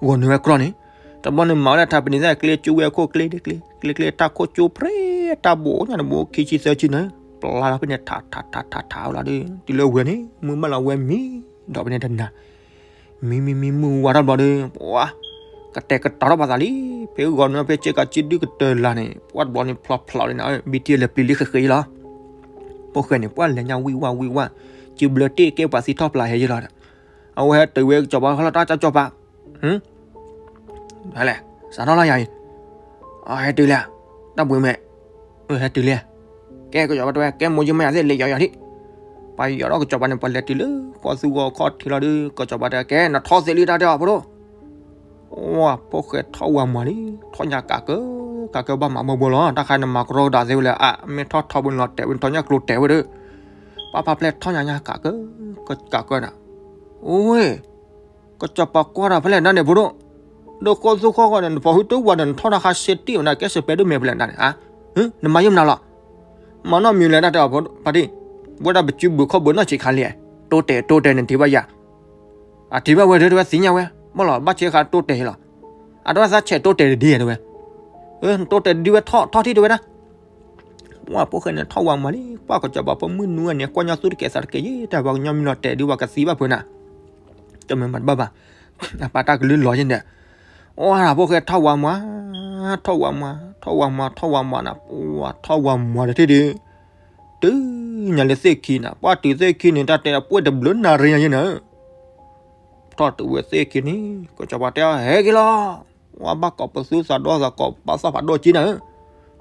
ဂီၤနုာ်ဝဲကြီန့ၣ်, တဘျီန့ၣ်မၤဝဲဒၣ်ထးပနံာ်သၣ်ကျ့ကၠူဝဲခိၣ်ကျ့ဒ်ကျ့, ကျ့ကျ့တၢ်ခိၣ်ကၠူဖရဲတၢ်ဘိညါတဘိခံဆံသၢဆံန့ၣ်, ပျါလီၤဖဲန့ၣ်ထးထးထးထးထးလီၤဒီး တုၤလၢဝဲန့ၣ် မုၢ်ဘၣ်လီၤဝဲမံဒီးဖဲန့ၣ်တနၤ မံမံမံမုၢ်ဝါထီၣ်တဘျီဒီး ပှၤ ကတဲာ်ကတီၤထီၣ်ပှၤသးလံ, ဖဲဂီၤနုာ်ဖဲဆ့ကၤဆံဒုကတၢၢ်လၢ်န့ၣ် ပှၤတဘျီန့ၣ်ဖျိးဖျိးလံနၤ, ဘံၣ်တံၢ်လၢပျံၤလံဃဲဃဲလီၤ, ဖိၣ်ဃဲန့ၣ် ပှၤလဲၤညါဝံၣ်ဝါဝံၣ်ဝါ, စုဘျၢတ့ၢ်ကဲပှၤသံထီၣ်ပျၢ်ဟဲယဲလီၤဒီး, အဝဲဟဲတုၤဝဲကစီၤပၤခီလီၤတၢ်ကၠီပၤ ဟဲလဲၣ်, စးထီၣ်လီၤယၤအံၤ, ဟဲတုၤလံ, တၢ်ဘှံးမဲာ်, ဟဲတုၤလံ, ကဲကစီၤပၤတဲဝဲ ကဲမိၢ်ယမ့ၢ်ယၤသ့ၣ်လဲၤယီၤယီၤဒံး, ပှၤယီၤထီၣ်ကစီၤပၤန့ၣ် ပှၤလဲၤတုၤလၢဃီသူဂီၤခီၣ်ထံးလီၤဒီး ကစီၤပၤတဲ ကဲနထီၣ်သ့လံတၢ်တဲအီၤဖိဒိၣ်, ဝါ ဖိၣ်ဃဲထီၣ်ဝါမၤလံ, ထီၣ်ညါကးကၢ ကးကၢဘၣ်မၤဘိဘိလီၤ, တၢ်ခါန့ၣ်မၤကရီကဒါသ့ဝဲလဲၣ်, အမ့ၢ်ထီၣ်ထီဘိန့ၣ်လီၤတဲာ်ဝဲ ထီၣ်ညၣ်ကျိၤတဲာ်ဝဲဒီး, ပၢ်ဖါဖျဲၣ်ထီၣ်ညါညါကးကၢ, ကးကၢနၤ, အိၣ်ဝဲ, ကစီၤပၤကွၢ်တၢ်ဖဲလဲၣ်ဒၣ်န့ၣ် ဖိဒိၣ်, ဒီးဃီသူဃီဃီန့ၣ် နဖီဟူတဝၤဒီး နထီၣ်တၢ်ခါစ့တံၢ်ဝဲဒၣ် ကဲစပဲဒိၣ်မဲာ်ဖဲလဲၣ်ဒၣ်န့ၣ်, နမၤယိၣ်မနုၤလီၤ, မၤနီတမံၤလဲၣ် တၢ်တဲအီၤဖါတံၢ်, ဝဲဒၣ်ပစုဘုခီၣ်ဘုနီၢ်ဆံးခါလံ, တိတဲာ်တိတဲာ်န့ၣ်ထံၣ်ဘၣ်ယၤ, အထံၣ်ဘၣ်ဝဲဒၣ်တဝဲသ့ၣ်ညါဝဲ, ဘၣ်လီၤ ဘၣ်ဆဲခါတိတဲာ်လီၤ, အတဝဲသးဆဲးတိတဲာ်တဒ်တဲဝဲ, တိတဲာ်တဒ်ဝဲထီၣ်ထီၣ်ထံၣ်တဝဲဒၣ် ပှၢ်ဖိၣ်ဃဲန့ၣ်ထီၣ်ဝၤမၤလံ, ပှၢ်ကစီၤပၤဖိမုၣ်နူန့ၣ် ကွၢ်ညီသူတကဲးသးတကဲးယဲ တၢ်ပှၤကညီမံလီၤတဲာ်ဒုးဝၤကသံဘၣ်ဖုးနၤ, တမ့ၢ်မၤတဘၣ်ဘၣ်, အပၢ်တၢ်ကလုၢ်လီၤယဲန့ၣ်, အိၣ်ဒၣ်ဖိၣ်ဃဲထီၣ်ဝၤမၤ, ထီၣ်ဝၤမၤ, ထီၣ်ဝၤမၤ, ထီၣ်ဝၤမၤနၤ, ပှၢ်ထီၣ်ဝၤမၤတထံၣ်ဒုး, တုၤညါလၢသ့ၣ်ခံနၤ, ပှၢ်တုၤသ့ၣ်ခံန့ၣ် တၢ်တဲအပှဲၢ်တဘျုးနၣ်ရံယဲန့ၣ် ထီၣ်တုၤဝဲသ့ၣ်ခံန့ၣ် ကစီၤပၤတဲအီၤ ဟဲက့ၤလီၤ, ဝဲဘၣ်ကိးပသူသးဒီသးကိးပာ်သီၣ်ဖးဒိၣ်က့နၤ,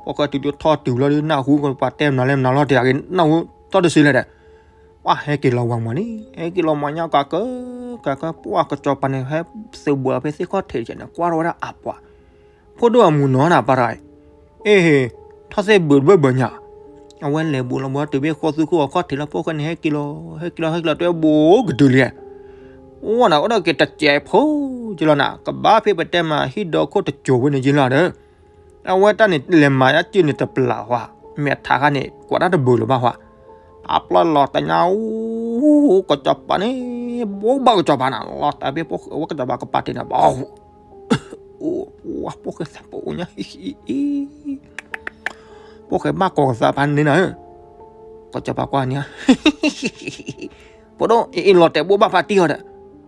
ပှၢ်ဃဲတုၤဒုးထီၣ်တုၤလီၤဒုး နၢ်ဟူကပၤတဲမနုၤလဲၣ်မနုၤလီၤ တဲအက့ၤနၢ်ဟူသီၣ်တစုလဲၣ်ဒီး, ပှၢ်ဟဲက့ၤလီၤဝၤမၤန့ၣ် ဟဲက့ၤလီၤမၤညါကးကၢ, ကးကၢ ပှၢ်ကစီၤပၤန့ၣ် ဟဲသုးဘှီးဖဲသ့ၣ်ခီၣ်ထံးတကဲးန့ၣ် ကွၢ်ထီၣ်ဝဲဒၣ်အပှၤ, ဖိဒိၣ်အမုၢ်နီၤနၤပၢ်တဂၤအံၤ, အ့ၣ် ထီၣ်သ့ၣ်ဘုးတဘၢၣ်ဘၢၣ်ညါ, အဝဲလဲၤဘူးလီၤဘၣ်တုၤဖဲဃီသူဃိအီခီၣ်ထံးလီၤ ဖိၣ်ဃဲန့ၣ် ဟဲက့ၤလီၤ ဟဲက့ၤလီၤ ဟဲက့ၤလီၤ တဲဘိကတုၤလံ, အိၣ်နၤ အိၣ်ဒီးက့ၤတစဲးဖိကလီၤနၤ ကဘၣ်ဖဲပတဲမးဟံၣ်ဒီခိၣ်တစိၤဝဲန့ၣ်က့လီၤဒီး, အဝဲတၢ်န့ၣ်လဲၤမၤအစုန့ၣ်တပျၢ်ဟါ, မဲာ်ထးခါန့ၣ် ကွၢ်တၢ်တဘုးလၢၤဘၣ်ဟါ, အပျီလီၤတညါ, အိၣ် ကစီၤပၤန့ၣ် ဘိးဘၣ်ကစီၤပၤနၤ လီၤတဲာ်ဖဲဖိၣ်ဃဲ ဝဲကစီၤပၤကပၤတ့ၢ်နၤ ဘၣ် အိၣ် ဖိၣ်ဃဲသးပအိၣ်ညါ အံၤ ဖိၣ်ဃဲဘၣ်ကိးကသးဖးန့ၣ်နၤ, ကစီၤပၤကွၢ်န့ၣ်, ဖိဒိၣ် အံၤလီၤတဲာ်ဘိးဘၣ်ဖးတံၢ်အီၤဒီး,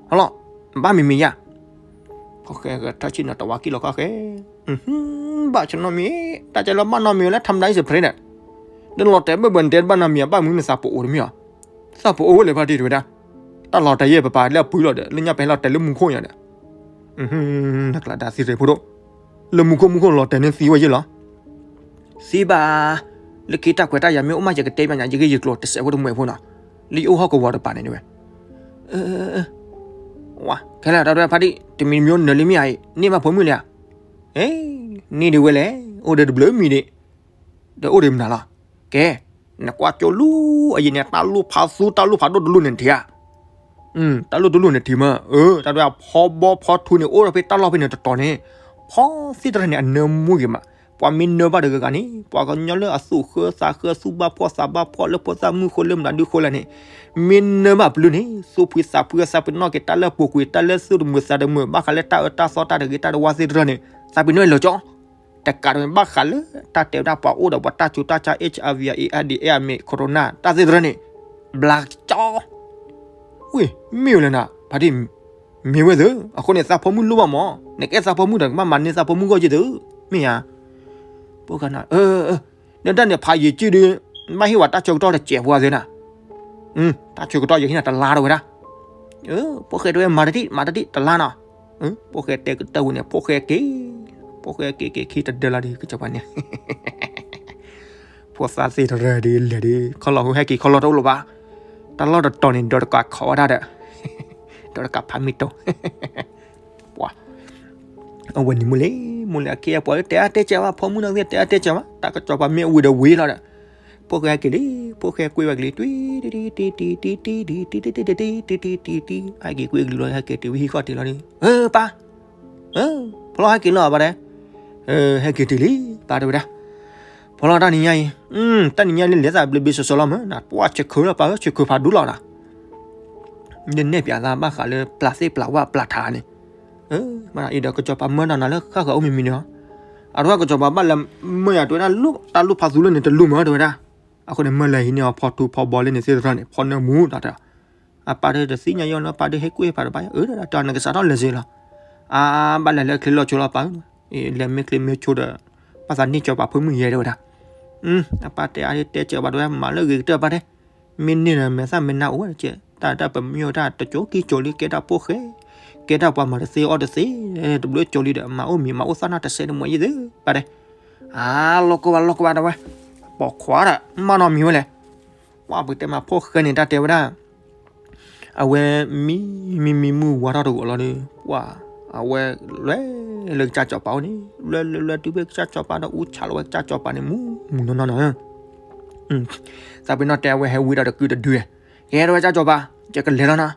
ဟလီၤ ဘၣ်မံၤမံၤယါ, ဖိၣ်ဃဲထီၣ်ဆ့ၣ်နီၤတဝါကံၣ်လီၤခီၣ်ဃဲ, ဘၣ်ဆၢနီတမံၤ, တၢ်ကဲလၢဘၣ်နီတမံၤဝဲလၢ ထမ်ဒၣ်အံၤစဖရ့ဒီး, ဒီးလီၤတဲာ်ဘၢၣ်ဘၢၣ်န့ၣ် တဲတဘၣ်နီတမံၤ အဘၣ်မနုၤနသးပအိၣ်တမံၤအီၤ, သးပအိၣ်ဝဲလဲၣ်ဖးတံၢ်တဝဲဒၣ်, တၢ်လီၤတဲာ်ယဲၢ်ပပာ်လၢအပှံၤလီၤဒီး လၢညါပဟဲလီၤတဲာ်လၢမူခိၣ်ညါဒီး နကျးဒါသံရ့ၣ်ဖိဒိၣ်, လၢမူခိၣ်မူခိၣ်လီၤတဲာ်န့ၣ်သံဝဲယဲၢ်လီၤ, သံဘၣ်, လၢခံတၢ်ခွဲးတၢ်ယာ်မ့ၢ်အိၣ်မး ယကတဲဘၣ်ညါ ယကဟ့ၣ်ယကျိၤတစဲးဖိတမှဲးဖိနီၤ, လၢယအိၣ်ဟီၣ်ကဝီၤတပၤန့ၣ်ဝဲ, ဝါ ခဲလၢာ်တၢ်ဒွဲၣ်ဖါတံၢ် တမံၤတမံၤနၢၤလံမ့ၢ်ဧါအံၤ န့ၢ်ဘၣ်ဖိမုၣ်လံဧါ, န့ၢ်ဒံးဝဲလဲၣ် အိၣ်ဒီးတဘျုးမံၤဒံး, ဒီးအိၣ်ဒီးမနုၤလီၤ, ကဲ, နကွၢ်ကၠိလူၤအယံၤန့ၣ် တၢ်လူၤဖးသူ တၢ်လူၤဖးဒိၣ်တလူၤန့ၣ်ထံၣ်ဧါ တၢ်လူၤတလူၤန့ၣ်ထံၣ်မး, အၢ တၢ်ဒွဲၣ်ဖီဘီဖီထူန့ၣ် အိၣ်ဒီးဖဲတၢ်လီၢ်ဖဲန့ၣ်တတီၤန့ၣ်, ဖီသ့ၣ်တရၢန့ၣ် အနၢမူဂ့ၤမး, ပှၤမ့ၢ်နၢဘၣ်တဂၤဂၤန့ၣ် ပှၤကညီလၢအသူၣ်ဃၢသးဃၢ သူၣ်ဘၣ်ဖှီၣ်သးဘၣ်ဖှီၣ်လၢဖိသၣ်မုၣ်ဃိလၢမနုၤဒုဃိလဲၣ်န့ၣ်, မ့ၢ်နၢဘၣ်ပျုၤန့ၣ် သူၣ်ဖှံသးဖှံ သးပ့ၤနီၣ်က့ၤတၢ်လၢအပူၤကွံာ် တၢ်လၢသူၣ်တမုာ်သးတမုာ် ဘၣ်ဃးလၢတၢ်အၢတၢ်သီတၢ်တဂ့ၤတၢ်တဝါသ့ၣ်တရၢန့ၣ် သးပ့ၤနီၣ်လၢာ်ကၠီ တကးဒံးဘၣ်ဃးလၢ တၢ်တဲဝဲဒၣ်ပှၤအိၣ်ဒီးပှၤတၢ်ဆူးတၢ်ဆါ HIV AIDS အမ့ၢ် corona တၢ်သ့ၣ်တရၢန့ၣ် ဘျါကၠီ, ဝ့ၢ် မ့ၢ်ဝဲလဲၣ်နၤ ဖါတံၢ်, မ့ၢ်ဝဲသ့ၣ် အဃိန့ၣ် သးဖိမုၣ်လိၣ်ဘၣ်မး, နကဲသးဖိမုၣ်ဒီး ကဘၣ်မၤန့ၢ်သးဖိမုၣ်ဂီၢ်က့ၤသ့ၣ်, မ့ၢ်ဧါ, ဖိၣ်ဃဲနၤ, အၢ နတၢ်န့ၣ်ဖးယံာ်စုဒုး, ဘၣ်ဟ့ၣ်ဝဲတၢ်ဆၢကတီၢ်တစဲးဖိသ့ၣ်နၤ, တၢ်ဆၢကတီၢ်ယဟ့ၣ်နၤတလါတဝဲဒၣ်, ဖိၣ်ဃဲတဲဝဲမၤတထံၣ် မၤတထံၣ်တလါနီၤ, ဖိၣ်ဃဲတဲကတၢၢ်ဝံၤန့ၣ် ဖိၣ်ဃဲက့ၤ, ဖိၣ်ဃဲက့ၤက့ၤခံတဒၢလီၤဒုး ကစီၤပၤန့ၣ် ဖိသၣ်သ့ၣ်တရၢဒုးလဲၤဒုး ခီလီၤဟူဟဲက့ၤခီလီၤတအိၣ်လၢၤဘၣ်, တၢ်လီၢ်တတီၤန့ၣ် ဒီးတကးခိးဝဲဒၣ်ဒီး, ဒီးတကးဖးမံၤတိၤ ပှၤ အဝဲန့ၣ်မုၢ်လ့ၣ်, မုၢ်လ့ၣ်အခ့အပှၤလၢတဲအါတဲစဲးဘၣ် ဖိမုၣ်နီၢ်သ့ၣ်တဲအါတဲစဲးဘၣ် တၢ်ကစီၤပၤမ့ၢ်ဝံၤဒီးဝံၤလီၤဒီး, ဖိၣ်ဃဲဟဲက့ၤလံ, ဖိၣ်ဃဲကွံာ်ဝဲကလံၤ တွံတံတံတံတံတံတံတံတံတံတံတံတံတံတံတံတံတံ ဟဲက့ၤကွံာ်ကလံၤလီၤ ဟဲက့ၤတုၤဝဲဟံၣ်ခီၣ်ထံးလီၤဒီး, ပၢ်, ဖီလီၤဟဲက့ၤလီၤဘၣ်ဒီး, ဟဲက့ၤတုၤလံ ပၢ်တဲဝဲဒၣ်, ဖီလီၤတၢ်နံၤညါအံၤ, တၢ်နံၤညါလၢလဲၤသးဘျ့ဘျ့စီစီလီၤမး နပှၢ်ဆဲးခုးလီၤပၢ်ဧၢ ဆဲးခုးဖးဒူလီၤနၤ ဒ်နဲၣ်ပၠးသးဘၣ်ဃးလၢပျၢ်သ့ၣ်ပျၢ်ဝၣ်ပျၢ်ထးန့ၣ်, မ့ၢ်အံၤဒီးကစီၤပၤမၢဒီးနၤလၢဃၣ်ဃၢၤအိၣ်မံၤမံၤန့ၣ်, အဒိကစီၤပၤဘၣ်လဲၤမၢယၤတဲဝဲဒၣ် တၢ်လူၢ်ဖးသူလၢန့ၣ်တလူၢ်မးတဲဝဲဒၣ်, အဃိန့ၣ်မၢလဲၤဟံးန့ၢ်အီၤဖီထူဖီဘီလၢန့ၣ်သ့ၣ်တဖၣ်န့ၣ် ဖီနၢမူတၢ်တၢ်, အပၢ်ဒီးတသ့ၣ်ညါယီၢ်နီၤ ပၢ်ဒီးဟဲကွံာ်ဖးတဘၣ် အၢ တၢ်နကစးထီၣ်လဲၤစ့လီၤ, အါ ဘၣ်လဲၤလၢချ့လီၤဆိလီၤပၢ်ဧၢ, လဲၤမ့ၢ်ချ့မ့ၢ်ဆိဒီး, ဘၣ်သးန့ၢ်ကၠီၤပၤဖိမုၣ်ယဲတဲဝဲဒၣ် အပၢ်တဲအါတဲစၢၤဘၣ်တဲဝဲ မၤလၢဂ့ၤကတၢၢ်ပၢ်တဲ, မ့ၢ်န့ၢ်ဒီးမဲာ်သၣ်မဲာ်နါအိၣ်ဝဲတကဲ, တၢ်တၢ်ပမ့ၢ်ဝဲဒၣ်တကၠိကံကၠိလံ ကဲဒၣ်ဖိၣ်ဃဲ, ကဲဒၣ်ပှၤမၤတသ့အီၣ်တသ့, တဘျုးကၠိလံဒီး မၤအိၣ်မံၤမၤအိၣ်သၣ်နၢ်တစဲးတမှဲးယဲၢ်သ့ၣ်, ပၢ်တဲ, အါ လီၢ်ကဝါလီၢ်ကဝါတဲဝဲ, ပိာ်ခွါဒီး မၤနီတမံၤဝဲလဲၣ် ပှၢ်ပကတဲမးဖိၣ်ဃဲန့ၣ် တၢ်တဲဝဲဒၣ်, အဝဲမံမံမံမုၢ်ဝါထီၣ်တဂီၤလီၤဒီး ပှၢ်, အဝဲလဲၤ လၢကစၢ်စီၤပၤအိၣ်န့ၣ် လွဲလွဲလွဲတုၤဖဲကစၢ်စီၤပၤဒီးအူဆးလီၤဝဲကစၢ်စီၤပၤန့ၣ် မူမူနီၢ်နီၢ်နီၤ. သးပ့ၤနီၣ်တဲအဝဲဟဲဝံဒီးတကုာ်တဒု, ကဲတဲဝဲကစၢ်စီၤပၤ, ယကလဲၤလီၤနီၤ.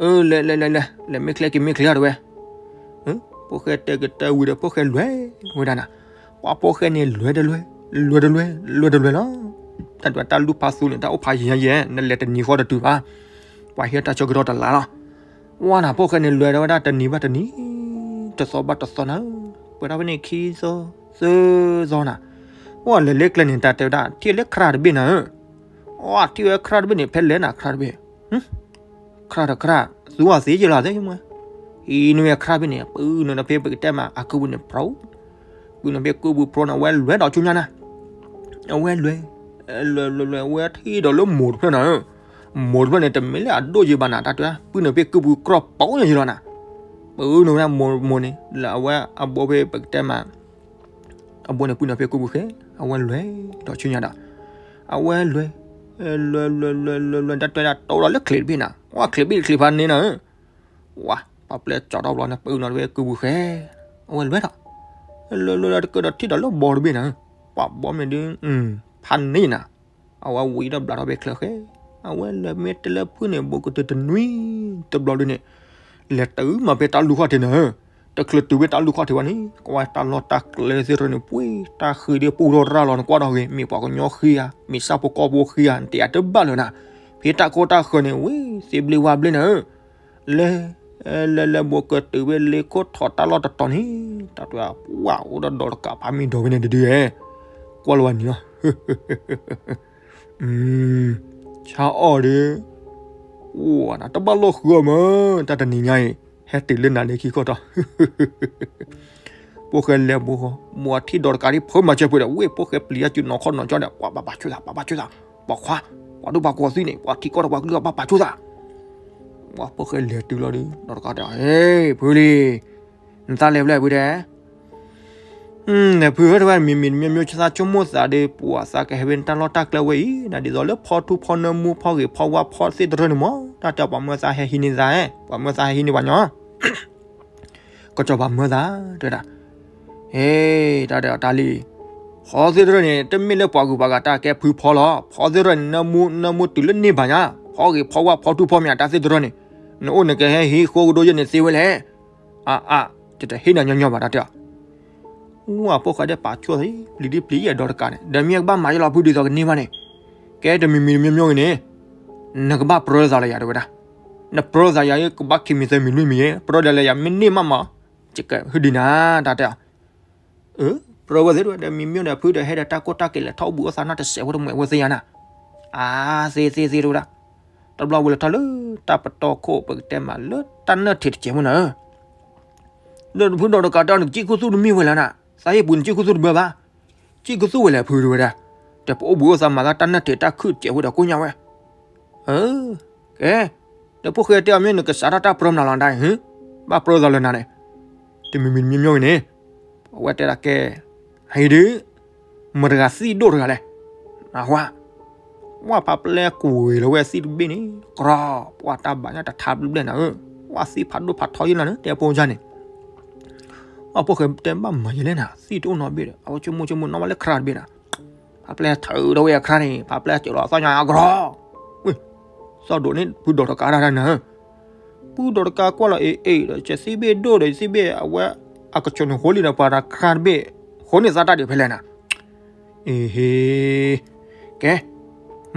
အၢ လဲၤလဲၤလဲၤလဲၤ လဲၤမ့ၢ်ချ့က့ၤမ့ၢ်ချ့လီၤတဲဝဲ. ဖိၣ်ဃဲတဲကတၢၢ်ဝံၤဒီးဖိၣ်ဃဲလဲၤဝဲဒၣ်နၤ. ပှၤဖိၣ်ဃဲန့ၣ်လဲၤတလဲၤ, လဲၤတလဲၤ, လဲၤတလဲၤလီၤ. တၢ်ဒွးတၢ်လူၢ်ဖးသူန့ၣ် တၢ်အိၣ်ဖးယံၤယံၤယဲၢ် နလဲၤတနံၤဃီတတုၤဘၣ်. ပှၤဟ့ၣ်တၢ်ဆၢကတီၢ်တလါလီၤ. ဝဲနၤဖိၣ်ဃဲန့ၣ်လဲၤဒီးဝဲဒၣ်တနံၤဘၣ်တနံၤ, တသီဘၣ်တသီနၤ, ပှဲၤထီၣ်ဖဲန့ၣ်ခံသီ, သၢသီနၤ. အိၣ်လဲၤလၢကျဲန့ၣ် တၢ်တဲဝဲဒၣ် ထံၣ်လၢခရၣ်တဘ့ၣ်နၤဧၢ. အိၣ်ထံၣ်ဝဲခရၣ်တဘ့ၣ်န့ၣ် ဖဲလဲၣ်နၤခရၣ်တဘ့ၣ် ခရၣ်တခရၣ် သူအီၤသ့ယလီၤသ့မွဲ, အံၤနဝဲခရၣ်ဘ့ၣ်န့ၣ် ပုၢ်နုာ်ဒီးဖဲပကတဲမး အကုၢ်ပူၤန့ၣ်ဖြိ, ပုၢ်နုာ်ဖဲကုၢ်ပူၤဖြိန့ၣ် အဝဲလဲၤဒီးဆူညါနၤ, အဝဲလဲၤ, လဲၤလဲၤလဲၤ အဝဲထံၣ်ဒီးလၢမိၢ်တဖျၢၣ်နၤဧၢ, မိၢ်တဖျၢၣ်န့ၣ် တမ့ၢ်လၢအဒိၣ်ယံၤဘၣ်နၤ တၢ်တဲ ပုၢ်နုာ်ဖဲကုၢ်ပူၤကြီပီညါယလီၤနၤ, ပုၢ်နုာ်ဝဲဒၣ်မိၢ်မိၢ်န့ၣ် လၢအဝဲအဘိဖဲပကတဲမး အဘိန့ၣ် ပုၢ်နုာ်ဖဲကုၢ်ပူၤဃဲ, အဝဲလဲၤဒီးဆူညါဒီး, အဝဲလဲၤ, လဲၤလဲၤလဲၤလဲၤလဲၤလဲၤ တၢ်တဲဒၣ်တိဒီးလၢချံးတဘ့ၣ်နၤ, ဝဲချံးဘ့ၣ်ချံးဖးန့ၣ်နၤဧၢ, ဝဲ ပှၤပျဲကၠီထီၣ်ဘျီန့ၣ် ပုၢ်နုာ်ဖဲကုၢ်ပူၤဃဲ, အဝဲလဲၤဒီး, လဲၤလဲၤလဲၤတကၢၢ်ဒီးထံၣ်ဒီးလၢဘီတဘ့ၣ်နၤဧၢ, ပှၤဘီမ့ၢ်ဒုး, ဖးန့ၣ်နၤ, အဝဲဝံၤဒီးဘျးထီၣ်ဖဲချၢဃဲ, အဝဲလဲၤမ့ၢ်တဲလၢဖုန့ၣ် ဘူးကတၢၢ်တနွံ, တဘျီဒုးန့ၣ်, လဲၤတုၤမးဖဲတၢ်လူၢ်ခီၣ်ထံးနၤဧၢ, တချုးတုၤဖဲတၢ်လူၢ်ခီၣ်ထံးဘၣ်န့ၣ် ကွၢ်တၢ်လီၢ်တၢ်ကျဲသ့ၣ်တဖၣ်န့ၣ် ပှ့ၤတၢ်ဃ့ဒ်ပူၢ်ထီၣ်ရၣ်လီၤ နကွၢ်ဒီးဂ့ၤ မ့ၢ်ပှၤကညီဃ့ဧါ မ့ၢ်ဆၣ်ဖိကီၢ်ဖိဃ့ဧါ နတဲအတဘၣ်လၢၤနၤ, ဖဲတၢ်ကီတၢ်ဃၢၤန့ၣ် ဝ့ၢ်သ့ဘျ့ဝါဘျ့နၤဧၢ, လဲၤ, လဲၤလဲၤဘူးကတၢၢ်ဖဲလ့ခိၣ်ထီၣ်တၢ်လီၢ်တတီၤန့ၣ်, တၢ်တဲပှၤအိၣ်ဒီးဒီးတကးဖးမံၤဒီးဖဲန့ၣ်တဒုဧဲ, ကွၢ်လီၤဝဲန့ၣ်လီၤ ဆါအီၣ်ဒီး, အိၣ်နတဘၣ်လိာ်ဃုအီၤမး, တၢ်တနံၤညါအံၤ, ဟဲတုၤလၢနၤန့ၣ်ခံခီတီၤ, ဖိၣ်ဃဲလဲၤဘူးဃီ, ဘူးအထံၣ်ဒီးတကးဒ်ဖုမၤစၢၤပှဲၤဒီး ဝ့ၢ်ဖိၣ်ဃဲပျံၤအစုနီၤခီၣ်နီၤကၠီဒီး ပှၤဘၣ်ပာ်ဆူၣ်သး ပှၤပာ်ဆူၣ်သး, ပှၤခွါ, ပှၤဒိၣ်ပှၤကီၤသံန့ၣ် ပှၤထံကီၢ်ဒီးပှၤကလုာ်ဘၣ်ပာ်ဆူၣ်သး, ပှၤဖိၣ်ဃဲလဲၤတုၤလီၤဒီး ဒီးတကးဒီး ဟ့ၣ် ဖုလံ, နသးလဲၤဖဲလဲၣ်ဖုတဲ နဖုဧၢ တဝဲ မံၤမံၤတမံၤမံၤ ဆိသးဆိကမိၣ်သးဒီး ပှၤသးကဟဲဝဲနတၢ်လီၢ်တၢ်ကျဲဝဲအံၤ နဒ်သိးလၢဖီထူဖီနၢမူဖီဂ့ၤဖီဝါဖီသ့ၣ်တရၢန့ၣ်မး တၢ်တဲပှၤမၢသးဟဲဟံးန့ၢ်သး, ပှၤမၢသးဟဲဟံးန့ၢ်ပှၤညီ, ကစီၤပၤမၢသး တဲဒၣ်, ဟ့ၣ် တၢ်တဲအီၤတၢ်လံ, ဖီသ့ၣ်တရၢန့ၣ် တမ့ၢ်လၢပှၤဂုၤပှၤဂၤတၢ်ကဲဖုဖီလီၤ, ဖီသ့ၣ်တရၢန့ၣ် နၢမူနၢမူတုၤလၢန့ၢ်ဘၣ်ညါ, ဖီဂ့ၤဖီဝါဖီထူဖီမံၤတၢ်သ့ၣ်တရၢန့ၣ်, နအိၣ်နကဟဲဟံးဃိကဒိယဲၢ်န့ၣ်သ့ဝဲလဲၣ် အါအါ, တတဟ့ၣ်နၤညီညီဘၣ်တၢ်တဲအီၤ, ဝဲဖိၣ်ဃဲဒဲးပာ်ဆိၣ်သး ပျံၤဒ်ပျံၤယဲၢ်ဒီးတကးန့ၣ် ဒီးမ့ၢ်ကဘၣ်မၤယလီၤဖုဒ်သိးကန့ၢ်ဘၣ်န့ၣ်, ကဲတမံၤမံၤတမံၤမံၤဂ့ၤန့ၣ်, နကဘၣ်ပြၢသးလၢယၤတဲဝဲဒၣ်, နပြၢသးယၤ ကဘၣ်ခံမံၤသၢမံၤလွံၢ်မံၤယဲၢ် ပြၢဒၣ်လၢယၤ မ့ၢ်န့ၢ်မးမး, ကဟုဒ်နၤ တၢ်တဲအီၤ အၢ ပြၢဝဲသ့ၣ်တဝဲဒီး မံၤမ့ၢ်ဒီးဖုဒီးဟဲဒီးတၢ်ကိၢ်တၢ်ကဲၤလဲၤထီၣ်အိၣ်ဘှံးအိၣ်သးနီၢ်တစဲးဖိတမှဲးဝဲသ့ၣ်ညါနၤ, အါ သ့သ့သ့တဝဲဒၣ်, တဘျီဝဲလဲၤထီၣ်လၢတၢ်ပတီၢ်ခိၣ် ပကတဲမးလၢတၢ်နၢၣ်ထံးတစဲးဖိနၤဧၢ, ဒီးဖုဒီးတကးတၢ်နကစံၣ်ခူသူၣ်တမ့ၢ်ဝဲလဲၣ်နၤ, သးဟ့ၣ်ပူၤနစံၣ်ခူသူၣ်တဘၢဘၣ်, စံၣ်ခူသူၣ်ဝဲလဲၣ်ဖုတဝဲဒၣ်, ဒီးပအိၣ်ဘှံးအိၣ်သးမၤသးတၢ်နၢၣ်ထံးတၢ်ခုၣ်တစဲးဖိဒီးကိၣ်ညါဝဲ အၢ ကဲ, ဒီးဖိၣ်ဃဲတဲအီၤမ့ၢ်နကစးထီၣ်တၢ်ပြၢမနုၤလီၤဒၣ်အံၤ, ဘၣ်ပြၢသးလၢနၤန့ၣ်, တမံၤမံၤတမံၤမံၤဂ့ၤန့ၣ်, အဝဲတဲဒၣ်ကဲ, ဟံးဒုး, မတၤတဂၤသံၣ်ဒိၣ်တဂၤလဲၣ်, အဝဲ, ဝဲဖးပျဲကွံာ်လီၤဝဲသံၣ်တဘ့ၣ်န့ၣ်, ကြၢး, ပှၤတၢ်ဘၣ်ညါတထါဘျဲၣ်ဘျဲၣ်နၤဧၢ, ဝဲသံၣ်ဖးဒိၣ်ဖးထီယဲၢ်နၤန့ၣ် တဲဖိယါန့ၣ် အဖိၣ်ဃဲတဲဘၣ်မၤယလဲၣ်နၤ သံၣ်တအိၣ်နီတဘ့ၣ်ဒီး အဝဲဆိကမိၣ်ဆိကမိၣ်နီၣ်ဘၣ်လၢခရၣ်တဘ့ၣ်နၤ, ဖးပျဲထုးထီၣ်ဝဲအခရၣ်န့ၣ် ဖးပျဲစၢၤလီၤသီၣ်ညါအကြီ, ဝ့ၢ်, သီၣ်ဒိးန့ၢ်ဖုဒီးတကးတၢ်နၤ, ဖုဒီးတကးကွၢ်လီၤအ့ၣ်အ့ၣ်ဒီး ကသံၣ်ဘ့ၣ်ဒိၣ်ဒီးသံၣ်ဘ့ၣ်အဝဲ, အကဆိးန့ၣ်ဃိလံဒီးပှၤတခရၣ်တဘ့ၣ်, ဃိန့ၢ်သးတၢ်ဒံးဖဲလဲၣ်နၤ အ့ဟ့, ကဲ,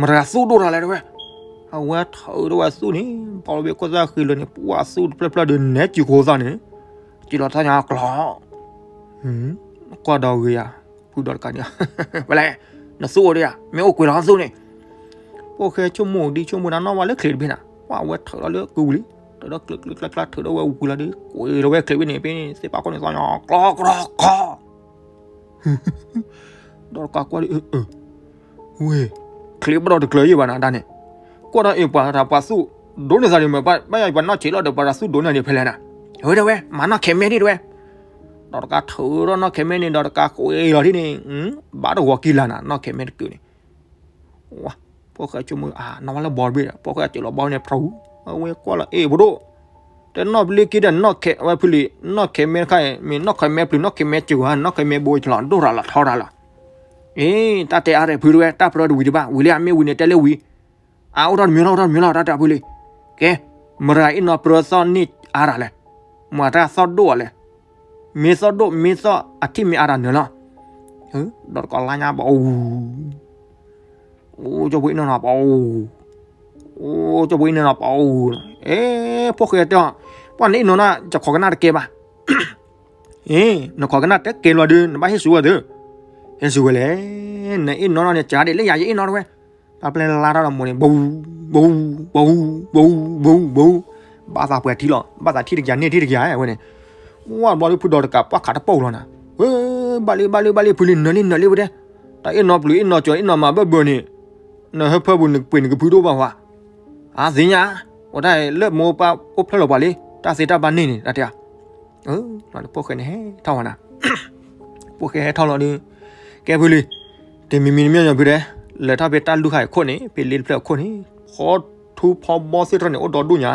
မတၤတဂၤသူၣ်ဒိၣ်တဂၤလဲၣ်တဲဝဲ, အဝဲထုးထီၣ်ဝဲသူၣ်န့ၣ် ဘီလီၤဘ့ၣ်ခိၣ်သၣ်ဃံလၢာ်န့ၣ် ပှၤသူၣ်တဖျၢၣ်ဖျၢၣ်ဒီးနဲကံၤဃိသၣ်န့ၣ်, စၢၤလီၤသီၣ်ညါအကျီ, ကွၢ်ဒီးဂ့ၤယၤ, ဖုဒီးတကးန့ၣ်, ဝဲလဲၣ်, နသူၣ်အိၣ်ဒံးဧါ, မ့ၢ်အိၣ်ကွံာ်လီၤသူၣ်န့ၣ်, ဖိၣ်ဃဲဆိကမိၣ်ဒံးဆိကမိၣ်ဒၣ်နီၣ်ဝဲလၢချံးတဘ့ၣ်နၤ, ပှၤအဝဲထုးထီၣ်လၢကုဝံၤလံ, ထုးထီၣ်ကျၢၤကျၢၤကျါကျါထုးထီၣ်ဝဲဝံၤလီၤဒီး ကွံာ်လီၤဝဲချံးဘ့ၣ်န့ၣ် ဖဲန့ၣ် သ့ၣ်ပာ်ခိၣ်န့ၣ်သီၣ်ညါ ကျီကျီကျီ ဒီးတကးကွၢ်ဒံး, ဝ့ၢ်, ချံးဘၣ်ဒီးတကျၢၤယံာ်ဘၣ်နၤတၢ်န့ၣ်, ကွၢ်ဒီးအ့ၣ်ပှၤတၢ်ပှၤသူၣ်, ဒိးန့ၢ်သးဒံးမ့ၢ်ဘၣ်ယၤပှၤနီၣ်ဆံးလီၤဒီးပှၤတၢ်သူၣ်ဒိးန့ၢ်ဒံးဖဲလဲၣ်နၤ, ဝဲတဲဝဲ, မၤနီၣ်ခဲမဲဒံးတဲဝဲ, ဒီးတကးထုးထီၣ်နီၣ်ခဲမဲန့ၣ်ဒီးတကးကွံာ်လီၤဒ်န့ၣ်, ဘၣ်တဂီၤကံလၤနၤ နီၣ်ခဲမဲတကုာ်န့ၣ် ဖိၣ်ဃဲဆိကမိၣ် နီၣ်ဝဲလၢဘီတဘ့ၣ်ဒီး ဖိၣ်ဃဲစၢၤလီၤဘီန့ၣ်ဖြူ, အဝဲကွၢ်လီၤအ့ၣ်ပဒိၣ်, တနီၣ်ပလ့က့ဒီး နီၣ်ခဲဝဲဖုလံ, နီၣ်ခဲမဲတခါအံၤ မ့ၢ်နီၣ်ခဲမဲပျုၤ နီၣ်ခဲမဲစူၤဧါ, နီၣ်ခဲမဲဘိလီၤ ဒိၣ်ရၤလီၤထီရၤလီၤ. အ့ တၢ်တဲအါရဲၣ်ဖုတဝဲ တၢ်ပြၢတဝံၤတဘၣ် ဝံၤလံဧါ မ့ၢ်ဝံၤန့ၣ် တဲလၢဝံၤ, အအိၣ်ထီၣ်တမံၤလီၤ အိၣ်ထီၣ်တမံၤလီၤ တၢ်တဲဖုလံ. ကဲ, မတၤအ့ၣ်နီၣ်ပြၢသီၣ်န့ၢ်အါရၤလဲၣ်, မတၤသီၣ်ဒိၣ်အီၤလဲၣ်, မ့ၢ်သီၣ်ဒိၣ်မ့ၢ်သီၣ်အထံၣ်မ့ၢ်အါရၤနၢၤလီၤ. ဒီးတကီၢ်လါညါပှၤအိၣ် အိၣ်ကၠီပှၤအ့ၣ်နီၣ်နီၤပှၤအိၣ်, အိၣ်ကၠီပှၤအ့ၣ်နီၣ်နီၤပှၤအိၣ်, အ့ ဖိၣ်ဃဲတဲအီၤ, ပှၤနအ့ၣ်နီၣ်နီၤ ယခိးကနၣ်တကဲဘၣ်. အ့ နခိးကနၣ်တကဲလီၤဒုး နဘၣ်ဟ့ၣ်စူၤဝဲဒုး, ဟ့ၣ်စူၤဝဲလဲၣ်, နအ့ၣ်နီၣ်နီၤန့ၣ် ကၤဒ်လၢယၤယအ့ၣ်နီၣ်တဝဲ, တၢ်ပျဲလါထီၣ်ဒီးမိၢ်န့ၣ် ဘူ, ဘူ, ဘူ, ဘူ, ဘူ, ဘူ, ဘၣ်သးပှဲၤထံလီၤ ဘၣ်သးထံၣ်တကယၤန့ၢ်ထံၣ်တကယၤဝဲန့ၣ်, ဝဲဘျီဒုးဖုဒီးတကးပှၢ်ခးတပိာ်လီၤနၤ, ဝဲ, ဘၣ်လံ ဘၣ်လံ ဘၣ်လံ ဖုလံ နၢၤလံ နၢၤလံဝဲတဲ, တၢ်အ့ၣ်နီၣ်ပျုၤ အ့ၣ်နီၣ်စူၤ အ့ၣ်နီၣ်မၤဘၢၣ်ဘၢၣ်န့ၣ်, နဟၢဖၢပူၤ နပှ့ၤနကဖုဒိၣ်ဘၣ်ဝဲ, အသ့ၣ်ညါ, အိၣ်ထဲလၢမိၢ်ပၢ်အိၣ်ဖျဲၣ်လီၤပှၤလံ တၢ်သ့တၢ်ဘၣ်န့ၢ်န့ၣ် တၢ်တဲ, ဖိၣ်ဃဲန့ၣ်ဟဲထီၣ်ဝဲနၤ, ဖိၣ်ဃဲဟဲထီၣ်လီၤဒုး, ကဲဖုလံ, တမံၤမံၤတမံၤမံၤဖုတဲ, လဲၤထီၣ်ဖဲတၢ်လူၢ်ခါအံၤခိၣ်န့ၣ် ဖဲလ့တဖျၢၣ်အခိၣ်န့ၣ်, ဖီထူဖီဘီသ့ၣ်တဖၣ်န့ၣ် အိၣ်ဒီဒူၣ်ညါ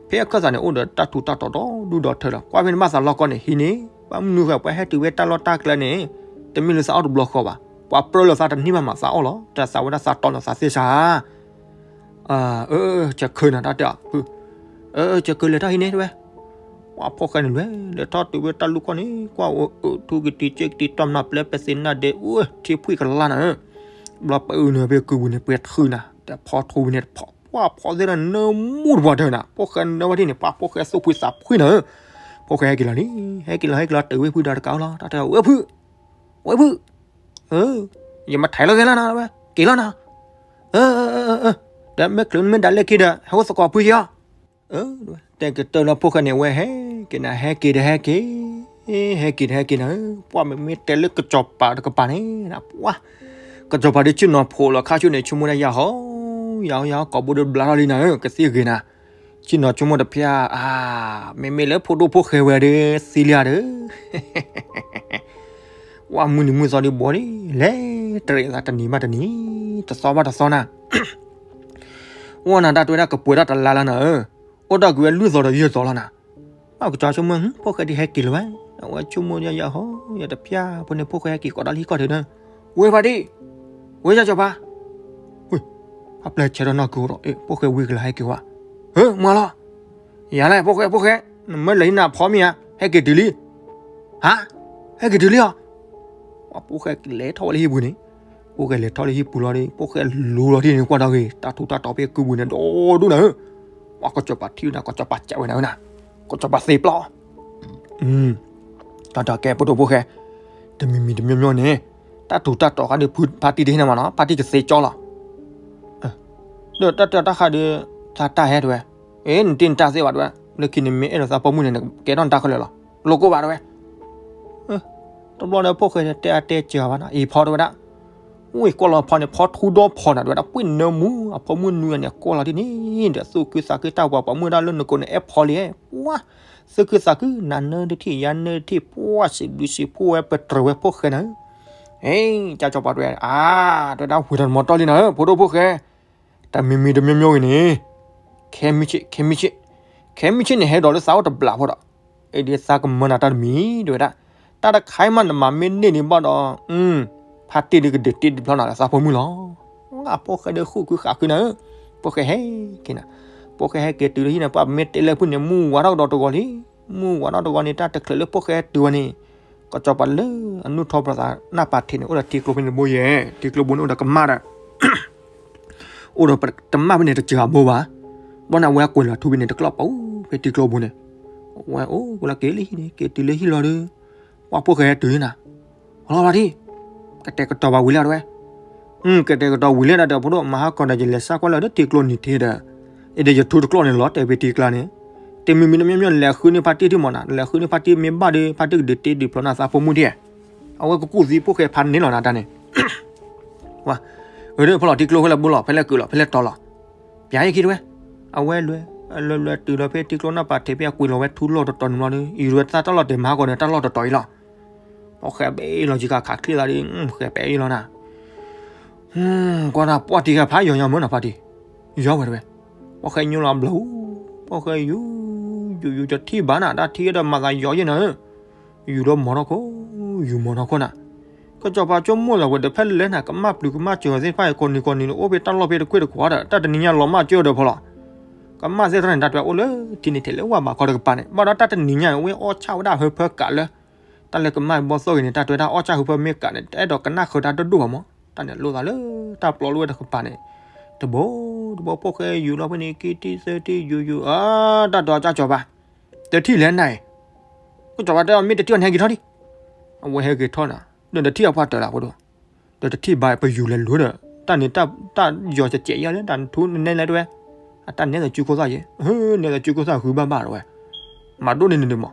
ဖဲအခၢၣ်သးန့ၣ် အိၣ်ဒီးတၢ်ထူးတၢ်တီၤဒီဒူၣ်ဒီထၢလီၤ. ကွၢ်ဖဲန့ၣ်ဘၣ်သးလီၢ်ကီၢ်န့ၣ် ဟံးန့ၢ် ဘၣ်မနုၤဃိ ပှၤဟဲတုၤဝဲတၢ်လီၢ်တၢ်ကျဲန့ၣ် တမ့ၢ်လၢသးအီၣ်တဘျီဃီဘၣ်. ပှၤပြၢလီၤသးတန့ၢ်ဘၣ်မး သးအီၣ်လီၤ. တၢ်သးဝဲဒၣ်သးတီလီၤသးသ့ၣ်စၢ်. အၢ ကၠီၤခၢၣ်နၤ တၢ်တဲအီၤ, အၢ ကၠီၤခၢၣ်လဲၤထီၣ်ဟံးန့ၢ်တဲဝဲ. ပှၤဖိၣ်ဃဲန့ၣ်လဲၤ လဲၤထီၣ်တုၤဝဲတၢ်လူၢ်ခီၣ်န့ၣ် ကွၢ်အိၣ်အၢထူကတံၤစ့ကတံၤ တီၢ်မနၤပျဲပဲသ့ၣ်နၢ်ဒဲး အိၣ်ထံဖှံကလါနၤဧၢ. ဘျီပအုးန့ၣ်ဖဲကုပူၤန့ၣ် ပှဲၤထုးနၤ တဖီထူဝံၤန့ၣ်တဖီ ပှၤဖီသ့ၣ်ဒီးနၢမူတပှၤတၢၢ်နၤ ဖိၣ်ဃဲနၢဝဲဒ်န့ၣ် ပှၤဖိၣ်ဃဲသူၣ်ဖှံသးဖှံနၤဧၢ. ဖိၣ်ဃဲဟဲက့ၤလီၤလံ, ဟဲက့ၤလီၤ ဟဲက့ၤလီၤ တုၤဝဲဖုဒီးတကးအီၣ်လီၤ တၢ်တဲအီၤ ဝဲဖု, ဝဲဖု, ယမၤထဲးလီၤက့ၤလီၤနၤဝဲ က့ၤလီၤနၤ, ဒီးမ့ၢ်ချုးမ့ၢ်ဒၣ်လဲၣ်က့ၤဒီး ဟဲအိၣ်သကိးဖုယီၤ. တဲကတၢၢ်လၢဖိၣ်ဃဲန့ၣ် ဝဲဟဲက့ၤနၤ ဟဲက့ၤဒီးဟဲက့ၤ, ဟဲက့ၤဒီးဟဲက့ၤနၤဧၢ. ပှၤမ့မ့ၢ်တဲလၢကစီၤပၤတကပၤန့ၣ် ပှၤ ကစီၤပၤဒ်ဆ့ၣ်နီၤဖိးလီၤခါဆူန့ၣ် ဆိကမိၣ်ဒၣ်ယၤဟီ, ယၤဟီ ယၤဟီ ကိာ်ဘိဒုးဘျါထီၣ်လံနၤဧၢ ကသံၣ်ဂ့ၤနၤ. ဆ့ၣ်နီၤဆိကမိၣ်တဖျါ, အါ, မ့မ့ၢ်လၢဖိဒိၣ်ဖိၣ်ဃဲဝဲဒီး သံလံဧါဒီး ဝဲမုၢ်နံၤမုၢ်သီဒ်ဘီဒ် လဲၤတရံးသးတနံၤဘၣ်တနံၤ, တသီဘၣ်တသီနၤ. အိၣ်နၤတၢ်တဲဝဲဒၣ်ကပှဲၤဒၣ်တလါလၢနၤဧၢ, အိၣ်ဒၣ်ကွံာ်ဝဲလွံၢ်သီဒီးယဲၢ်သီလီၤနၤ. ဘၣ်ကစီၤဆိကမိၣ် ဖိၣ်ဃဲဒ်ဟဲက့ၤလၢၤဝဲ, အဝဲဆိကမိၣ်ယၤဟီ, ယတဖျါဖိန့ၣ် ဖိၣ်ဃဲဟဲက့ၤကိးတၢ်လၢဟံၣ်ခီၣ်ထံးဒီး, ဝဲဖါတံၢ်, ဝဲယၤစီၤပၤ, အပျဲၢ်ဆဲးထီၣ်နီၢ်ကီၢ်ဒီး ဖိၣ်ဃဲဝံၤကလၤဟဲက့ၤဝဲ, ဟၢ မၤလီၤ, ယၤလဲၣ် ဖိၣ်ဃဲ ဖိၣ်ဃဲ, နမၢလဲၤဟံးနၤဖီမ့ၢ်ဧါ, ဟဲက့ၤတုၤလံ, ဟါ, ဟဲက့ၤတုၤလံအီၤ. ပှၤဖိၣ်ဃဲလဲၤထီၣ်ဝဲလၢဟံၣ်ပူၤန့ၣ်, ဖိၣ်ဃဲလဲၤထီၣ်လၢဟံၣ်ပူၤလီၤဒီး ဖိၣ်ဃဲလူၤလီၤဒ်န့ၣ် ကွၢ်ဒီဂ့ၤ တၢ်ထူးတၢ်တီၤဖဲကုပူၤန့ၣ် ဒီဒူၣ်နၤဧၢ, ပှၤကစီၤပၤထံၣ်ဝဲနၤ ကစီၤပၤစံးဝဲနၤဝဲနၤ, ကစီၤပၤသ့ပျီၢ် တၢ်တၢ်ကဲဖိဒိၣ်ဖိၣ်ဃဲ, တမံၤမံၤတမံၤမံၤန့ၣ်, တၢ်ထူးတၢ်တီၤဃါဒီးဖုဖါတံၢ်တဟ့ၣ်နၤမးနီၤ ဖါတံၢ်ကသ့ကၠီလီၤ. ဒီးတၢ်တၢ်တၢ်ဃါဒီး, သးတၢ်ဟဲတဝဲ, အ့ နတ့ၢ်နတၢ်သ့ဘၣ်တဝဲ, လၢခံနမ့ၢ်အဲၣ်ဒိးသးပိာ်မုၣ်န့ၣ် နကဲထီၣ်နတၢ်ခဲလၢာ်လီၤ, လိၣ်ကိၢ်ဘၣ်တဝဲ. တဘျီဒီးဖိၣ်ဃဲတဲအါတဲစှၤဘၣ်နီၤ အံၤဖီတဝဲဒၣ်, ဝ့ၢ်ကွၢ်လီၤဖီန့ၣ် ဖီထူဒီဖီနၤတဝဲဒၣ် ပှ့ၤနၢမူ အဖိမုၣ်နွံဂၤန့ၣ် ကွၢ်လီၤဒ်န့ၣ်ဒီး သူၣ်ခုသးခုတၢ်ပှၤ ပှၤမုၣ်ဒၣ်လၢနကိးန့ၣ် အဲၣ်ဖီလံ, ပှၤ သူၣ်ခုသးခု နၤနၢတထံၣ် ယၤနၢတထံၣ် ပှၤစံးဘျုးစံးဖှိၣ်ဝဲ ပတြၢၤဝဲဖိၣ်ဃဲနၤဧၢ. အ့ ကၢ်ကၠီၤပၤတဝဲ အါ တဝဲဒၣ်ဝံၤထီၣ်တမီၤတီၢ်လံနၤဧၢ ဖိဒိၣ်ဖိၣ်ဃဲ, တၢ်မံၤမံၤတမံၤမံၤဂ့ၤန့ၣ်, ခဲမုၢ်ဆ့ၣ် ခဲမုၢ်ဆ့ၣ်, ခဲမုၢ်ဆ့ၣ်န့ၣ် ဟဲဒီးလၢသးအိၣ်တဘျီဖိဒီး, အ့ ဒ်သးကမၢနၤတၢ်တမံၤ တဝဲဒၣ်, တၢ်တခါအံၤမးနမၤမ့ၢ်န့ၢ်ဒံးဘၣ်ဒီး, ဖါတံၢ်ဒုးကဒုးတ့ဒုးဖျီနၤလၢသးဖိမုၣ်လီၤ. ဖိၣ်ဃဲဒီးဃုာ်ခုဃးခုနၤဧၢ, ဖိၣ်ဃဲဟဲက့ၤနၤ, ဖိၣ်ဃဲဟဲက့ၤတုၤလၢဟံၣ်န့ၣ် ပှၤမ့ၢ်တဲလၢဖုန့ၣ် မုၢ်ဝါထီၣ်ကဒီးတဂီၤလံ, မုၢ်ဝါထီၣ်တဂီၤန့ၣ် တၢ်တချုးလၢဖိၣ်ဃဲဟဲတုၤဝဲန့ၣ်, ကစီၤပၤလၢအနုာ်ထီၣ်ပသးနၢ်ပာ်ထံးန့ၣ် အိၣ်ဒီးထံကျိဖဲန့ၣ်တဘိယဲၢ်, ထံကျိဘိန့ၣ်အိၣ်ဒီးကမၣ်ဒီး အိၣ်ဒီးတမၣ်ဖဲန့ၣ်တစှၤဘိဘၣ်, ဘၣ်န့ၣ်အဝဲကွဲးလီၤထူဖဲန့ၣ်တကျီၢ်ပူၤ ဖဲထံကျိဘိန့ၣ်, အဝဲအိၣ်ဝဲလၢက့ၤလၢဟံၣ်န့ၣ် က့ၤတုၤလၢဟံၣ်လီၤဒီး, ပှၤဖိၣ်ဃဲဟဲတုၤနၤ, လီၤဘၣ်ထံၣ်, ကတဲာ်ကတီၤဘၣ်ဝံၤလံတဝဲ, ကတဲာ်ကတီၤဝံၤလံဒီး ဖိဒိၣ်မၤဟါကီးဒီး ယလဲၤစးကွၢ်လၢဒီးထံကျိနံၤထံဒီး, အ့ဒီးယထူတကျီၢ်န့ၣ်လီၤတဲာ်ဖဲထံကျါန့ၣ်, တမံၤမံၤတမံၤမံၤ လဲၤဃုန့ၢ်ဖါတံၢ်ထံၣ်မးနၤ, လဲၤဃုန့ၢ်ဖါတံၢ်မ့ၢ်ဘၣ်ဒီး ဖါတံၢ်ကဒုးတ့ဒုးဖျီနၤသးဖိမုၣ်ထံၣ် အဝဲကကူၣ်သံဖိၣ်ဃဲဖးန့ၢ်လီၤနၤတၢ်န့ၣ်, ဝဲ, အဒိဖဲလီၤထံကျိဖဲလဲၣ်ဘိလီၤ ဖဲလဲၣ်ကုာ်လီၤ ဖဲလဲၣ်တီၤလီၤ, ပျဲယခံတဝဲ, အဝဲလွဲ, လွဲလွဲတုၤလီၤဖဲထံကျိနၢ်ပာ်ထံးဖဲအကွံာ်လီၤဝဲထူလီၢ်တတီၤန့ၣ်လီၤဒီး အံၤတဝဲသးတၢ်လီၢ်တဲာ်မၤဟါကီးန့ၣ် တၢ်လီၢ်တတီၤအံၤလီၤ. ပှၤဃဲဘဲအ့ၣ်လီၤ ယကခးချ့သးဒီး ဃဲဘဲအ့ၣ်လီၤနၤ, ကွၢ်နၤပှၢ်တံၢ်ဃဲဖးယီၤညါမ့ၢ်နၤဖါတံၢ်, ယီၤဝဲတဝဲ, ပှၤဃဲညိလီၤဘျီ, ပှၤဃဲယူၤ ယူၤယူၤတထံၣ်ဘၣ်နၤ တၢ်ထံၣ်ဒီးမၤသးယီၤယဲၢ်နၤဧၢ, ယူၤဒီးမီၤထီၣ်ခိၣ်, ယူၤမီၤထီၣ်ခိၣ်နၤ, ကစီၤပၤဆိကမိၣ်လီၤဝဲဒီးဖဲလဲၣ်နၤ ကမၣ်ပျုၤကမၣ်စၢၤသ့ၣ်တဖၣ်အံၤ ကိးနံၤကိးနံၤန့ၣ် အိၣ်ဖဲတၢ်လီၢ်ဖဲတခွ့ၣ်တခွါဒီး တၢ်တနံၤညါလီၤမၢ်ကၠိဒီးဖီလီၤ, ကမၣ်သ့ၣ်တဖၣ်န့ၣ် တၢ်တဲအိၣ်လၢထံန့ၣ် ထဲးလၢဝၢ်ဘးခီတကပၤန့ၣ် ဘၣ်ဒီးတၢ်တနံၤညါအဝဲအီၣ်ဆၣ်ဝဲဒၣ်ဟၢဖၢကးလၢ တၢ်လၢကမၣ်ဘီၣ်သိၣ်ဂ့ၤန့ၣ် တၢ်တဲတၢ်အီၣ်ဆၣ်ဟၢဖၢမ့ၢ်ကးန့ၣ် တအဲၣ်ဒိးကနၣ်ဃုာ်တၢ်ဒိၣ်ဒိၣ်ဘၣ်မး, တၢ်န့ၣ်လိၣ်သးလၢတၢ်ပျီလိၣ်ဝဲတကပၤန့ၣ်, တဘိတဘိဖိၣ်ဃဲယူၤလီၤဖဲန့ၣ် ခံထံၣ်သၢထံၣ်ယူၤယူၤ အၢ တၢ်ဒိးကၢ်ကစီၤပၤ, တထံၣ်လဲၣ်နၤအံၤ, ကစီၤပၤတဲအီၤ မ့ၢ်တထံၣ်အီၤန့ၣ် ဟဲက့ၤထီၣ်ဒံး, အဝဲဟဲက့ၤထီၣ်နၤ ဒီးတထံၣ်အပှၢ်တၢၢ်လၢအဃိဒီး ဒီးတထံၣ်ဘၣ်ပယူၤလဲၤလိၤဒီး တၢ်န့ၣ် တၢ်ယီၤကဲးယဲၢ်လၢတၢ်ထူနနဲလဲၣ်တဝဲ, အတၢ်နဲသးစုခိၣ်သၣ်ယဲၢ်, နဲသးစုခိၣ်သၣ်ဃုဘၣ်ဘၣ်တဝဲ, မၤဒိၣ်န့ၣ်န့ၣ်မး,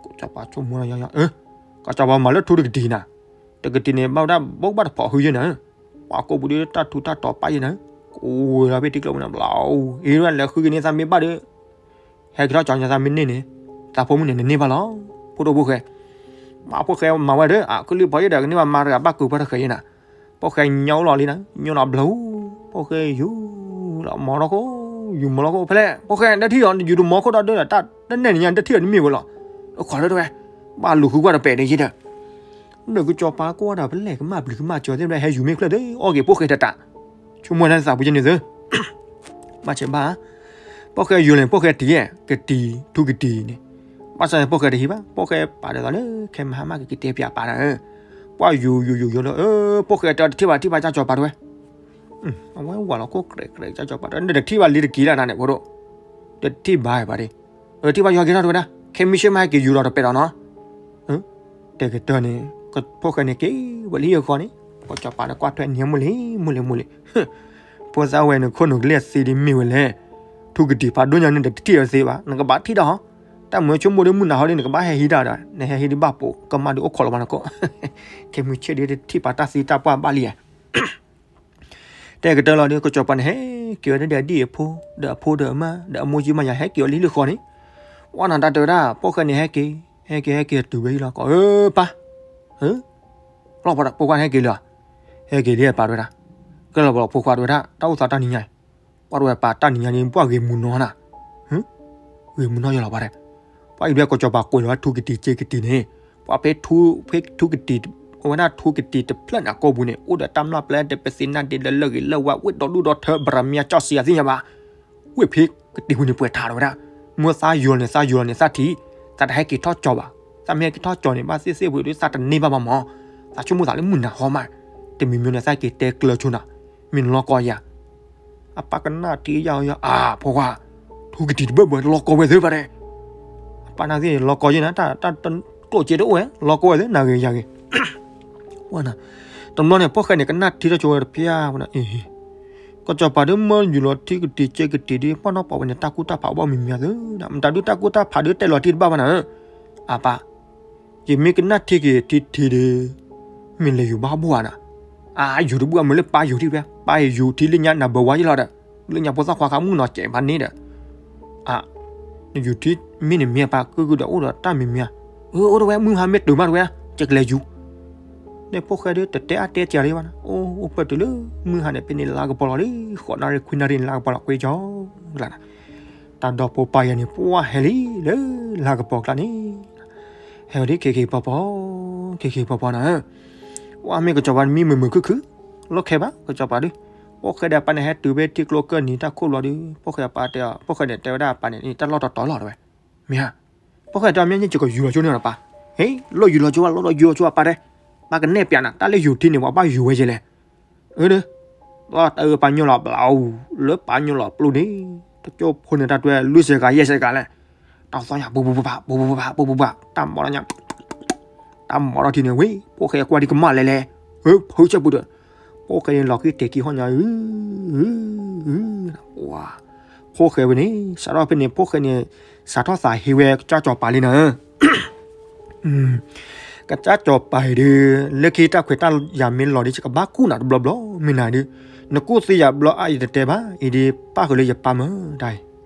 ကစီၤပၤဆိကမိၣ်လီၤယီၤယီၤ, ကစီၤပၤမၤလၢထူတကတံၤနၤ, တကတံၤန့ၣ် ဘၣ်ဝဲဒၣ်ဘိးဘၣ်တဖီၣ်ဃုယဲၢ်နၤ, ပှၤကိးပူၤဒီးတၢ်ထူတၢ်တီၤပၣ်ယဲၢ်နၤ, ကိးဝဲလီၤဖဲထံကျိပူၤန့ၣ် ဘျီအူ အ့ၣ်ဝဲလဲၤဃုက့ၤန့ၢ်သးမ့ၢ်ဘၣ်ဒီး ဟဲက့ၤထီၣ်ကၠီညါသးမ့ၢ်န့ၢ်န့ၣ်, သးဖိမုၣ်န့ၣ် နန့ၢ်ဘၣ်လီၤ, ဖိဒိၣ်ဖိၣ်ဃဲ, မၤဖိၣ်ဃဲမၤဝဲဒီး အကလုၢ်ဖီယဲၢ်ဒီး ကန့ၢ်ဘၣ်မၤတဂၤဘၣ်ကုာ်ပှၤတဃဲးယဲၢ်နၤ, ဖိၣ်ဃဲညိလီၤလံနၤ, ညိလီၤဘျီ, ဖိၣ်ဃဲယူၤလီၤမီၤထီၣ်ခိၣ်, ယူၤမီၤလီၤခိၣ်ဖဲလဲၣ်, ဖိၣ်ဃဲ တထံၣ်အီၤ ယူၤတမီၤခိၣ်ဒီးဒီး တၢ်တနဲၣ်နညါ တထံၣ်အီၤတမ့ၢ်ဝဲလီၤ, အိၣ်ခိးလၢတဝဲ, ဘၣ်လူၤဃုကွၢ်တပဲာ်န့ၣ်ယဲၢ်ဒီး ဒီးကစီၤပၤကွၢ်ဒီး ပလဲၣ်ကမၣ်ပျုၤကမၣ်စၢၤသ့ၣ်တဖၣ် ဟဲယူၤမ့ၢ်ဖျၢၣ်သ့ အီၣ်က့ၤဖိၣ်ဃဲတတး, ဆိကမိၣ်တၢ်သးပူၤယဲၢ်န့ၣ်သ့, ဘၣ်ဆဲးဘၣ်, ဖိၣ်ဃဲယူၤန့ၣ် ဖိၣ်ဃဲတံၤယဲၢ် ကတံၤ ထူကတံၤန့ၣ်, ဘၣ်ဆၣ်န့ၣ် ဖိၣ်ဃဲတဟံးဘၣ် ဖိၣ်ဃဲပာ်ဒ်သိးလၢ ခဲမဟါမးကက့ၤတဲပၠးပာ်နၤဧၢ, ပှၤယူၤယူၤယူၤယူၤလီၤဧၢ, ဖိၣ်ဃဲတဲအီၤတထံၣ်ဘၣ်ထံၣ်ဘၣ်ကၢ်ကစီၤပၤတဝဲ အဝဲဝၤလီၤခိၣ်ကြဲးကြဲး ကၢ်ကစီၤပၤတဝဲ နတထံၣ်ဘၣ်လံတက့ၤလၢနၤန့ၣ် ဖိဒိၣ်, တထံၣ်ဘၣ်ဘၣ်ဒ့, တထံၣ်ဘၣ်ယီၤက့ၤထီၣ်တဝဲဒၣ် ခဲမုၢ်ဆ့ၣ်မးဟဲက့ၤယူၤဒီးတပဲာ်ဒီးနီၤ, တဲကတၢၢ်န့ၣ်, ဖိၣ်ဃဲန့ၣ်က့ၤဝဲလၢဟံၣ်အဃီန့ၣ်, ကစီၤပၤန့ၣ်ကွၢ်ထွဲနံၤမုၢ်လံ မုၢ်လံ မုၢ်လံ, ဖိသၣ်ဝဲန့ၣ်ခိၣ်နူာ်ကလံၤသ့ဒ်မ့ၢ်ဝဲလဲၣ်, ထူကတံၤဖးဒိၣ်ညါန့ၣ် တထံၣ်အီၤသ့ဘၣ် နကဘၣ်ထံၣ်ဒီးဟီ, တၢ်မုာ်ဆိကမိၣ်ဒီးမုၢ်နၤဟီဒီး နကဘၣ်ဟဲဟံးတၢ်ဒီး နဟဲဟံးဒ်ဘၣ်ပိာ်ကမၣ်ဒ်အိၣ်ခိးလီၤဘၣ်နခိၣ်, ခဲမုၢ်ဆ့ၣ်ဒ်တထံၣ်ပာ်တၢ်သံတၢ်ပှၢ်ဘၣ်လံဧါ တဲကတၢၢ်လီၤဒီး ကစီၤပၤန့ၣ် ဟဲက့ၤဝဲဒၣ်ဒီးအဖိ, ဒီးအဖိဒီးအမါ ဒီးအမိၢ်ကၠံမါယၤ ဟဲက့ၤအီၤလၢဟံၣ်လၢဃီန့ၣ်, ဝဲနၤတၢ်တဲဝဲဒၣ် ဖိၣ်ဃဲန့ၣ် ဟဲက့ၤ, ဟဲက့ၤ ဟဲက့ၤတုၤဝဲဟံၣ်လီၤကီး အၢ ပၢ်, လီၤပှၤဒီးဖိခွါန့ၣ်ဟဲက့ၤလံဧါ, ဟဲက့ၤလံပၢ်တဝဲဒၣ်, ကဲလီၤပှၤဒီးဖိခွါတဝဲဒၣ် တၢ်အိၣ်သးတၢ်နံၤညါအံၤ, ပှၤတဝဲပၢ်တၢ်နံၤညါန့ၣ် ပှၤဂ့ၤမုာ်နီၤနၤ, ဂ့ၤမုာ်နီၤယလီၤပှၤဒီး, ပှၤအံၤဒွဲၣ်ကစီၤပၤကွဲးလီၤဝဲထူကတံၤစ့ကတံၤန့ၣ်, ပှၤဖဲထူ, ဖဲထူကတံၤ, အဝဲဒၣ်ထူကတံၤတဖျၢၣ်န့ၣ်အကိာ်ပူၤန့ၣ် အိၣ်ဒီးတၢ်မျၢ်ပျဲတပသ့နၢ်ဒ့လၢလၢဂ့ၤလၢဝါ ဝ့ၢ်ဒီဒူၣ်ဒီထၢ ဘြၤမံၤကၠီၣ်စံယၤသ့ၣ်ညါဘၣ်, ဝ့ၢ်ဖဲကတံၤပူၤန့ၣ် ပှဲၤထးလီၤဝဲဒၣ်, မ့ၢ်သးယိၤန့ၣ် သးယိၤန့ၣ် သးထံၣ်, သးတဟဲက့ၤထီၣ်ကၠီၤဘၣ်, သးမ့ၢ်ဟဲက့ၤထီၣ်ကၠီၤန့ၣ် ဘၣ်သ့ၣ်သ့ၣ်ပူၤဒီး သးတန့ၢ်ဘၣ်ဘၣ်မး, သးဆိကမိၣ်သးလၢမုၢ်နၤဟီမး, တမံၤမံၤန့ၣ် သးက့ၤတဲကျၢၤဆိနၤ, မ့ၢ်နလီၤကီယၤ အပၢ်ကနၣ်ထံယၤယၤ အၢ ဖိခွါ, ထူကတံၤတဘၢၣ်ဘၢၣ်လီၤကီဝဲသ့ၣ်ပၢ်တဲ, အပၢ်နာ်သ့ၣ်လီၤကီယဲၢ်နၤ တၢ်, တၢ်ကျိၣ်စ့တအိၣ်ဝဲ လီၤကီဝဲသ့ၣ် နၤဂ့ၤယၤဂ့ၤ, ဝဲနၤ, တဘျီန့ၣ် ဖိၣ်ဃဲန့ၣ် ကနၣ်ထံထီၣ်ကၠိဝဲတဖျၢၣ်ဝဲဒၣ်, ကစီၤပၤဒုးမၢယူၤလီၤထံကတံၤစ့ကတံၤဒုး ပှၢ်နီၣ်ပာ်ဝဲန့ၣ် တၢ်ကူၣ်တၢ်ဖးဘၣ်မံၤမံၤသ့ၣ်, မတၤဒုးတၢ်ကူၣ်တၢ်ဖးဒုးတဲလီၤတံၢ်တဘၣ်ဘၣ်နၤ, အပၢ် ယမ့ၢ်ကနၣ်ထံက့ၤထံထံဒီး မ့ၢ်လဲၤယူၤဘၣ်ဘၣ်နၤ, အါ ယူၤတဘူၣ်အမုာ်လၢပၢ်ယူၤထံဖဲ ပၢ်ယူၤထံလၢညါနၢ်ဘၢဝါယလီၤဒီး လၢညါဖိသၣ်ခွါခါမုၣ်နီၤစဲးဖးန့ၣ်ဒီး, အါ နယူၤထံမ့ၢ်န့ၣ်မ့ၢ်အပၢ်ကုၢ်ကုၢ်ဒီးအိၣ်ဒီးတၢ်မံၤမံၤဧါ, အၢ အိၣ်တဝဲမုၢ်ဟါမ့ၢ်တုၤမးတဝဲ ကကလဲၤယူၤ, န့ၣ်ဖိၣ်ဃဲဒုးတတဲအါတဲကလံဘၣ်နၤ, အိၣ်အိၣ်ပၢၢ်တုၤလၢမုၢ်ဟါန့ၣ် ဖဲန့ၣ်လါကပီၤလီၤလံ ဃိးနၣ်ရံၣ်ခွံနၣ်ရံၣ်န့ၣ် လါကပီၤလီၤကွ့ကီၤလၢ်နၤ တၢ်ဒီဖိပၢ်ယၤန့ၣ် ပှၢ်ဟဲလံလၢလါကပီၤကျါန့ၣ်, ဟဲဝဲဒ်ခ့ခ့ပီပီ, ခ့ခ့ပီပီနၤ, ပှၢ်မ့ၢ်ကစီၤပၤမံမုာ်မုာ်ခုၣ်ခုၣ်, လီၢ်ခဲဘၣ် ကစီၤပၤဒုး, ဖိၣ်ဃဲဒီးအပၢ်န့ၣ် ဟဲတုၤဖဲထံကျိကၢၢ်နံၤတၢ်ခိၣ်ဘျီဒုး ဖိၣ်ဃဲအပၢ်တဲအီၤ ဖိၣ်ဃဲန့ၣ် တဲဝဲဒၣ်အပၢ်န့ၣ် တၢ်လီၢ်တတီၤလီၤတဝဲ, မ့ၢ်ဧါ, ဖိၣ်ဃဲတဲအီၤ မ့ၢ်ညၣ်ကကယူၤလီၤကၠိန့ၣ်လီၤပၢ်, ဟဲ လီၤယူၤလီၤကၠိဘၣ် လီၤယူၤလီၤကၠိအပၢ်တဲ, ပၢ်ကနဲၣ်ပၠးနၤ တၢ်လၢယူၤထံန့ၣ် ပှၤဘၣ်ယူၤဝဲယဲလဲၣ် အၢ တၢ်အၢပၢ်ညိၣ်လီၤဘျီအူ လၢပၢ်ညိၣ်လီၤပျိန့ၣ်, တကၠိဖိန့ၣ်တၢ်တွဲလွံၢ်စဲးဂၤယဲၢ်စဲးဂၤလဲၣ်, တၢ်သီညါ ပူပူပူပူပူပူပူပူပူ, တၢ်မီၤလီၤညါ, တၢ်မီၤလီၤထံန့ၣ်ဝံၤ ဖိၣ်ဃဲကွၢ်ဒံးကမၣ်လဲၤလဲၤ, ဖုဆၢပူၤဒီး, ဖိၣ်ဃဲန့ၣ်လီၤဃံတဲာ်က့ၤဟီၣ်ညါ, ဖိၣ်ဃဲဝဲန့ၣ် စးထီၣ်ဖဲန့ၣ် ဖိၣ်ဃဲန့ၣ် စးထီၣ်သးဟ့ဝဲကစၢ်စီၤပၤလံနၤ ကစၢ်စီၤပၤအံၤဒီး လၢခံတၢ်ခွဲးတၢ်ယာ်မ့ၢ်လီၤဒီး ယကဘၣ်ကူၣ်နၤတဘျီဘျီ မ့ၢ်နၤဒီး နကူၣ်သ့ယၤဘျီအါ ယတတဲဘၣ် အံၤဒီးပၣ်ဃုာ်လၢယပၢ်မၢ်တၢ်အံၤ,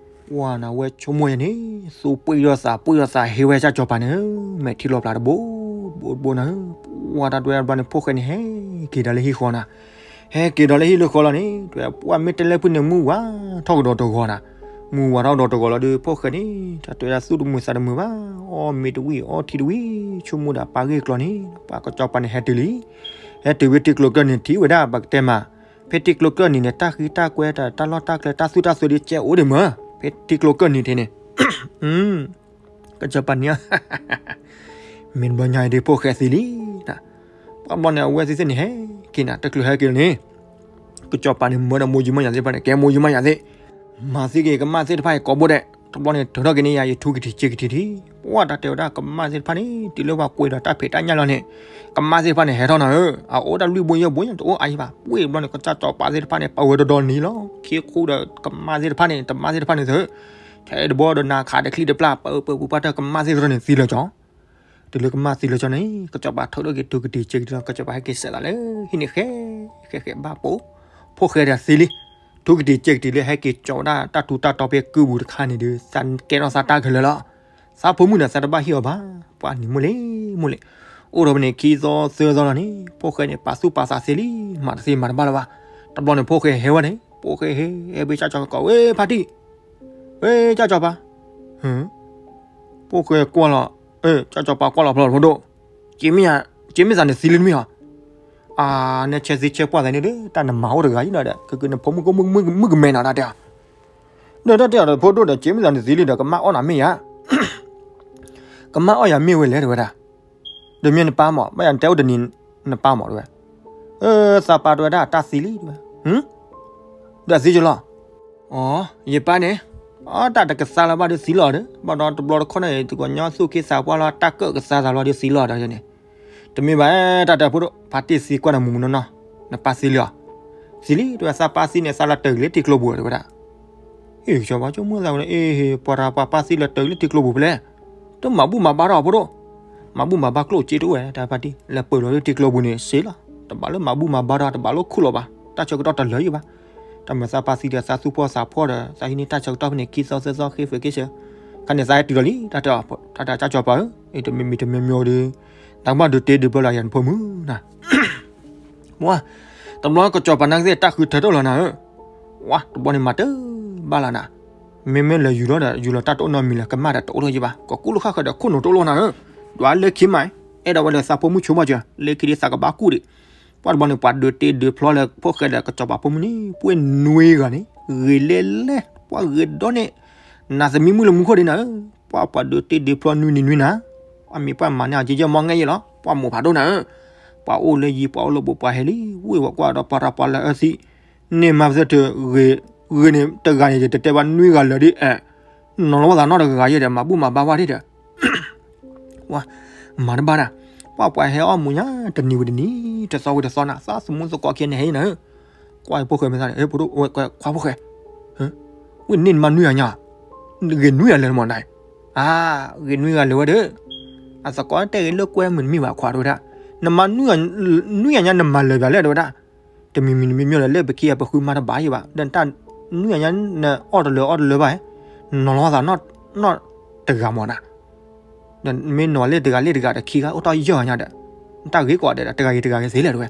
ပှၢ်နၤဝဲဆိကမိၣ်ယဲန့ၣ် သူပှ့ၤဒီးသးပှ့ၤဒီးသးဟ့ဝဲကစၢ်စီၤပၤန့ၣ်, မဲာ်ထံလီၤပျၢ်တဘိဘိတဘိနၤ, ပှၢ်တၢ်ဒွဲအဘျီန့ၣ် ဖိၣ်ဃဲန့ၣ် ဟဲက့ၤဒီးလၢဟံၣ်ဃီနၤ, ဟဲက့ၤဒီးလၢဟံၣ်လၢဃီလီၤန့ၣ် ဒွဲပှၢ်မ့ၢ်တဲလၢဖုန့ၣ် မုၢ်ဝါထီၣ်ကဒီးတဂီၤနၤ, မုၢ်ဝါထီၣ်ဒီးတဂီၤလီၤဒီး ဖိၣ်ဃဲန့ၣ် တၢ်တဲဝဲဒၣ်သူၣ်တမုာ်သးတမုာ်ဘၣ်, အီၣ်မ့ၤတဝံၣ်အီထံတဝံၣ် ဆိကမိၣ်ဒၣ်ပၢ်ဂ့ၢ်ကျီၤန့ၣ် ပှၤကစီၤပၤန့ၣ်ဟဲတုၤလံ, ဟဲတုၤဖဲထံကျိကၢၢ်နံၤထံးဝဲဒၣ် ပကတဲမး, ဖဲထံကျိကၢၢ်နံၤန့ၣ် တၢ်ဃံတၢ်ကွဲတၢ်လီၢ်တၢ်ကျဲတၢ်သူၣ်တၢ်သၢဒ်ကဲအိၣ်ဒံးမး, ဖဲထံကျိကၢၢ်နံၤထံးန့ၣ် ကစီၤပၤန့ၣ် မ့ၢ်တဘျီညါအံၤဒ် ဖိၣ်ဃဲသံလံ, ပှၤဘျီန့ၣ် အဝဲသ့ၣ်သ့ၣ်န့ၣ်ဟဲက့ၤနၤ တချုးဟဲက့ၤလီၤန့ၣ်, ကစီၤပၤန့ၣ် မၢဒီးမိၢ်ယံၤမါယၤသ့ၣ်တဖၣ်န့ၣ် ကဲမိၢ်ယံၤမါယၤသ့ၣ်, မၤသံက့ၤကမၣ်သ့ၣ်တဖၣ်အံၤကိးဘိဒဲး, တဘျီန့ၣ် ထုးထီၣ်က့ၤန့ၢ်ယၤ ယထူကတံၤစ့ကတံၤထံး, ပှၤတၢ်တဲဝဲဒၣ်ကမၣ်သ့ၣ်တဖၣ်န့ၣ် တုၤလၢပှၤကွဲးဒီးတၢ်ဖံးတၢ်ညၣ်လီၤန့ၣ်, ကမၣ်သ့ၣ်တဖၣ်န့ၣ် ဟဲထီၣ်နၤဧၢ, အအိၣ်တၢ်လွံၢ်ဘိယဲၢ်ဘိ တအိၣ်အါယံၤဘၣ်, ပှ့ၤတဘျီန့ၣ် ကစၢ်စီၤပၤသ့ၣ်တဖၣ်န့ၣ် ပဝဲဒီဒီနံၤလီၤ, ခ့ခိၣ်ဒီးကမၣ်သ့ၣ်တဖၣ်န့ၣ် တမၣ်သ့ၣ်တဖၣ်န့ၣ်သၢ ထဲတဘီဒီးနၤခးတချံတပျၢ် ပၢပၢပူၤပှၢ်တၢ်ကမၣ်သ့ၣ်တဖၣ်န့ၣ်သံလၢာ်ကီး, တုၤလၢကမၣ်သံလၢာ်ကီးန့ၣ် ကစီၤပၤထုးထီၣ်က့ၤထူကတံၤစ့ကတံၤလီၤ, ကစီၤပၤဟဲက့ၤစဲးသးလၢဟံၣ်န့ၣ် ဃဲဃဲဃဲဘၣ်ပိာ်, ဖိၣ်ဃဲဒီးသံလံ, ထူကတံၤစ့ကတံၤလၢဟဲက့ၤကၠီဝဲဒၣ်တၢ်ထူးတၢ်တီၤဖဲကုပူၤတခါန့ၣ်ဒီး သးကဲထီၣ်သးတၢ်ခဲလၢာ်လီၤ, သးဖိမုၣ်န့ၣ် သးတဘၣ်ဟ့ၣ်အီၤဘၣ်, ပှၤနံၤမိၢ်လံၤမိၢ်လံၤ, အိၣ်ဒီးဖဲန့ၣ် ခံသီသၢသီလီၤန့ၣ် ဖိၣ်ဃဲန့ၣ် ပာ်သူၣ်ပာ်သးသ့လံ, မၤတသ့မၤတဘၣ်လၢၤဘၣ်, တဘျီန့ၣ် ဖိၣ်ဃဲဟဲဝဲန့ၣ် ဖိၣ်ဃဲဟဲ ဟဲဘ့ၣ်ကၠၢ်ကီၤကီး ဝဲဖါတံၢ်, ဝဲကၠၢ်ကီၤပၤ ဖိၣ်ဃဲကွၢ်လီၤ, ကၠၢ်ကီၤပၤကွၢ်လီၤဖျီဖိဒိၣ်, က့မ့ၢ်သးန့ၣ်သံလံတမ့ၢ်ဧါ, အါ နဲဆဲးသံဆဲးပှၢ်သးန့ၣ်ဒီး တၢ်နမၤအိၣ်တဂၤအံၤနီၤဒီး ကကနဖိမုၣ်ကိးမုၣ်ကမဲနီၤ တၢ်တဲအီၤ, ဒီးတၢ်တဲအီၤဒီးဖိဒိၣ်ဒီး က့မ့ၢ်သးန့ၣ်သံလံဒီး ကမၣ်အီၣ်နၤမ့ၢ်ဧါ, ကမၣ်အီၣ်ယၤမ့ၢ်ဝဲလဲၣ် တဲဝဲဒၣ်, ဒီးမ့ၢ်နပၢ်မး ဘၣ်ယၤနတဲအိၣ်တနံၤ နပၢ်မး တဲဝဲ, သးပၢ်တဲဝဲဒၣ်တၢ်သံလံ တဲဝဲ, ဒီးသံကလီၤ အိ ယပၢ်န့ၣ် အတၢ်တကသါလၢၤဘၣ်ဒီးသံလီၤဒီး ဘၣ်ဒီးတဘျီတခီၣ်န့ၣ် သုကညီသူၣ်က့သးပှၢ်လီၤ တၢ်ကၢၣ်ကသါသးလီၤဒီးသံလီၤဒီးန့ၣ်, တမ့ၢ်ဘၣ် တၢ်တဲဖိဒိၣ် ဖါတံၢ်သံကွၢ်ဒီးမုၢ်မုၢ်နီၢ်နီၢ်, နပၢ်သံလံဧါ, သံလံ တဲဝဲ သးပၢ်သံန့ၣ် သးလီၤတၢ်ဂ့ၤလၢထံကျိပူၤ တဲဝဲဒၣ်, အ့ ကစီၤပၤဆိကမိၣ်သးဝဲ အ့ ပှၤတၢ်ပှၤပၢ်သံလီၤတၢ်ဂ့ၤလၢထံကျိပူၤဖဲလဲၣ်, တမၤဘူၣ်မၤဘါထီၣ်ဖိဒိၣ်, မၤဘူၣ်မၤဘါကျိၣ်စ့တအိၣ်ဝဲ တၢ်ဖါတံၢ် လဲၤပၢၢ်လီၤလၢထံကျိပူၤန့ၣ်စ့လီၤ, တဘၣ်လၢမၤဘူၣ်မၤဘါထီၣ် တဘၣ်လၢခိၣ်လီၤဘၣ် တၢ်ဆၢကတီၢ်တလၢာ်ယံၤဘၣ်, တၢ်မၤသးပၢ်သံဒီးသးသူၣ်ဖှီၣ်သးဖှီၣ်ဒီး သးဟံးန့ၢ်တၢ်ဆၢကတီၢ်ဖဲန့ၣ် ခံသီသၢသီဃ့ၢ်ဖဲက့ၢ်ဆၢ, ခါန့ၣ်သးဟဲတုၤလီၤလံ တၢ်တဲအီၤ တၢ်တဲကၠၢ်ကၠီၤပၤဧၢ, အ့တမံၤမံၤတမံၤမံၤဒီး နကဘၣ်ဒုးတ့ဒုးဖျီလၢယၤနဖိမုၣ်နၤ ဝါ, တဘျီကစီၤပၤနာ်က့သ့ၣ်တၢ်ဃုထၢထီၣ်လီၤနၤဧၢ, ဝါ တဘျီန့ၣ်မၤတၢ်ဘၣ်လီၤနၤ, မ့မ့ၢ်လဲၤယူၤလီၤဒီး ယူၤလီၤတၢ်တအိၣ်နီတမံၤလၢၤ ကမၣ်ဒီးတအိၣ်ထီၣ်ယံၤဘၣ် ကကူၣ်လိာ်ဃၣ်ဃၢၤဒီးခိၣ်နူာ်တအိၣ်လီၤနၤဧၢ, ဒွးလၢခံမး, အဲၣ်ဒိးဝဲဒီးသးဖိမုၣ်ဆိကမိၣ်ကၢၤ လၢခံဒ်သးကဘၣ်ကူၣ်ဒံး, ပှၢ်တဘျီန့ၣ် ပှၤဒုးတ့ဒုးဖျီလၢဖိၣ်ဃဲဒီးကစီၤပၤဖိမုၣ်န့ၣ် ပှဲၤနွံဂၤန့ၣ် ဂ့ၤလဲၣ်လဲၣ် ပှၤဂ့ၤဒီးန့ၣ်, နၤသမံမုၣ်လၢမူခိၣ်ဒံးနၤဧၢ, ပှၢ်ပှၤဒုးတ့ဒုးဖျီနွံနံၤနွံနၤ, ပှၢ်မံၤပှၢ်မၤန့ၢ်အီၤက့ယဲၢ်မီၢ်ငဲၢ်ယဲၢ်လီၤ ပှၢ်မိၢ်ဖးဒိၣ်နၤဧၢ, ပှၤအိၣ်လၢယံၤ ပှၤအိၣ်လၢဘူး ပှၤဟဲလံ ဝ့ၢ်ဝဲကွၢ်ဒီးပှၤရၤပှၤလၢအၢသံ, န့ၢ်မၤပသၢတဂ့ၤ, ဂ့ၤန့ၣ်တဂၤန့ၣ် ယတတဲဘၣ်နွံဂၤလၢာ်ဒ်အဲၣ်, နီၤလီၤဝဲသးနီတဂၤယဲၢ်ဒီး မၤဘူၣ်မၤဘါဝဲဒ်ဒီး ဝါ, မၤတဘၣ်ဒၣ်, ပှၢ်ပှၤဟဲအီၣ်မူညါ တနံၤဝံၤတနံၤ တသီဝံၤတသီနၤ သးသမူသကိးခံဂၤန့ၣ်ဟဲအံၤနၤဧၢ, ကွၢ်ဖိၣ်ဃဲမ့ၢ်သးန့ၣ် ဖိဒိၣ် ခွါဖိၣ်ဃဲ, ဝံၣ်န့ၢ်နမါနွံဂၤညါ, ဂ့ၤနွံဂၤလၢာ်မးနၤ, အါ, ဂ့ၤနွံဂၤလၢာ်ဝဲဒီး, အသကိးတဲဂ့ၤလၢကွဲမုၢ်တမံၤဘၣ်ခွါတဲဝဲဒၣ်, နမါနွံဂၤညါ နမၤလၢာ်ဘၣ်လဲၣ်တဲဝဲဒၣ်, တမံၤမံၤတမံၤမံၤလၢာ်လၢပခံဂၤပဃုမၤတဘၣ်ယံၤဘၣ် ဒီးတၢ် နွံဂၤညါ နအီၣ်တလၢာ်အီၣ်တလၢာ်ဘၣ်, နီၤလီၤသးနီတဂၤမးနၤ, ဒီးမ့ၢ်နီၤလၢတဂၤလၢတဂၤဒီးခံဂၤအိၣ်ထီၣ်ယဲၢ်ဂၤညါဒီး, တၢ်ဂ့ၤကိးဂၤဒဲးဒီး တဂၤဂ့ၤတဂၤဂ့ၤသ့လဲၣ်တဲဝဲ,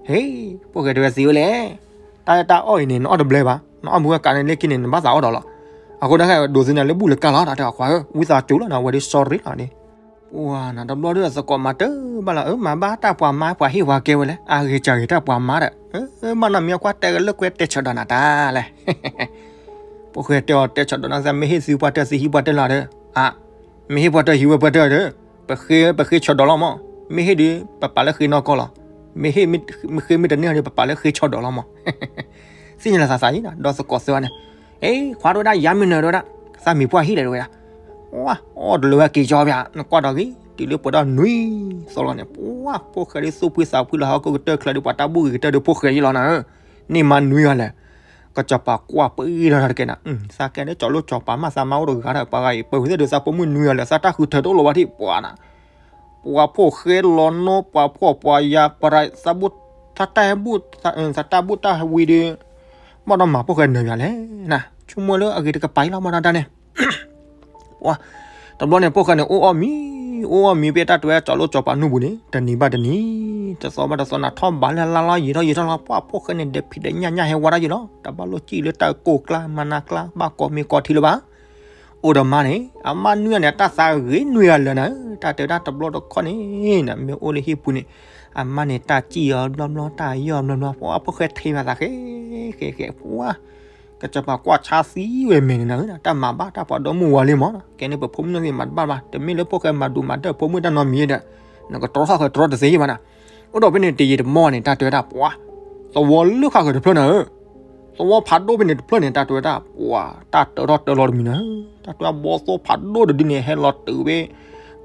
ဟ့ၣ်, ဖိၣ်ဃဲတဲဝဲသ့ဝဲလဲၣ်, တၢ်တၢ်အီၣ်အံၤန့ၣ် နအီၣ်တဘျဲဘၣ်, နအီၣ်မူဝဲကးန့ၣ်လၢခံန့ၣ် နဘၣ်သးအီၣ်ဒီးလီၤ, အဃိဒၣ်ဒိးသန့ၤလၢဘူၣ်လၢကါလီၤ တၢ်တဲအီၤခွါဧၢ, ဝံသးစူၤလီၤနၤ ဝဲဒ် sorry လီၤန့ၣ် ပှၤနၤတဘျီဒီးသကိးမၤတၢ်ဘၣ်လီၤ, အၢ မၤဘၣ်တၢ်ပှၤမါ ပှၤဟ့ၣ်ပှၤကဲဝဲလဲၣ်, အဂ့ၤစၢ်ဂ့ၤတၢ်ပှၤမါဒီး, မ့ၢ်နီၢ်မ့ၢ်အကွၢ်တဲကလၢကွဲတဲဆၢဒီးနၤတၢ်လဲၣ်, ဖိၣ်ဃဲတဲအီၤတဲဆၢဒီးနၤ မ့ၢ်ဟ့ၣ်သုပှၢ်တၢၢ်သုဟံးပှၢ်တၢၢ်လီၤဒီး, အါ, မ့ၢ်ဟ့ၣ်ပှၢ်တၢၢ်ဟံးဝဲပှၢ်တၢၢ်ဒီး, ပဃ့ပဃ့ဆၢဒီးလီၤမး, မ့ၢ်ဟ့ၣ်ဒီး ပပာ်လၢဃ့နီၢ်ကီၢ်လီၤ, မ့ၢ်ဃ့မ့ၢ်တန့ၢ်ဒီး ပပာ်လၢဃ့ဆၢဒီးလီၤမး သ့ၣ်ညါလၢသးသးအံၤ ဒီးသကိးသၢဂၤန့ၣ်, အ့ ခွါတဲဝဲဒၣ် ယါမ့ၢ်နၢၤတဲဝဲဒၣ်, သးမံၤပှၢ်ဟံၣ်လဲၣ်တဲဝဲဒၣ်, အီၣ်တလၢာ်ဝဲက့ၤကၠီပၠး နကွၢ်ဒီးဂ့ၤ တုၤလၢပှဲၤဒီးနွံသီလီၤန့ၣ်, ပှၤဖိၣ်ဃဲဒ်သူၣ်ဖှံသးဖှံလီၤ ဟီၣ်ခိၣ်ကတၢၢ်ချၢဒီး ပှၤတၢ်ဘူၣ်ဂ့ၤကတၢၢ်ဒီးဖိၣ်ဃဲယံၤလီၤနၤဧၢ, န့ၢ်မါနွံဂၤလဲၣ်, ကစီၤပၤကွၢ်ပဂံၢ်ထီၣ်တကဲနၤ, သးကဲဒ်ကၠီလိၣ်ကၠီပၤမး သးမါအိၣ်တဂၤဒီး ပှၤဂၤအံၤ ပဝဲသ့ၣ်ဒီးသးဖိမုၣ်နွံဂၤလဲၣ် သးတၢ်ဃုထၢတအိၣ်လီၤဘၣ်ထံၣ် ပှၤနၤ ပှၤဖိၣ်ဃဲလီၤနီၢ် ပှၤဖှီၣ်ပှၤယာ် ပှၤရၤ သးဘူၣ်သးတၢ်ဟဲဘူၣ် သးတၢ်ဘူၣ်တၢ်ဟဲဝံၤဒီး ဘၣ်ဒီးမၤဖိၣ်ဃဲနၢၤယၤလဲၣ်နၤ, ဆိကမိၣ်လၢအဂ့ၤတကပၤအံၤလီၤ မ့ၢ်ဒၣ်တၢ်န့ၣ်, ပှၤ တဘျီန့ၣ် ဖိၣ်ဃဲန့ၣ် အိၣ်အီၣ်မံၤ အိၣ်မံၤဖဲတၢ်တဲဝဲကၠီၤလိၣ်ကၠီၤပၤနူၢ်ပူၤန့ၣ် တနံၤဘၣ်တနံၤ တသီဘၣ်တသီ နၤထီၣ်ဘးလၢ်လၢ်လီၤ ယံာ်ထီၣ်ယံာ်ထီၣ်လီၤ ပှၢ်ဖိၣ်ဃဲန့ၣ် ဒီးဖံးဒီးညၣ်ညၣ်ဟဲဝါတၢ်ယံာ်လီၤ တၢ်ဘၣ်လိၣ်စံၣ်လၢတၢ်ကိၢ်ကျါ မၤနၤကျါ ဘၣ်ကိးမ့ၢ်ကိးထံလၢၤဘၣ် အိၣ်ဒီးမါန့ၣ် အမါနွံဂၤန့ၣ် တၢ်သးဂ့ၤနွံဂၤလၢာ်နၤဧၢ တၢ်တဲဝဲဒၣ်တဘျီတခီၣ်န့ၣ် နမ့ၢ်အိၣ်လၢဟံၣ်ပူၤန့ၣ် အမါန့ၣ် တၢ်စံၣ်အီၤဘျီဘျီ တၢ်ယီၢ်ဘျီဘျီ ပှၢ်ဖိၣ်ဃဲထဲဘၣ်သးဃဲ ဃဲဃဲ ပှၢ် ကစီၤပၤကွၢ်ဆါသံဝဲမဲာ်န့ၣ်နၤဧၢ တၢ်မၤဘၣ် တၢ်ပှၤဒီမုၢ်ဝၤလံမး ကဲန့ၣ်ပဖိမုၣ်နီၢ်သ့ၣ်မၤတဘၣ်ဘၣ် တမ့ၢ်လၢဖိၣ်ဃဲမၤဒူးမၤဒၢၣ်ဖိမုၣ်တၢ်နီတမံၤဒီး နကတြီဃာ်ဃၢၤတြီတသ့ဘၣ်နၤ အိၣ်ဒီးဖဲန့ၣ်တယံာ်တမီၢ်န့ၣ် တၢ်တဲဝဲဒၣ်ပှၤ သဝီလၢဃာ်ဃၢၤတဖျၢၣ်နၤဧၢ သဝီဖးဒိၣ်ဖဲန့ၣ်တဖျၢၣ်န့ၣ် တၢ်တဲဝဲဒၣ် ပှၤ တၢ်တၢထီၣ်တၢလီၤတမံၤနၤဧၢ တၢ်တဲဝဲဘီသိၣ်ဖးဒိၣ်တဒုန့ၣ် ဟဲလီၤတုၤဝဲ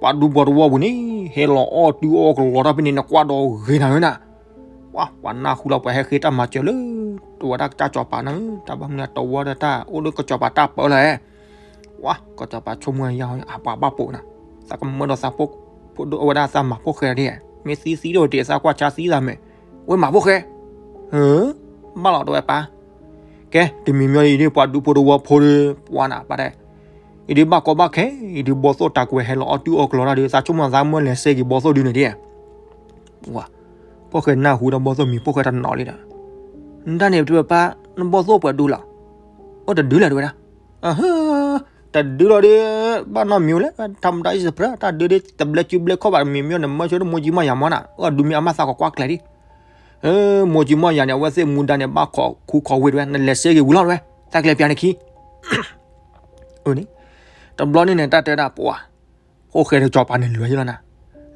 ပှၤဒူပှၤသဝီပူၤန့ၣ် ဟဲလီၤအီၣ်တုၤအီၣ်ကလီတၢ်ဖဲန့ၣ် နကွၢ်ဒီးဂ့ၤနၤဧၢနၤ ပှၤ ပှၤနၢ်ဟူလီၤပှၤဟဲဃ့တၢ်မၤစၢၤလၢ တဝဲဒၣ်ကစၢ်စီၤပၤနၤဧၢ တၢ်ဘၣ်မနုၤတဝီဒီးတၢ်အိၣ်လၢကစီၤပၤတၢ်ပၢလီၤဧၢ ပှၤ ကစီၤပၤဆိကမိၣ်ယါအပှၤဘၣ်ပိာ်နၤ သးကမၢဒီးသးဖိ ဖိဒိၣ်အဝဲဒၣ်သးမၤဖိၣ်ဃဲဒ် မ့ၢ်သံသံဒိၣ်တ့ၢ်သးကွၢ်ဆါသံသးမဲာ် ဝဲမၤဖိၣ်ဃဲ ဟၢ ဘၣ်လီၤတဝဲပၢ် ကဲ တမံၤမံၤအံၤဒ်ပှၤဒူဖိတဝီဖိဒီး ပှၤနၤပၢ်တဲ အံၤဒ်ဘၣ်ကီဘၣ်ခဲ အံၤဒ်ဘီသိၣ်တၢ်ကွဲးဟဲလီၤအီၣ်တုၤအီၣ်ကလီတၢ်ဒီး သးဆိကမိၣ်သးမၢလဲၤစဲက့ၤဘီသိၣ်ဒုန့ၣ်ဒ် ပှၤ ဖိၣ်ဃဲနၢ်ဟူဒီးဘီသိၣ်မံၤဖိၣ်ဃဲတနီၤလံဒီး နတၢ်န့ၣ်တဝဲပၢ် နဘီသိၣ်ပှဲၤဒူလီၤ အိၣ်တဒုလဲၣ်တဝဲဒၣ် တဒုလီၤဒီး ဘၣ်နီတမံၤဝဲလဲၣ် ထမတၢ်အံၣ်စပှဲၤ တၢ်ဒုဒ်တဘျဲစုဘျဲခီၣ်ဘၣ်တမံၤမံၤန့ၣ် မၢဆိဒ်မိၢ်ကံမိၢ်ယၤမီၢ်နၤ အဒုမ့ၢ်အမါသးကကွၢ်ကျဲၤဒ် မိၢ်ကံမိၢ်ယၤန့ၣ် အဝဲသ့ၣ်မူဒါန့ၣ် ဘၣ်ခိးခူခိးဝ့ၢ်တဝဲ နလဲၤစဲက့ၤဝံၤလီၤတဝဲ သးကျဲၤပၠးနခံ အန့ၣ် တဘျီန့ၣ်န့ၣ် တၢ်တဲဒၣ်ပှၤ ဖိၣ်ဃဲဒီးစီၤပၤန့ၣ်လွဲၤယလီၤနၤ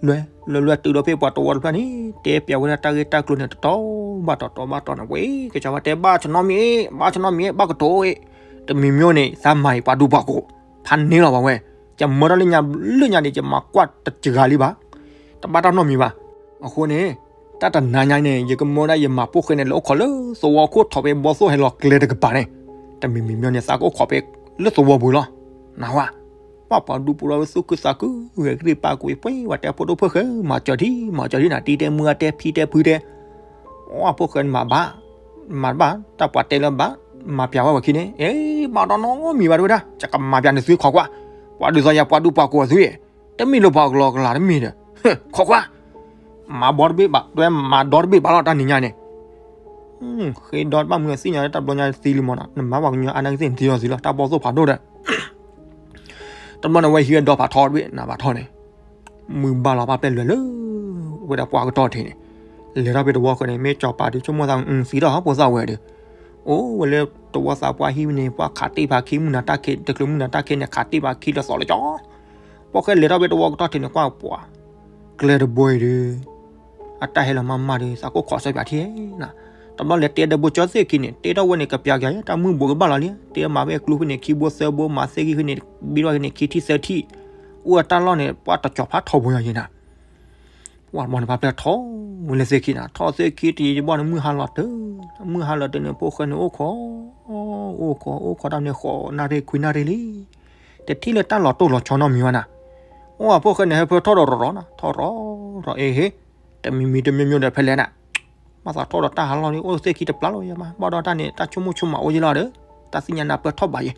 လွဲၤ လွဲၤလွဲၤတုၤဒီးဖဲပှၤတဝီတဖျၢၣ်န့ၣ် တဲပၠးဝဲဒၣ်တၢ်ဂ့ၢ်တၢ်ကျိၤန့ၣ် တတီၤဘၣ်တတီၤဘၣ်တီၤန့ၣ် ဝဲ ကစီၤပၤတဲဘၣ်ဆနီမံၤ ဘၣ်ဆနီမံၤ ဘၣ်ကတိၤ တမံၤမံၤန့ၣ် သးမၤအံၤပှၤဒူပှၤကိး ဖးန့ၢ်လီၤပှၤဝဲ ကမၢထီၣ်လၢညါလၢညါန့ၣ် ယမၤကွၢ်တစှၤလံဘၣ် တဘၣ်တၢ်နီတမံၤဘၣ် အဃိန့ၣ် တၢ်တနၤညါန့ၣ် ယကမၢဒၣ်ယမၤဖိၣ်ဃဲန့ၣ် လၢအိၣ်ခိးလၢသဝီခိၣ်ထီၣ်ဖဲဘီသိၣ်ဟဲလီၤကျဲတကပၤန့ၣ် တမံၤမံၤမံၤန့ၣ် သးကအိၣ်ခိးဖဲလၢသဝီပူၤလီၤ နၢ်ဟူဧါ ပှၤပှၤဒူပူၤဒီးဝဲသူၣ်ခုသးခု ဂဲၤကရံၣ်ပာ်ကွံာ်ပှဲၤ ပှၤတဲဖိဒိၣ်ဖိၣ်ဃဲ မၤစၢၤထံ မၤစၢၤထံနၤ တံၤတဲမုၢ်အါတဲဖံတဲဖုတဲ အိၣ်ဖိၣ်ဃဲမၤဘၣ် မၤတဘၣ် တၢ်ပှၤတဲလၢဘၣ် မၤပၠးဝဲဝဲခံန့ၣ် အ့ ဘၣ်ဒီနီတမံၤဘၣ်တဝဲဒၣ် ယကမၤပၠးနသုခိးကွၢ် ပှၤဒုးသီယၤပှၤဒူပှၤကိးအသု တမ့ၢ်လၢပှၤကလီကလၤတမ့ၢ်ဒီး ခိးကွၢ် မၤဘီတဘ့ၣ်ဘၣ် တွဲမၤဒီတဘ့ၣ်ဘၣ်လီၤ တၢ်နံၤညါန့ၣ် ဃ့ဒီတဘၣ်မုၢ်သ့ၣ်ညါလၢတၢ်ဘျီညါသံလံမးနီၤ နမၤပှၤကညီအါန့ၢ်ကသ့ၣ်နသံလီၤသံလီၤ တၢ်ဘီသိၣ်ဖးဒိၣ်ဒီး တဘျီန့ၣ် ဝဲဟံးဝဲဒီဖးထီတဘ့ၣ် နဖးထီန့ၣ် မုၢ်ဘၣ်လီၤဘၣ်ပျဲလွဲၤလၢ ဝဲဒၣ်ပှၢ်ကတီၢ်ထံးန့ၣ် လဲၤထီၣ်ဖဲတဝီဃၢၤန့ၣ် မ့ၢ်စီၤပၤဒုးဆိကမိၣ်သး သံထီၣ်ဟီၣ်ဖိသၣ်ဝဲဒီး အိၣ်ဝဲလၢတဝီသးပှၢ်ဟံၣ်ဝဲန့ၣ် ပှၢ်ခးတ့ၢ်ဖးခံမုၢ်နၤတၢ်ခံ တချုးမုၢ်နၤတၢ်ခံန့ၣ် ခးတ့ၢ်ဖးခံလၢသီလၢကၠီ ပှၢ်ဃဲလဲၤထီၣ်ဖဲတဝီကတီၢ်ထံးန့ၣ် ကွၢ်ပှၤ ကျဲတဘိအံၤဒီး အတၢ်ဟဲလီၤမးမးဒီး သးကိၢ်ခိးစၢ်ပၠးထံ တဘျီလဲၤတဲဒီးဘိကၠီသ့ၣ်ခံန့ၣ် တဲထီၣ်ဝဲန့ၣ် ကပၠးကယၤ တၢ်မုၢ်ဘိးကဘၣ်လီၤလံ တဲမၤဖဲအကျိဖဲန့ၣ် ခံဘိသၢဘိ မၤသ့ၣ်ခံဖဲန့ၣ် ဘံထီၣ်ဖဲန့ၣ် ခံထံၣ်သၢထံၣ် အိၣ်အတၢ်လီၢ်န့ၣ် ပှၢ်တကၠီၤဖးထီဘိယၤယဲနၤ ပှၢ်တဘျီန့ၣ် ပှၢ်ပျဲထီၣ်ဝဲလၢသ့ၣ်ခံနၤ ထီၣ်သ့ၣ်ခံတယံၤတဘီန့ၣ် မုၢ်ဟါလီၤတၢ် မုၢ်ဟါလီၤတၢ်န့ၣ် ဖိၣ်ဃဲန့ၣ်အိၣ်ခိး အိၣ်ခိး အိၣ်ခိးတၢ်န့ၣ် ဃိးနၣ်ရံၣ်ခွံနၣ်ရံၣ်လံ တထံၣ်လၢတၢ်လီၤတိၢ်လီၤဆီနီတမံၤဘၣ်နၤ အိၣ်ဖိၣ်ဃဲန့ၣ် ဟဲဖၢထီၣ်ဒီးရီၤရီၤနၤ ထီၣ်ရီၤရီၤ အ့ဟ့ တမံၤမံၤတမံၤမံၤဒီးဖဲလဲၣ်နၤ ဘၣ်သးထီၣ်ဒီးတၢ်ဟးလီၢ်န့ၣ် အိၣ်သ့ၣ်ခံတပျၢ်လီၤယမး ဘၣ်ဒီးတၢ်န့ၣ် တၢ်ဆိကမိၣ်ဆိကမးအိၣ်ယလီၤဒီး တၢ်သ့ၣ်ညါနၢ်ပၢၢ်ထီၣ်ဘးယဲ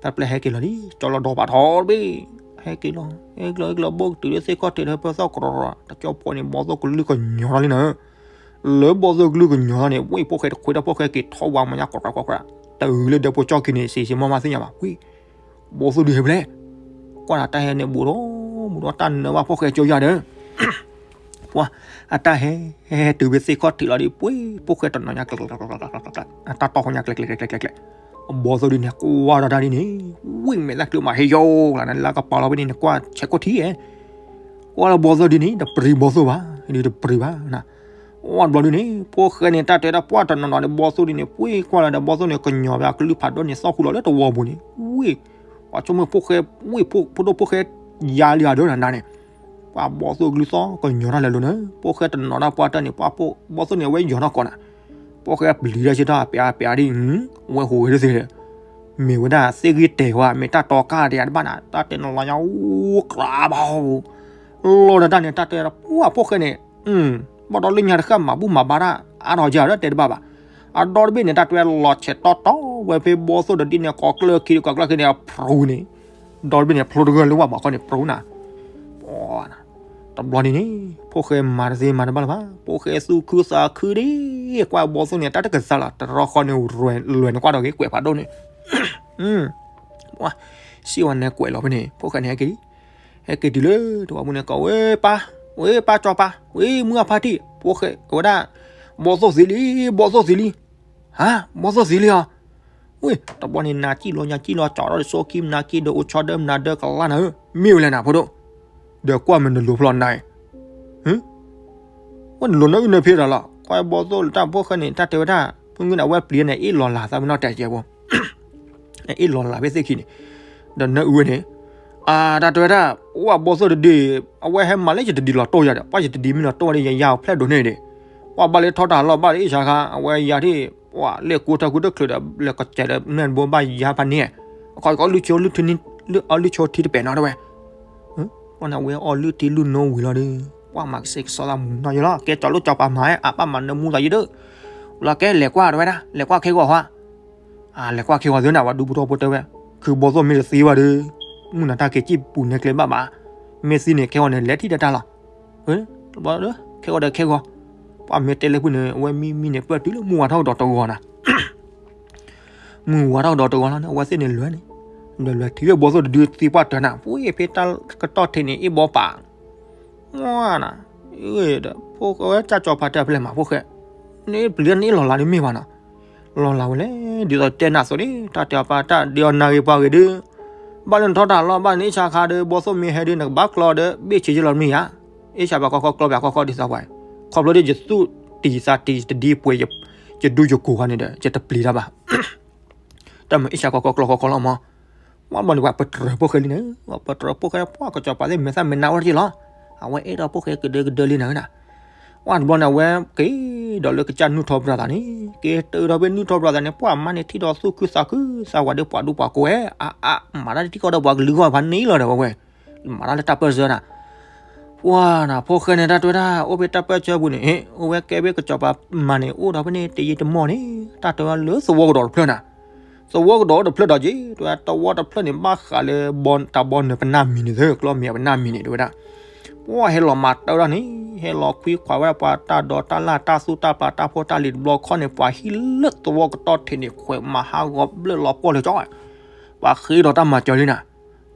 တၢ်ပျဲဟဲက့ၤလီၤလံ ကၠီလီၤဒီဖးထီတဘ့ၣ် ဟဲက့ၤလီၤ ဟဲက့ၤလီၤ ဟဲက့ၤလီၤ ဘိၣ်ကတုၤလၢသ့ၣ်ခီၣ်ထံးဒီး ဟဲဖၢသီၣ်ကရီၤရီၤ တကၠီပီန့ၣ် ဘီသိၣ်ကလုၢ်ကညီထီၣ်လံနၤ လၢဘီသိၣ်ကလုၢ်ကညီထီၣ်န့ၣ် ဝ့ၢ်ဖိၣ်ဃဲတခွ့ထီၣ်ဖိၣ်ဃဲက့ၤထီၣ်ဝါမညါ ကြၢးကြၢးကြၢး တုၤလၢဒဲဖိကၠီၣ်ခံန့ၣ် စံးစံးမီၢ်မးသ့ၣ်ညါဘၣ် ဝ့ၢ် ဘီသိၣ်ဒုးဟဲဖဲလဲၣ် ကွၢ်နၤတၢ်ဟဲန့ၣ် ဘူးဒီးဘူးဒီးတၢ်နၢဘၣ်ဖိၣ်ဃဲကၠီယၤဒီး ပှၤ အတၢ်ဟဲ ဟဲဟဲတုၤဖဲသ့ၣ်ခီၣ်ထံးလီၤဒီး ပှ့ၤ ဖိၣ်ဃဲတနီၤညါ ကျဲ အတၢ်တီၢ်ဃီညါ ကျဲ ကျဲ ကျဲ ကျဲ ကျဲ ကျဲ အဘီသိၣ်ဒုးန့ၣ် ကွၢ်ဒီးတၢ်ဒ်န့ၣ် ဝံၣ်မဲာ်သၣ်ကျုးမး ဟ့ၣ်ယိာ်လၢနလၢကပၤလီၤဖဲန့ၣ် နကွၢ်ဆဲးခိၣ်ထံဧဲ ကွၢ်လၢဘီသိၣ်ဒုးန့ၣ် တပျံၤဘီသိၣ်ဘၣ် ဒုးတပျံၤဘၣ်နၤ ဝံၣ်ဘျီဒုးန့ၣ် ဖိၣ်ဃဲန့ၣ် တၢ်တဲဒၣ်ပှၢ်တနီၤနီၤန့ၣ် ဘီသိၣ်ဒုးန့ၣ် ပှ့ၤကွၢ်လၢဒီးဘီသိၣ်န့ၣ် ကညီဘၣ်ကလုၢ်ဖးဒိၣ်န့ၣ် သီၣ်ဃူလီၤလၢတဝီပူၤန့ၣ် ဝံၣ် ပှၤဆိကမိၣ်ဖိၣ်ဃဲ ဝံၣ် ဖိဒိၣ်ဖိၣ်ဃဲ ယါလံအဒၢနၤန့ၣ် ပှၤဘီသိၣ်ကလုၢ်သီၣ်ကညီၤတၢ်လဲၤလိၤန့ၣ် ဖိၣ်ဃဲတနီၤတၢ်ပှၢ်တၢၢ်န့ၣ် ပှၤဘီသိၣ်န့ၣ် အဝဲယီၤထီၣ်ကီးနၤ ဖိၣ်ဃဲပျံၤတၢ်ဆ့ထီၣ် အပျးပျးဒ် ဝဲဟူးဝဲတသ့ဒီး မ့ၢ်ဝဲဒၣ်သ့ၣ်ဂံၢ်တဲာ်ဝဲ မ့ၢ်တၢ်တီကၢ်တယၤတဘၣ်နၤ တၢ်တဲနီၤလီၤညါ အိၣ်ကြးဘၣ် လီၤဒီးတၢ်န့ၣ် တၢ်တဲပှၤဖိၣ်ဃဲန့ၣ် ဘၣ်ဒီးလၢညါတဃၣ်မၤဘူၣ်မၤဘါတၢ် အါထီၣ်ယၤဒီးတဲတဘၣ်ဘၣ် အဒီတဘ့ၣ်န့ၣ် တၢ်တဲလီၤဆဲးတီတီဝဲဖဲဘီသိၣ်ဒီးဒ်န့ၣ် ကိးကျၢၢ်ခံဒီးကိးကျၢၢ်ခံန့ၣ် အဖျိန့ၣ် ဒီတဘ့ၣ်န့ၣ် ဖျိတဂၢၢ်လၢဝဲဘၣ်ခီန့ၣ် ဖျိနၤ ပှၤ တဘျီန့ၣ်န့ၣ် ဖိၣ်ဃဲမၤတသ့မၤတဘၣ်လၢၤဘၣ်, ဖိၣ်ဃဲသူၣ်ခုသးခုဒ် ကွၢ်ဘီၣ်သိၣ်န့ၣ် တၢ်တကစၢ်လီၤ, တရီခီန့ၣ် လွဲၢ်နကွၢ်ဒီးဂ့ၤ ကွဲးဖးဒိၣ်န့ၣ် ပှၤ စံးဝဲန့ၣ်ကွဲးလီၤဖဲန့ၣ် ဖိၣ်ဃဲန့ၣ်ဟဲက့ၤလံ, ဟဲက့ၤတုၤလၢတဝီပူၤန့ၣ် ကိးဝဲပၢ်, ဝဲပၢ်စီၤပၤ, ဝဲမုၢ်အဖါတံၢ်, ဖိၣ်ဃဲဝဲဒၣ်, ဘီၣ်သိၣ်သ့လံ, ဘီၣ်သိၣ်သ့လံ, ဟါ, ဘီၣ်သိၣ်သ့လံဧါ, ဝဲ တဘျီန့ၣ် နၤစံၣ်လီၤ ညါစံၣ်လီၤ ကၠီထီၣ်တစိခံ မနၤက့ဒီးအိၣ်ဆီဒၢမနၤဒၢကလါနၤဧၢ, မ့ၢ်ဝဲလဲၣ်နၤဖိဒိၣ်, ဒီးကွၢ်မ့ၢ်နလိၤဖျီနၤအံၤ ဝဲနလိၤနအုၣ်နဖဲတၢ်လီၤ, ကွၢ်ဘီၣ်သိၣ်လၢတၢ်ဖိၣ်ဃဲန့ၣ် တၢ်တဲဝဲဒၣ်, ဖုငုန့ၣ် အဝဲပျံၤန့ၣ် အ့ၣ်လီၤလၤသးမ့ၢ်နီၢ်တဲကဲးဖိ, အ့ၣ်လီၤလၤဖဲသ့ၣ်ခံန့ၣ်, ဒီးနအုၣ်ဝဲန့ၣ်, အတၢ်တဲဝဲဒၣ်, အိၣ်ဘီၣ်သိၣ်တဒု, အဝဲဟဲမၤလၢယတဒံးလီၤတိၢ်ယၤဒီး ပှၤယတဒံးမ့ၢ်လီၤတိၢ်ဝဲဒီး ယယါအီၤဖျဲၣ်ဒိးန့ၢ်ဒံး, ပှၤဘၣ်လၢထီတၢ်လီၢ်ဘၣ်လၢအ့ၣ်ဆါခါ အဝဲယါထံၣ်, ပှၤလဲၤကူထၢကူတချုးဒီး လဲၤကစဲးဒီးမ့ၢ်တဘိဘၣ်ယါဖးန့ၢ်, အခီအီလုၢ်ဆိ အီလုၢ်ဆိထံတပဲာ်နီၤတဝဲ ပှၤန့ၣ်ဝဲအီလုၢ်ထံလုၢ်နိဝံၤလီၤဒီး, ပှၤမၤကစဲးကစီသးမူနီၢ်ယလီၤ, ကဲကၠီၤလိၣ်ကၠီၤပၤမၤဝဲ အပၢ်မၤနၢမူသးယဒၢ, လီၤကဲလဲၤကွၢ်တဝဲဒၣ် လဲၤကွၢ်ခဲဂီၤဟါ, လဲၤကွၢ်ခဲဂီၤသ့န့ၣ် ပှၤဒူဖိထီဖိတဲဝဲ, ခုဘီၣ်သိၣ်မ့ၢ်တသံဘၣ်ဒီး, မုၢ်နၤတၢ်က့ၤစံၣ်ပူၤနဲကျဲဘၣ်ဘၣ်, မ့ၢ်သံန့ၣ် ခဲဂီၤန့ၣ် လဲၤထံၣ်တၢ်တၢ်လီၤ, ခဲဂီၤဒီးခဲဂီၤ, ပှၤမ့ၢ်တဲလၢဖုန့ၣ် အဝဲမံမံန့ၣ် ပၢၢ်တုၤလၢမုၢ်ဝါထီၣ်ကဒီးတဂီၤနၤ မုၢ်ဝါထီၣ်ကဒီးတဂီၤလီၤန့ၣ် အဝဲသ့ၣ်န့ၣ်လွဲၢ်န့ၣ်, လွဲၢ်လွဲၢ်ထံၣ်လၢဘီၣ်သိၣ်တဒုသံပှၢ်တၢၢ်နၤ ပှ့ၤဖဲတၢ်ကတီၢ်ထံးန့ၣ် အ့ၣ်ဘီပာ်, ဝါနၤ, ဒီးဖိၣ်ဃဲဝဲကၢ်ကၠီၤပၤတဲဖဲလဲၣ်မးဖိၣ်ဃဲ, နအ့ၣ်ပျံၤလၢနအ့ၣ်လီၤလးန့ၣ်မ့ၢ်ဘၣ်နီၤ, လီၤလးဝဲလဲၣ် ဒ်သိးတဲနၤသိးန့ၣ် တၢ်တဲအီၤပၢ်တၢ်ဒ့အီၤ နၢ်ဂ့ၤပှၤဂ့ၤဒုး, ဘၣ်လၢနထီတၢ်လီၢ်ဘၣ်န့ၣ် အ့ၣ်ဆါခါဒီး ဘီၣ်သိၣ်မ့ၢ်ဟဲဒုး နကဘၣ်ကျီဒီး ဘ့ၣ်ဆံးယလီၤမ့ၢ်ဧါ, အ့ၣ်ဆါပှၤခီခီကျီပှၤခီခီဒ်သိးပှၤ, ခီဖျိဒ်ယသူၣ်တံၢ်သးတံၢ်တဒံပှဲၤ ယဒူယကိၢ်ဃီန့ၣ်ဒီး ယတပျံၤတၢ်ဘၣ်, တၢ်မ့ၢ်အ့ၣ်ဆါခီခီကျီခီခီလီၤမး, ဝါဘျီန့ၣ် ပှၤပတြၢၤဖိၣ်ဃဲလံန့ၣ်, ပှၤပတြၢၤဖိၣ်ဃဲ ပှၤကစီၤပၤသ့ၣ်မဲာ်သၣ်မဲာ်နါဝဲတက့ၢ်လီၤ, အဝဲအဲၣ်ဒိးဖိၣ်ဃဲကဒၢကဒၢလံနၤဝဲဒၣ်, ဝါတဘျီန့ၣ် အဝဲက့ၤဒီးလၢကစၢ်နုၢ်ထီပြၤသးန့ၣ်, က့ၤတုၤဒီးဖဲနုၢ်ထီပြၤသးန့ၣ် ပှၤမါန့ၣ်ထံၣ်ဒီးသူၣ်ခုသးခု သးဝၤဒီးပှၤဒူပှၤကိးဝဲ အါအါ မၤတၢ်တထံၣ်ဃီဒီးပှၤကလုာ်ဂီၢ်ဖးန့ၣ်လီၤဒီးဝဲဝဲ, မၤတၢ်လၢတၢ်ပၢၢ်ဆၢနၤ ပှၤနၤ ဖိၣ်ဃဲန့ၣ် တၢ်တဲဝဲဒၣ် အိၣ်ဖဲတၢ်ပၢၢ်ဆၢပူၤန့ၣ် အိၣ်ဝဲကဲဖဲကစီၤပၤမၤန့ၣ် အိၣ်ဒီးဖဲန့ၣ် တယံာ်တမီၢ်န့ၣ် တၢ်တဲဝဲလၢသဝီကဒီးတဖျၢၣ်နၤ, သဝီကဒီးအိၣ်တဖျၢၣ်ဒီးက့ၤ တဲဝဲ သဝီတဖျၢၣ်န့ၣ် ဘၣ်ဃးလၢတၢ်ဘီနၢၤပနၢ်မံၤန့ၣ်သ့ ကျီမံၤပနၢ်မံၤန့ၣ် တဲဝဲဒၣ်, ပှၤဟဲလီၤမၤတၢ်ဒၣ်န့ၣ် ဟဲလီၤခွံခွးဝဲဒၣ်ပှၤတၢ်ဒိးတၢ်လၢ်တၢ်သူၣ်တၢ်ပာ်တၢ်ဖိတၢ်လံၤတဘျီခီန့ၣ် ပှၤဟံးလၢသဝီကတီၢ်ထံးန့ၣ် ခွဲးမၤဟးဂီၤဘျၢၣ်လီၤပှီၢ်လၢကၠီ ပှၤဃ့ဒီးတၢ်မၤစၢၤလံနၤ,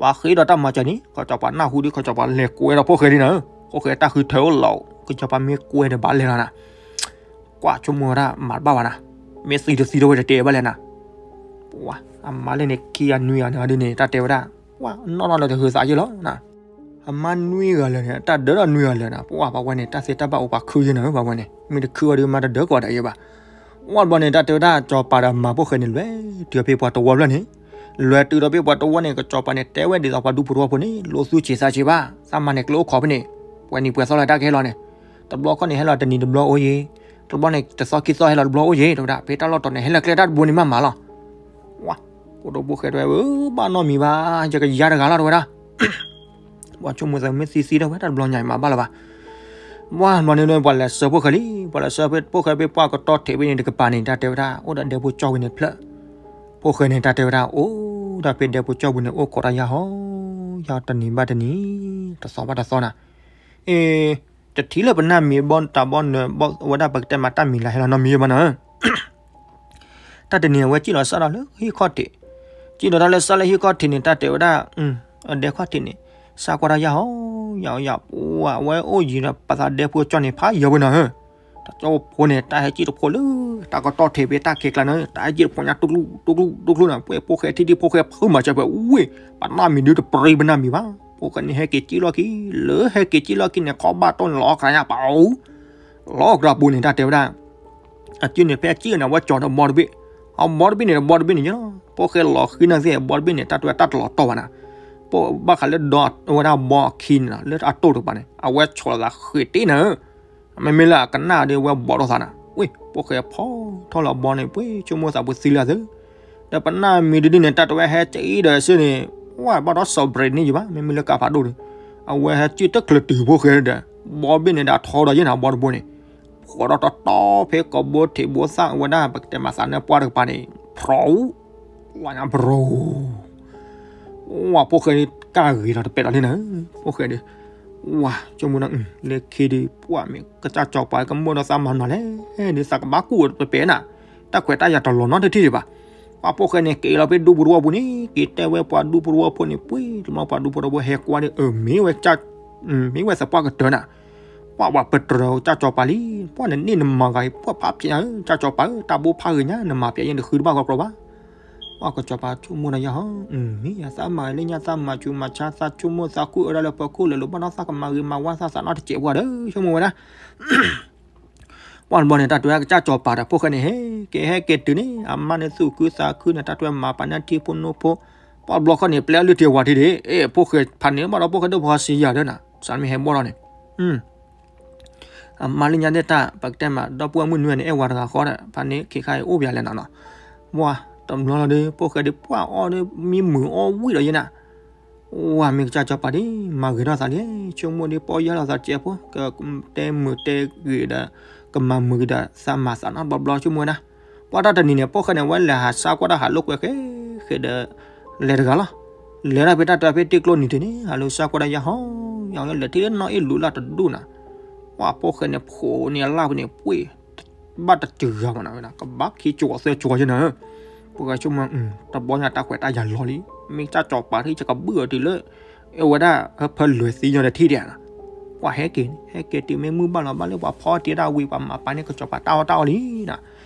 ပှၤဃ့ဒီးတၢ်မၤစၢၤန့ၣ် ကစီၤပၤနၢ်ဟူဒီး ကစီၤပၤလဲၤကွဲဒီးဖိၣ်ဃဲလံနၤ, ဖိၣ်ဃဲတၢ်ဃုထၢအိၣ်လီၤ ကစီၤပၤမ့ၢ်ကွဲဒီးဘၣ်လဲၤလီၤနၤ, ကွၢ်ဆိကမိၣ်ဝဲဒၣ်မၤတဘၣ်ဘၣ်နၤ, မ့ၢ်သံတသံတဝဲတတဲဘၣ်လဲၣ်နၤ, ပှၤ အမါလၢန့ၣ်ခံဂၤနွံဂၤန့ၣ်ဒ်န့ၣ် တၢ်တဲဝဲဒၣ်, ပှၤနီၢ်နီၢ်လၢတဟုးသးယ့ၢ်လီၤနၤ, အမါနွံဂၤလၢာ်န့ၣ် တၢ်ဒၢဒီးနွံဂၤလၢာ်နၤ, ပှၤပှၤဝဲန့ၣ် တၢ်သ့တၢ်ဘၣ်အိၣ်ပှၤခုယ့ၢ်နၤ ပှၤဝဲန့ၣ် မ့ၢ်တခုအီၤဒီးမါတဒၢကီးဒၣ်ယ့ၢ်ဘၣ် ဝံၤဘျီန့ၣ် တၢ်တဲဝဲဒၣ် စီၤပၤဒီးမၤဖိၣ်ဃဲန့ၣ် လဲၤတုၤဖဲပှၤတဝီဖျၢၣ်န့ၣ်, လဲၤတုၤဒီးဖဲပှၤတဝီန့ၣ် ကစီၤပၤန့ၣ် တဲဝဲဒ်သိးပှၤဒူဖိတဝီဖိန့ၣ် လိာ်သူၣ်ဆံးသးဆံးဘၣ်, သးမၤန့ၣ် ကျိအိၣ်ခိးဖဲန့ၣ်, ပှဲၤနံၤပှဲၤသီလၢတၢ်ကဟဲလီၤန့ၣ်, တဘျီခီန့ၣ် ဟဲလီၤတနံၤတဘျီအိၣ်ယံၤ, တဘျီန့ၣ် တသီခံသီဟဲလီၤတဘျီအိၣ်ယံၤ တဲဝဲဒၣ်, ဖဲတၢ်လီၢ်တီၤန့ၣ် ဟဲလီၤကျဲတၢ်တဘိန့ၣ်မးမးလီၤ. ဝါ, ဖိဒိၣ်ဖိၣ်ဃဲတဲဝဲ ဘၣ်နီတမံၤဘၣ်, ယကယါတဂၤလီၤ တဲဝဲဒၣ် ပှၤဆိကမိၣ်သးမ့ၢ်သံသံထီၣ်ဝဲ တၢ်တဘျီညါအံၤမၤဘၣ်လၢၤဘၣ်. ဝံၤဘျီန့ၣ် ပှၤလဲၤဆှၢဖိၣ်ဃဲလံ, ပှၤလဲၤဆှၢဖိၣ်ဃဲဖဲပှၢ်ကတီၢ်ထံးဖဲန့ၣ်တကပၤန့ၣ် တၢ်တဲဝဲဒၣ် အိၣ်ဒီးဒဲဖိကၠီၣ်ဝံၤန့ၣ်တဖျၢၣ်. ဖိၣ်ဃဲန့ၣ် တၢ်တဲဝဲဒၣ် အိၣ်ဒီးဖဲဒဲဖိကၠီၣ်ဝံၤန့ၣ် အိၣ်ခိးတၢ်ယါဟီ, ယါတနံၤဘၣ်တနံၤ, တသီဘၣ်တသီနၤ. အ့ တထံၣ်လၢပနၢ်မံၤဘီတၢ်ဘီနၢၤဘီ ဝဲဒၣ်ပကတဲမးတၢ်မံၤလၢဟဲလီၤနီတမံၤဘၣ်နီၤ. တၢ်တနံၤအဝဲစံၣ်လီၤစၢ်ဒီးလၢဟံၣ်ခီၣ်ထံး, စံၣ်လီၤတၢ်လၢစၢ်လၢဟံၣ်ခီၣ်ထံးန့ၣ် တၢ်တဲဝဲဒၣ်, အဒဲခီၣ်ထံးန့ၣ်, စၢ်ကွၢ်တၢ်ယၢ်ဟီ, ယၢ်ယၢ်, ပှၤအဝဲအိၣ်ယံၤဒီး ပသးဒဲဖိကၠီၣ်န့ၣ် ဖးယၢၤဝဲနီၤဧၢ. တၢ်ကၠီၣ်ဖိန့ၣ် တၢ်ဟဲစံၣ်တဖိလၢ တၢ်ကတီၢ်ထံးဖဲတၢ်ခံးကျါန့ၣ် တၢ်ဟဲစံၣ်တဖိညါ တူၢ်ကျူၢ်တူၢ်ကျူၢ်တူၢ်ကျူၢ်န့ၣ် ပှဲၤဖိၣ်ဃဲထံၣ်ဒံး ဖိၣ်ဃဲဖုးမၤစၢၤပှဲၤဝံၤ, ပနၢ်မံၤဒုးတပြံပနၢ်မံၤဘၣ်. ဖိၣ်ဃဲန့ၣ်ဟဲက့ၤစံၣ်လီၢ်ခံ, လၢဟဲက့ၤစံၣ်လီၢ်ခံန့ၣ် ခီဘၣ်တိၢ်န့ၣ် လီၤအီၣ်ကြၢးညါပှၤအိၣ် လီၤအီၣ်ကြၢးပူၤန့ၣ် တၢ်တဲဝဲဒၣ် အစုန့ၣ် ဖဲအစုန့ၣ် အဝဲကၠီၤဒီးဘီတဘ့ၣ်, အဘီတဘ့ၣ်န့ၣ် ဘီတဘ့ၣ်န့ၣ်လီၤ. ဖိၣ်ဃဲလီၤဃံၤန့ၣ်သ့ၣ် ဘီတဘ့ၣ်န့ၣ် တၢ်တဲဝဲတၢ်တလီၤတီၢ်ဘၣ်နၤ. ဘၣ်ဃးလၢဒီးဝဲဒၣ်ဘီအခံန့ၣ်လီၤ လၢအတိၢ်တကပၤန့ၣ် အဝဲဆီၣ်လီၤသးဃ့ၢ်တ့ၢ်နၤဧၢ. မ့မ့ၢ်လၢအကနၣ်ဒီး အဝဲဘီၣ်ထီၣ်သးနၤ. ဝ့ၢ် ဖိၣ်ဃဲဖီထီၣ်လီၤဘီန့ၣ် ပှ့ၤဆိကမိၣ်သးပူၤသံလၢအသၢ ဒီးပနၢ်မံၤဒုးဒ်န့ၣ် တၢ်တဲဝဲဟဲက့ၤဒီးအစုန့ၣ် ဝဲဘၣ်ဒီး celebrate န့ၢ်ယဘၣ် မ့မ့ၢ်လၢကါဖးဒိၣ်ဒီး အဝဲဟဲစံၣ်တချုးတုၤဖိၣ်ဃဲဒီး ဘီတဘ့ၣ်န့ၣ်ဒီးထီဒီးယဲၢ်နၤ ဘီတဘိန့ၣ် ဃီဒီးတတီဖဲကဘီထံးဘိသၣ်ဝဲဒၣ် ပကတဲမးသးနၢပှၢ်တကပၤန့ၣ် ဖြီး ဝဲညါ ဖြီး ဝဲဖိၣ်ဃဲကၢ်ဂ့ၤဒီးတပဲာ်ဒီးလံနၤ ဖိၣ်ဃဲဒီး ဝါ ဆိကမိၣ်နီၤ လၢခံဒုး ပှၢ်မ့ၢ်ကစၢ်စီၤပၤကမၢဒီးသးမၤနီၤလဲၣ်, ဒ်သးကဘၣ်ကူၣ်ပပဲးနၤ, တၢ်ခွဲးတၢ်ယာ်တလီၤနီတထံၣ်ဒံးဘၣ်. ပှၢ်ဖိၣ်ဃဲန့ၣ် က့ၤလီၤဖဲဒူပူၤတဝီပူၤန့ၣ် က့ၤတဲဝဲပှၤဒူပူၤတဝီဖိန့ၣ် ပှ့ၤတဘျီပှၤဒူပူၤတဝီဖိဟဲကွၢ်ဒီး အၢ မ့ၢ်ဝဲ မ့ၢ်ဝဲသပှၢ်ကတၢၢ်နၤ, ပှၢ်ပှၤပတြၢၤကစၢ်စီၤပၤလံ, ပှၢ်နန့ၢ်နမၤဂၤအံၤ ပှၢ်ဖးဖျဲးညါဧၢ ကစၢ်စီၤပၤဧၢ, တၢ်ဘိဖးဂ့ၤညါ နမၤဖျဲးညါနဃုတဘၣ်ဂီၢ်ကြီဘၣ်. ပှၢ်ကစၢ်စီၤပၤဆိကမိၣ်ဒီးယၤဟီ မ့ၢ်ယသးမၤလၢညါသးမၤဆူးမၤဆါသးဆိကမိၣ်သးကူၣ်အၢဒၣ်လၢပခိၣ်လၢာ် လိၣ်ဘၣ်နီၢ်သးကမၤဂ့ၤမၤဝါသးသးနီတစဲးပှၤဒီး ဆိကမိၣ်ဝဲဒၣ် ပှၢ်တဘျီန့ၣ် တၢ်တဲဝဲကစၢ်စီၤပၤဒီးဖိၣ်ဃဲန့ၣ် ဟဲက့ၤဟဲက့ၤတုၤန့ၣ် အမါန့ၣ်သူၣ်ခုသးခုန့ၣ် တၢ်တဲဝဲမၤပာ်န့ၢ်ထံဖိနိဖိ, ပှၢ်တဘျီခီန့ၣ် ပျဲအီၤလုၢ်တ့ၢ်ဝၤထံဒံး အ့ၣ် ဖိၣ်ဃဲဖးန့ၣ်ဘၣ်ဒီးဖိၣ်ဃဲဒိၣ်ဖီစံယၤဒီးနၤ စးမ့ၢ်ဟဲဘီၣ်လီၤန့ၣ် အမါလၢညါသ့ၣ်တၢ် ပကတဲမး ဒီပုၢ်ဝဲၢ်မုၣ်နွံန့ၣ် အဲၣ်ဝၤတဂၤဃီဒီး ဖးန့ၣ်ခ့ခါအံၤအိၣ်ပှဲၤလဲၣ်နၤနီၤ, ပှၢ်တဘျီလီၤဒီး ဖိၣ်ဃဲဒုးပှၢ်အီၣ်ဒီးမံမုာ်အီၣ်ဝံၣ်ဒီးယဲနၤ ဝါမ့ၢ်ကစၢ်စီၤပၤဒ် မၤဂ့ၤထီၣ်သးလံ, ဆိကမိၣ်ဒ်ပီၢ်ယၢ်လီၤသးစဲးဖိ ကတဲမုာ်တဲဂ့ၤဒီး ကမၤမုာ်ကဒီးသးမၤသးနီတဘျီဘျီဆိကမိၣ်ဝဲဒၣ်. ပှၢ်တၢ်တနံၤန့ၣ် ဖိၣ်ဃဲန့ၣ် ဝဲလဲၤဟးဆါကွၢ်တၢ်ဟးလိာ်ကွဲဃဲဃဲဒီး လဲၤတဂၤလီၤ. လဲၤတၢ်ဖဲတၢ်တဖဲတ့ကျိနံၤတ့ၢ်န့ၣ် ဟးလိာ်ဆါကွၢ်တၢ်ယါဟီ ယါဟီလဲၤထံၣ်လၢနီၢ်အ့ၣ်လူလၢ်တဒူၣ်နၤ, ပှၢ်ဖိၣ်ဃဲန့ၣ် ဖိးန့ၢ်အလၣ်ဖဲန့ၣ် ပှ့ၤ ဘၣ်တစှၤမးနၤဝဲဒၣ် ကဘၣ်ခံကၠိၤသၢကၠိၤယဲနၤ, ပှၢ်ဃဲဆိကမိၣ် တဘျီညါတၢ်ခွဲးတၢ်ယာ်လီၤလံ, မ့ၢ်ကစၢ်စီၤပၤထံၣ် ယကဘုၣ်အီၤတုၤလၢ အဝဲဒၣ် ဟၢဖၢလွဲၤသံညီဒီးထံၣ်ဒံးနၤ, ပှၢ်ဟဲက့ၤန့ၣ် ဟဲက့ၤတုၤမ့ၢ်မုၢ်ဘၣ်လီၤဘၣ်လၢပှၤဖီတ့ၢ်ဒၣ်ဝံၤ ပှၤမၤပာ်န့ၢ်ကစၢ်စီၤပၤတၢ်အီၣ်တၢ်အီလံနၤ,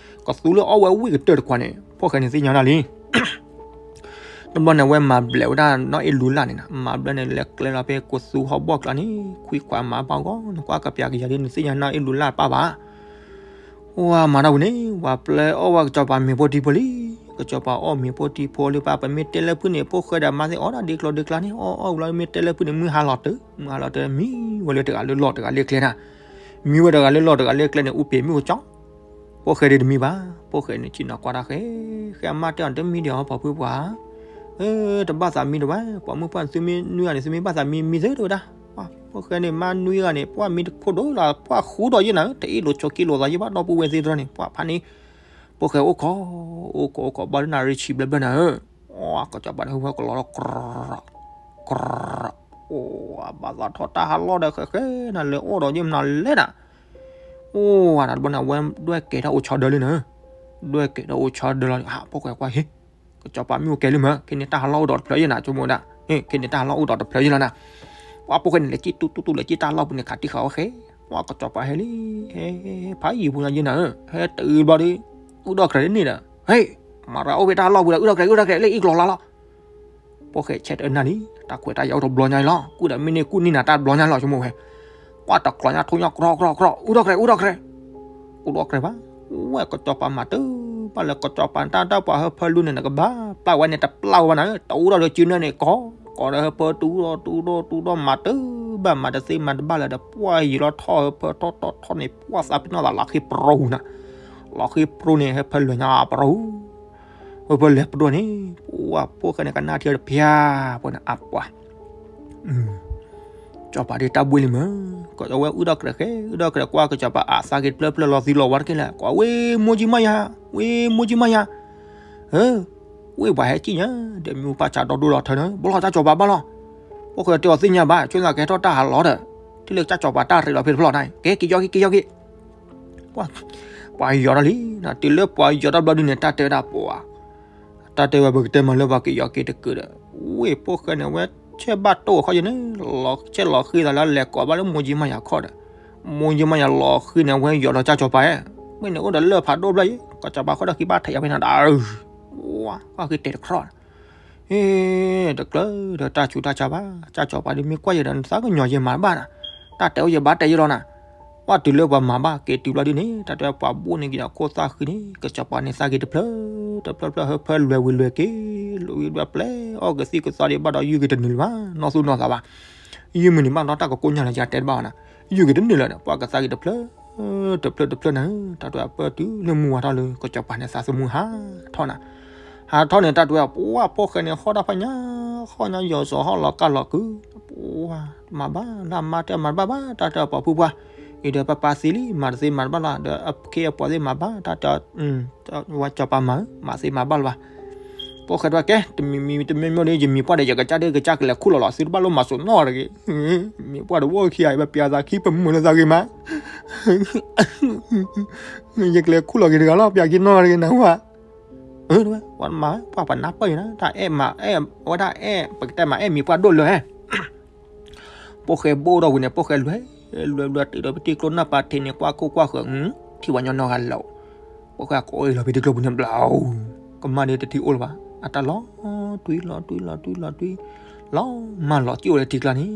ကသူလၢအီၣ်ဝဲဝံၣ်ကတၢၢ်တခွးန့ၣ် ဖိၣ်ဃဲန့ၣ်သ့ၣ်ညါဒၣ်လံ တဘျီန့ၣ် အဝဲမၤဘျဲးဝဲဒၣ်နီၢ်အ့ၣ်လူလၢ်န့ၣ်နၤ, မၤဘျဲးန့ၣ် လဲၤကျဲလီၤဖဲကသူဟီၣ်ဘီၣ်ကျါန့ၣ် ခွံခွးမၤဘၣ်ဂီၢ် နကွၢ်ကပျးကယၤဒ်န့ၣ် သ့ၣ်ညါနီၢ်အ့ၣ်လူလၢ်ပၢ်ဘၣ်. ဝၤမၤတၢ်ဝံၤန့ၣ် ဝၤပျဲအီၣ်ဝဲကစီၤပၤမ့ၤဖိထံဖိလံ, ကစီၤပၤအီၣ်မ့ၤဖိထံဖိလၢပၢ် ပမ့ၢ်တဲလၢဖုၣ်န့ၣ် ဖိၣ်ဃဲဒီးမါသ့ၣ်အီၣ်ဒၣ်ဒ့ကျိၤဒ့ကျါန့ၣ် အီၣ်အီၣ်ဝံၤလီၤ မ့ၢ်တဲလၢဖုၣ်န့ၣ် မုၢ်ဟါလီၤတၢၢ် မုၢ်ဟါလီၤတၢၢ် မံဝဲလၢတဂၤလၢလီၢ်တဂၤလၢကျဲနၤ, မံဝဲတဂၤလၢလီၢ်တဂၤလၢကျဲန့ၣ် အူပ့ၤမုၢ်အိၣ်ကၠီ ဖိၣ်ဃဲဒ်တမံဘၣ်, ဖိၣ်ဃဲန့ၣ် ဆ့ၣ်နီၤကွၢ်တၢ်ဃဲ, ဃဲအမါတဲအီၤတမံဒီးအီၤ ပှၤဖုပှၢ်, တဘၣ်သးမံတဝဲ, ပှၤမုၢ်ပှၢ်န့ၣ် သုမ့ၢ်နွံဂၤန့ၣ် သုမ့ၢ်ဘၣ်သးမံမံသ့တဝဲဒၣ်, ဖိၣ်ဃဲန့ၣ် မါနွံဂၤန့ၣ် ပှၢ်မံတခိၣ်ဒိၣ်လီၤ ပှၢ်ဃူဒီးယဲနၤ တအ့ၣ်လိာ်ဆိးက့လိာ်သးယဲဘၣ် ဒီပုၢ်ဝဲၢ်သ့ၣ်တဖၣ်န့ၣ် ပှၢ်ဖးန့ၣ်, ဖိၣ်ဃဲအိၣ်ခိး, အိၣ်ခိးအိၣ်ခိးဘၣ်လၢနၤရ့ဆံးဘျၢဘျၢနၤဧၢ, ကစီၤပၤန့ၣ် ဟူဝဲကလီၤလီၤ ကြၢး, ကြၢး, အိၣ်, ဘၣ်သးထီၣ်တၢ်ဟးလီၢ်ဒီးဃဲဃဲနၤ လဲၤအိၣ်ဒီးယဲမနုၤလဲၣ်နၤ, အိၣ်ဝဲနၤတဘျီန့ၣ် အဝဲဒွဲၣ်ကဲၤထီၣ်အိၣ်ဆီဒၢလံနၤ, ဒွဲၣ်ကဲၤထီၣ်အိၣ်ဆီဒၢလီၤန့ၣ် ဟး ဖိၣ်ဃဲကွၢ်ဟ့ၣ်, ကစီၤပၤမ့ၢ်အိၣ်ကဲၤလံမး ခဲန့ၣ်တၢ်ဟးလီၢ်အိၣ်ဒီးတဖျၢၣ်ယဲနၤ ဆိကမိၣ်ဒၣ်, ခဲန့ၣ်တၢ်ဟးလီၢ်အိၣ်ဒီးတဖျၢၣ်ယဲလီၤနၤ, ပှၢ်ဖိၣ်ဃဲန့ၣ် လဲၤကံၣ်တူတူတူ လဲၤကံၣ်တၢ်လီၢ်ပူၤန့ၣ် ခးတံၢ်ဃာ်ဝဲဃဲ, ပှၢ်ကစီၤပၤဟဲလံ, ဟဲ, ဖးယံာ်ပူၤညါယဲနၤဧၢ, ဟဲတုၤဘျီဒီး, အုၣ်ဒီၣ်ကြဲးန့ၣ်ဒီး, ဟဲ, မၤရၤအိၣ်ဖဲတၢ်လီၢ်ပူၤဒီး အုၣ်ဒီၣ်ကြဲး အုၣ်ဒီၣ်ကြဲး လၢအံၣ်ကျီၤလါလီၤ ဖိၣ်ဃဲဆဲးတအၢနၢ်လံ, တၢ်ခွဲးတၢ်ယာ်အိၣ်တဘျီညါအံၤလီၤ, ကူၣ်ဒီးမ့ၢ်န့ၢ်ကူၣ်န့ၢ်နၤတၢ်တဘျီညါလီၤ ဆိကမိၣ်ဝဲ, ပှၢ်တကျီၤညါထိၣ်ညါ ကြီကြီကြီ, အုၣ်ဒီၣ်ကြဲး အုၣ်ဒီၣ်ကြဲး, အုၣ်ဒီၣ်ကြဲးဘၣ်, ဝဲကစီၤပၤမၤတၢ်ဘၣ်လၢကစီၤပၤတၢ်တၢ်ပှၤဟၢဖၢလူန့ၣ် နကဘၣ်ပျၢ်ဝဲန့ၣ် တပျၢ်ဝဲဘၣ်နၤ, တအုၣ်ဒီၣ်လၢစုန့ၣ်န့ၣ် ကီ, ကီဒီးဟၢဖၢတူၢ်ဒီၣ်တူၢ်ဒီၣ်တူၢ်ဒီၣ် မၤတၢ်ဘၣ်မၤတသ့မၤတဘၣ်လၢၤဒီး ပှၢ်ယံာ်လီၤထီၣ်ဟၢဖၢထီၣ်ထီၣ်ထီၣ်န့ၣ် ပှၢ်သးပ့ၤနီၣ်သးလီၤဃ့ၢ်ပြူၤနၤ, လီၤဃ့ၢ်ပြူၤန့ၣ် ဟၢဖၢလဲၤညါပြူၤ ဝဲဖဲလဲၤပဒိၣ်န့ၣ်, ပှၢ်ဖိၣ်ဃဲန့ၣ် ကနၣ်ထံတဖျၢၣ်, ပှၢ်န့ၣ်အပှၤ, ကစီၤပၤဒ်တၢ်ဘှ့ၣ်လံမး, ကီးဝဲအုၣ်ဒီၣ်ကြဲးဃဲ, အုၣ်ဒီၣ်ကြဲးကွၢ်ကစီၤပၤအသးက့ၤတဖျၢၣ်ဖျၢၣ်လီၤသံလီၤဝါတက့ၢ်လၢၤ, ကွၢ်ဝဲ မိၢ်ကၠံမးယၤ, ဝဲ မိၢ်ကၠံမးယၤ, ဧၢ, ဝဲပှၤဟဲကံၣ်ညါ, ဒီးမ့ၢ်ပှၤစးဒီဒိၣ်ဒီးထၢန့ၣ်, ဘၣ်လီၤတၢ်စီၤပၤဘၣ်လီၤ, ဖိၣ်ဃဲတဲအီၤသ့ၣ်ညါဘၣ်, ဆိသးကဟဲထီၣ်တၢ်ဟးလီၤဒီး, ထံၣ်လၢကစၢ်စီၤပၤတၢ်ရ့ဒီးဖဲတဖျၢၣ်န့ၣ်, ကဲ က့ၤယီၤက့ၤ က့ၤယီၤက့ၤ ပှၤယီၤထီၣ်လံ, တုၤလၢပှၤယီၤထီၣ်ဘျီဒုန့ၣ် တၢ်တဲဝဲဒၣ်ပှၤ, တၢ်တဲဝဲပကတဲမၤလၢပှၤက့ၤယီၤက့ၤတကုာ်ဒီး, ဝဲဖိၣ်ဃဲန့ၣ် ဝဲဆဲးဘၣ်တိၢ်အခီၣ်ယဲန့ၣ်, လီၤဆဲးလီၤဃံသးလၢလဲၤကိးဘၣ်လၢမိၢ်ကၠံမးယၤခီၣ်ဒီး, မိၢ်ကၠံမးယၤလီၤဃံန့ၣ် ဝဲယီၤဒီးကစၢ်စီၤပၤ, မ့ၢ်န့ၣ်အိၣ်ဒီးလၢၢ်ဖးဒိၣ်ဘျီယဲ, ကစၢ်စီၤပၤဃီဒီးဃံဘၣ်ထဲးယၤဖဲန့ၣ်ဒီး, ဝဲဃံတဲာ်တခီၣ် ဟ့ၣ်, တကျၢၤဒီးတၢ်ဆူးတၢ်ဆါဘၣ်, ကစၢ်စီၤပၤဒ်မ့ၢ်ကွၢ်ယဲဒီး နသးကညီၤယဲမၤတဘၣ်နၤ, တၢ်တဲအိၣ်ယဲဘၣ်တဲယဲလီၤနၤ, ပှၢ်တုၤလၢပှၤမၤဘၣ်က့ၤတုၤဘျီဒုန့ၣ် တၢ်တဲပှၤဘိၣ်န့ၢ်က့ၤဒီးခိၣ်သၣ်ဃံန့ၣ် ကစီၤပၤန့ၣ်သးက့ၤတဖျၢၣ်, တဖျၢၣ်ဖျၢၣ်ဟၢဖၢလွဲၤဝံၤလွဲၤက့ၤ, လီၤဝံၤဒွဲၣ်ပျဲအီၣ်ကသံၣ်ကသီဒံးဘၣ်ဒီးယုၢ်က့ၤတနုာ်လၢၤဘၣ်, နီၢ်သူၣ်နီၢ်သးဘၣ်, ယုၢ်မုၢ်န့ၣ်ဘၣ်နီၢ်တၢ်ကကိးညါလၢၤ ယတဲတဘၣ်ဘၣ်နၤ, ယုၢ်က့ၤတနုာ်လၢၤဒီး ပှၢ်ကသးက့ၤတဖျၢၣ် တဖျၢၣ်တဖျၢၣ်န့ၣ်, တၢ်တဲအပၢၢ်တုၤလၢမုၢ်ဝါထီၣ်လၢကစီၤပၤန့ၣ်သးသမူဟးထီၣ်နၤ, ဟးထီၣ်န့ၣ် တၢ်တဲဝဲ ပှၢ်ဖိၣ်ဃဲန့ၣ် ဟီၣ်တၢ်ဖးညါ, ဟီၣ်ညါယီၤစီၤဟီၣ်လီၤကၢ်လီၤကု, ပှၢ်မၤဘၣ်လၢအမါတဲမၤတဘၣ်ဘၣ်, တၢ်တဲပှၤဖုပှၢ်, အံၤဒီးပၢ်ပၢ်သံလံ မၤတသ့မၤတဘၣ်လီၤ, ဒီးအခ့အပှၤသ့ၣ်မၤဘၣ်, တၢ်တဲ ဝဲစီၤပၤမၤဧၢ မၤသ့မၤဘၣ်လၢၤဘၣ်, ဖိၣ်ဃဲတဲဝဲကဲ တမံၤမံၤတမံၤမံၤဒီး ယမံၤပှၢ်ဒီး ယကစၢ်ဒၣ်ကစၢ်ကလဲၤခူၣ်လီၤလီၤ သုတဘၣ်လိၣ်မၤစိးနီၣ်တဂ့ၤ, မံၤပှၢ်တအိၣ်ခံဂၤ ပပျးသးခံ ပမုာ်လၢသးဂ့ၤမး, ယကလဲၤခူၣ်လီၤက့ၤတဂၤလီၤ ပျးခံနီၣ်တဂ့ၤ နၢ်ဟူဧါ. ဝဲမၤ ပှၢ်ပနၢ်ပၢၢ်အံၤနၤ တၢ်အဲၣ်မၤအဲၣ် အဝဲဒၣ်အဲၣ် ပကတဲမၤအဲၣ်မံၤပှၢ်ဒိၣ်လၢဟဲ ဖိၣ်ဃဲဘိၣ်ထီၣ်ဝံၤန့ၣ် ဖိၣ်ဃဲလွဲ လွဲလွဲတုၤဒီးပထံကျိနၢ်ပၤထံးန့ၣ် ကွၢ်ခိၣ်ကွၢ်ဃၢၤ ထံၣ်ဝဲညီနီၢ်ဂၤလီၤ, ဖိၣ်ဃဲကိးအံၤလီၤ ပထံကျိပူၤန့ၣ်ဘျီ, ကမၣ်ဒီးတထံၣ်အိၣ်လၢၤဘၣ် အတၢ်လီၤတွံလီၤတွံလီၤတွံလီၤတွံ, လီၤမၢ်လီၤစံၣ်အိၣ်လၢထံကျါန့ၣ်,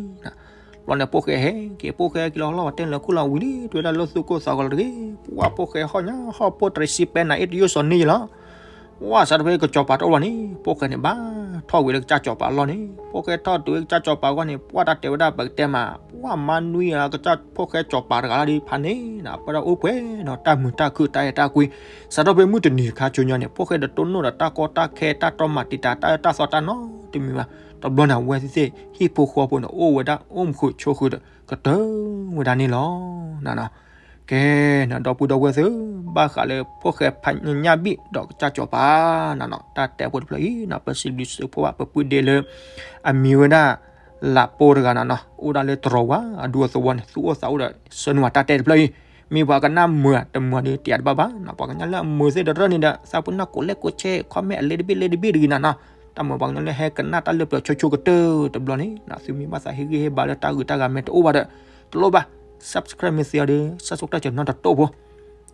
ဘျီန့ၣ် ဖိၣ်ဃဲဟဲက့ၤ ဖိၣ်ဃဲက့ၤလီၤလီၤ ပှၤတဲလၢခူၣ်လီၤဝံၤလံ တုၤဝဲဒၣ်လၢသူၣ်ကိၢ်သးဂီၤလီၤတဂ့ၤ, ပှၢ်ဖိၣ်ဃဲဟီၣ်ညါဟီၣ်ဖိတရံးစံးပဲနၤအ့ၣ်တယိၣ်စီၤန့ၢ်ယလီၤ ဝဲစးထီၣ်ဖဲကစီၤပၤတအိၣ်ဘၣ်န့ၣ် ဖိၣ်ဃဲန့ၣ်ဘၣ်ထီၣ်ဝံၤလၢကစၢ်စီၤပၤအလီၢ်န့ၣ် ဖိၣ်ဃဲထီၣ်တုၤဝဲကစၢ်စီၤပၤအဂီၢ်န့ၣ် ပှၢ်တၢ်တဲဝဲဒၣ်ပကတဲမး ပှၢ်မါနွံဧါ ကစၢ်ဖိၣ်ဃဲစီၤပၤတဂၤလၢ်ဒ်ဖးန့ၣ် ပၢၢ်ဒၣ်အိၣ်ပှဲၤနီၤ တၢ်မုာ်တၢ်ခုၣ်တၢ်အဲၣ်တၢ်ကွံ, စးထီၣ်ဖဲမုၢ်တနံၤခါဆူညါန့ၣ် ဖိၣ်ဃဲတတိၢ်နီၣ်ဒီးတၢ်ကီတၢ်ခဲတၢ်တီမၤတံာ်တာ်တၢ်အၢတၢ်သီတၢ်နီတမံၤဘၣ်, တဘျီန့ၣ် အဝဲသ့ၣ်ဟံၣ်ဖိဃီဖိန့ၣ် အိၣ်ဝဲဒၣ်အိၣ်မူခိၣ်ဆိဃုာ်ဒီး ကတၢၢ်ဝဲဒၣ်န့ၣ်လီၤ. ကဲနီၤ ဒီပုၢ်ဒီဝဲၢ်သ့ၣ်ဧၢ, ဘၣ်ဃးလၢဖိၣ်ဃဲဖးညၣ်ဘံၣ်ဒီးကစၢ်စီၤပၤနီၤနီၤ တၢ်တဲဖိတဖျၢၣ်အံၤနီၤ ပစံးဘျုးစံးဖှိၣ်ဘၣ်ပပုၢ်ဒ့လၢ အမံၤဝဲဒၣ် လးပိတဂၤနီၤနီၤ အိၣ်ဒၣ်လၢတရီၤဝါအဒူအသဝီန့ၣ် သူၣ်အိၣ်သးအိၣ်ဒီး ဆၢနုာ်ဝဲတၢ်တဲတဖျၢၣ်အံၤ, မ့ၢ်ပှၤကနၣ်မုာ်တမုာ်ဒီး တယၤတဘၣ်ဘၣ်နီၤ ပှၤကညီလၢအမုာ်သ့ၣ်တရၢၣ်န့ၣ်ဒီး သးပ့ၤနီၣ်ကိးလဲၣ်ကိးဆဲး comment အလဲတဘ့ၣ်လဲတဘ့ၣ်တဂ့ၤနီၤနီၤ, တၢ်မုာ်ပှၤကညီလၢဟဲကနၣ်တၢ်လၢပျၢၤဆိဆိကတၢၢ်တဘျီန့ၣ် သုမ့ၢ်ဘၣ်သးဟ့ၣ်ဂံၢ်ဟ့ၣ်ဘါလၢတၢ်ဂုၤတၢ်ဂၤမ့ၢ်တအိၣ်ဘၣ်ဒီး တလိၣ်ဘၣ် subscribe မ့ၢ်သ့အီၤဒီး subscribe ကနီတတိၢ်ဖိ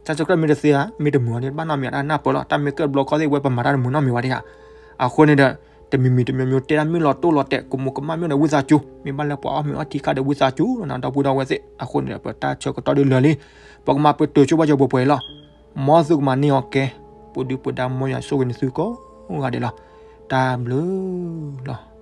subscribe မ့ၢ်တသ့ဧါ မ့ၢ်တမုာ်အီၤန့ၣ် ဘၣ်နီတမံၤ တၢ်နၢ်ပၢၢ်လီၤ တၢ်မ့ၢ်ကဲဘျီခီသ့ၣ် ဝဲပမၤတၢ်တမုာ်နီတမံၤဘၣ်ဒံးဧါ, အဃိန့ၣ်ဒီး တမံၤမံၤတမံၤမံၤ တဲဒၣ်မ့ၢ်လီၤတိၢ်လီၤတဲာ် ကမူးကမၣ်မ့ၢ်ဒီးဝံသးစူၤ မ့ၢ်ဘၣ်လၢပှၤအီၣ်မ့ၤအီထံခါဒီးဝံသးစူၤနီၤ ဒီပုၢ်ဒီဝဲၢ်သ့ၣ် အဃိန့ၣ်ဒီး ပတၢ်ဆၢကတီၢ်ဒ်လၢာ်လံ, ပကမၤပတုာ်ဆိဘၣ်ယပှဲၤပှဲၤအံၤလီၤ, မ်သုကမၤန့ၢ်အီၤကဲ, ပူၤဒုပူၤဒါမ်ယွၤဆိၣ်ဂ့ၤန့ၢ်သုကိးဂၤဒဲးလီၤ, တၢ်ဘျုးလီၤ.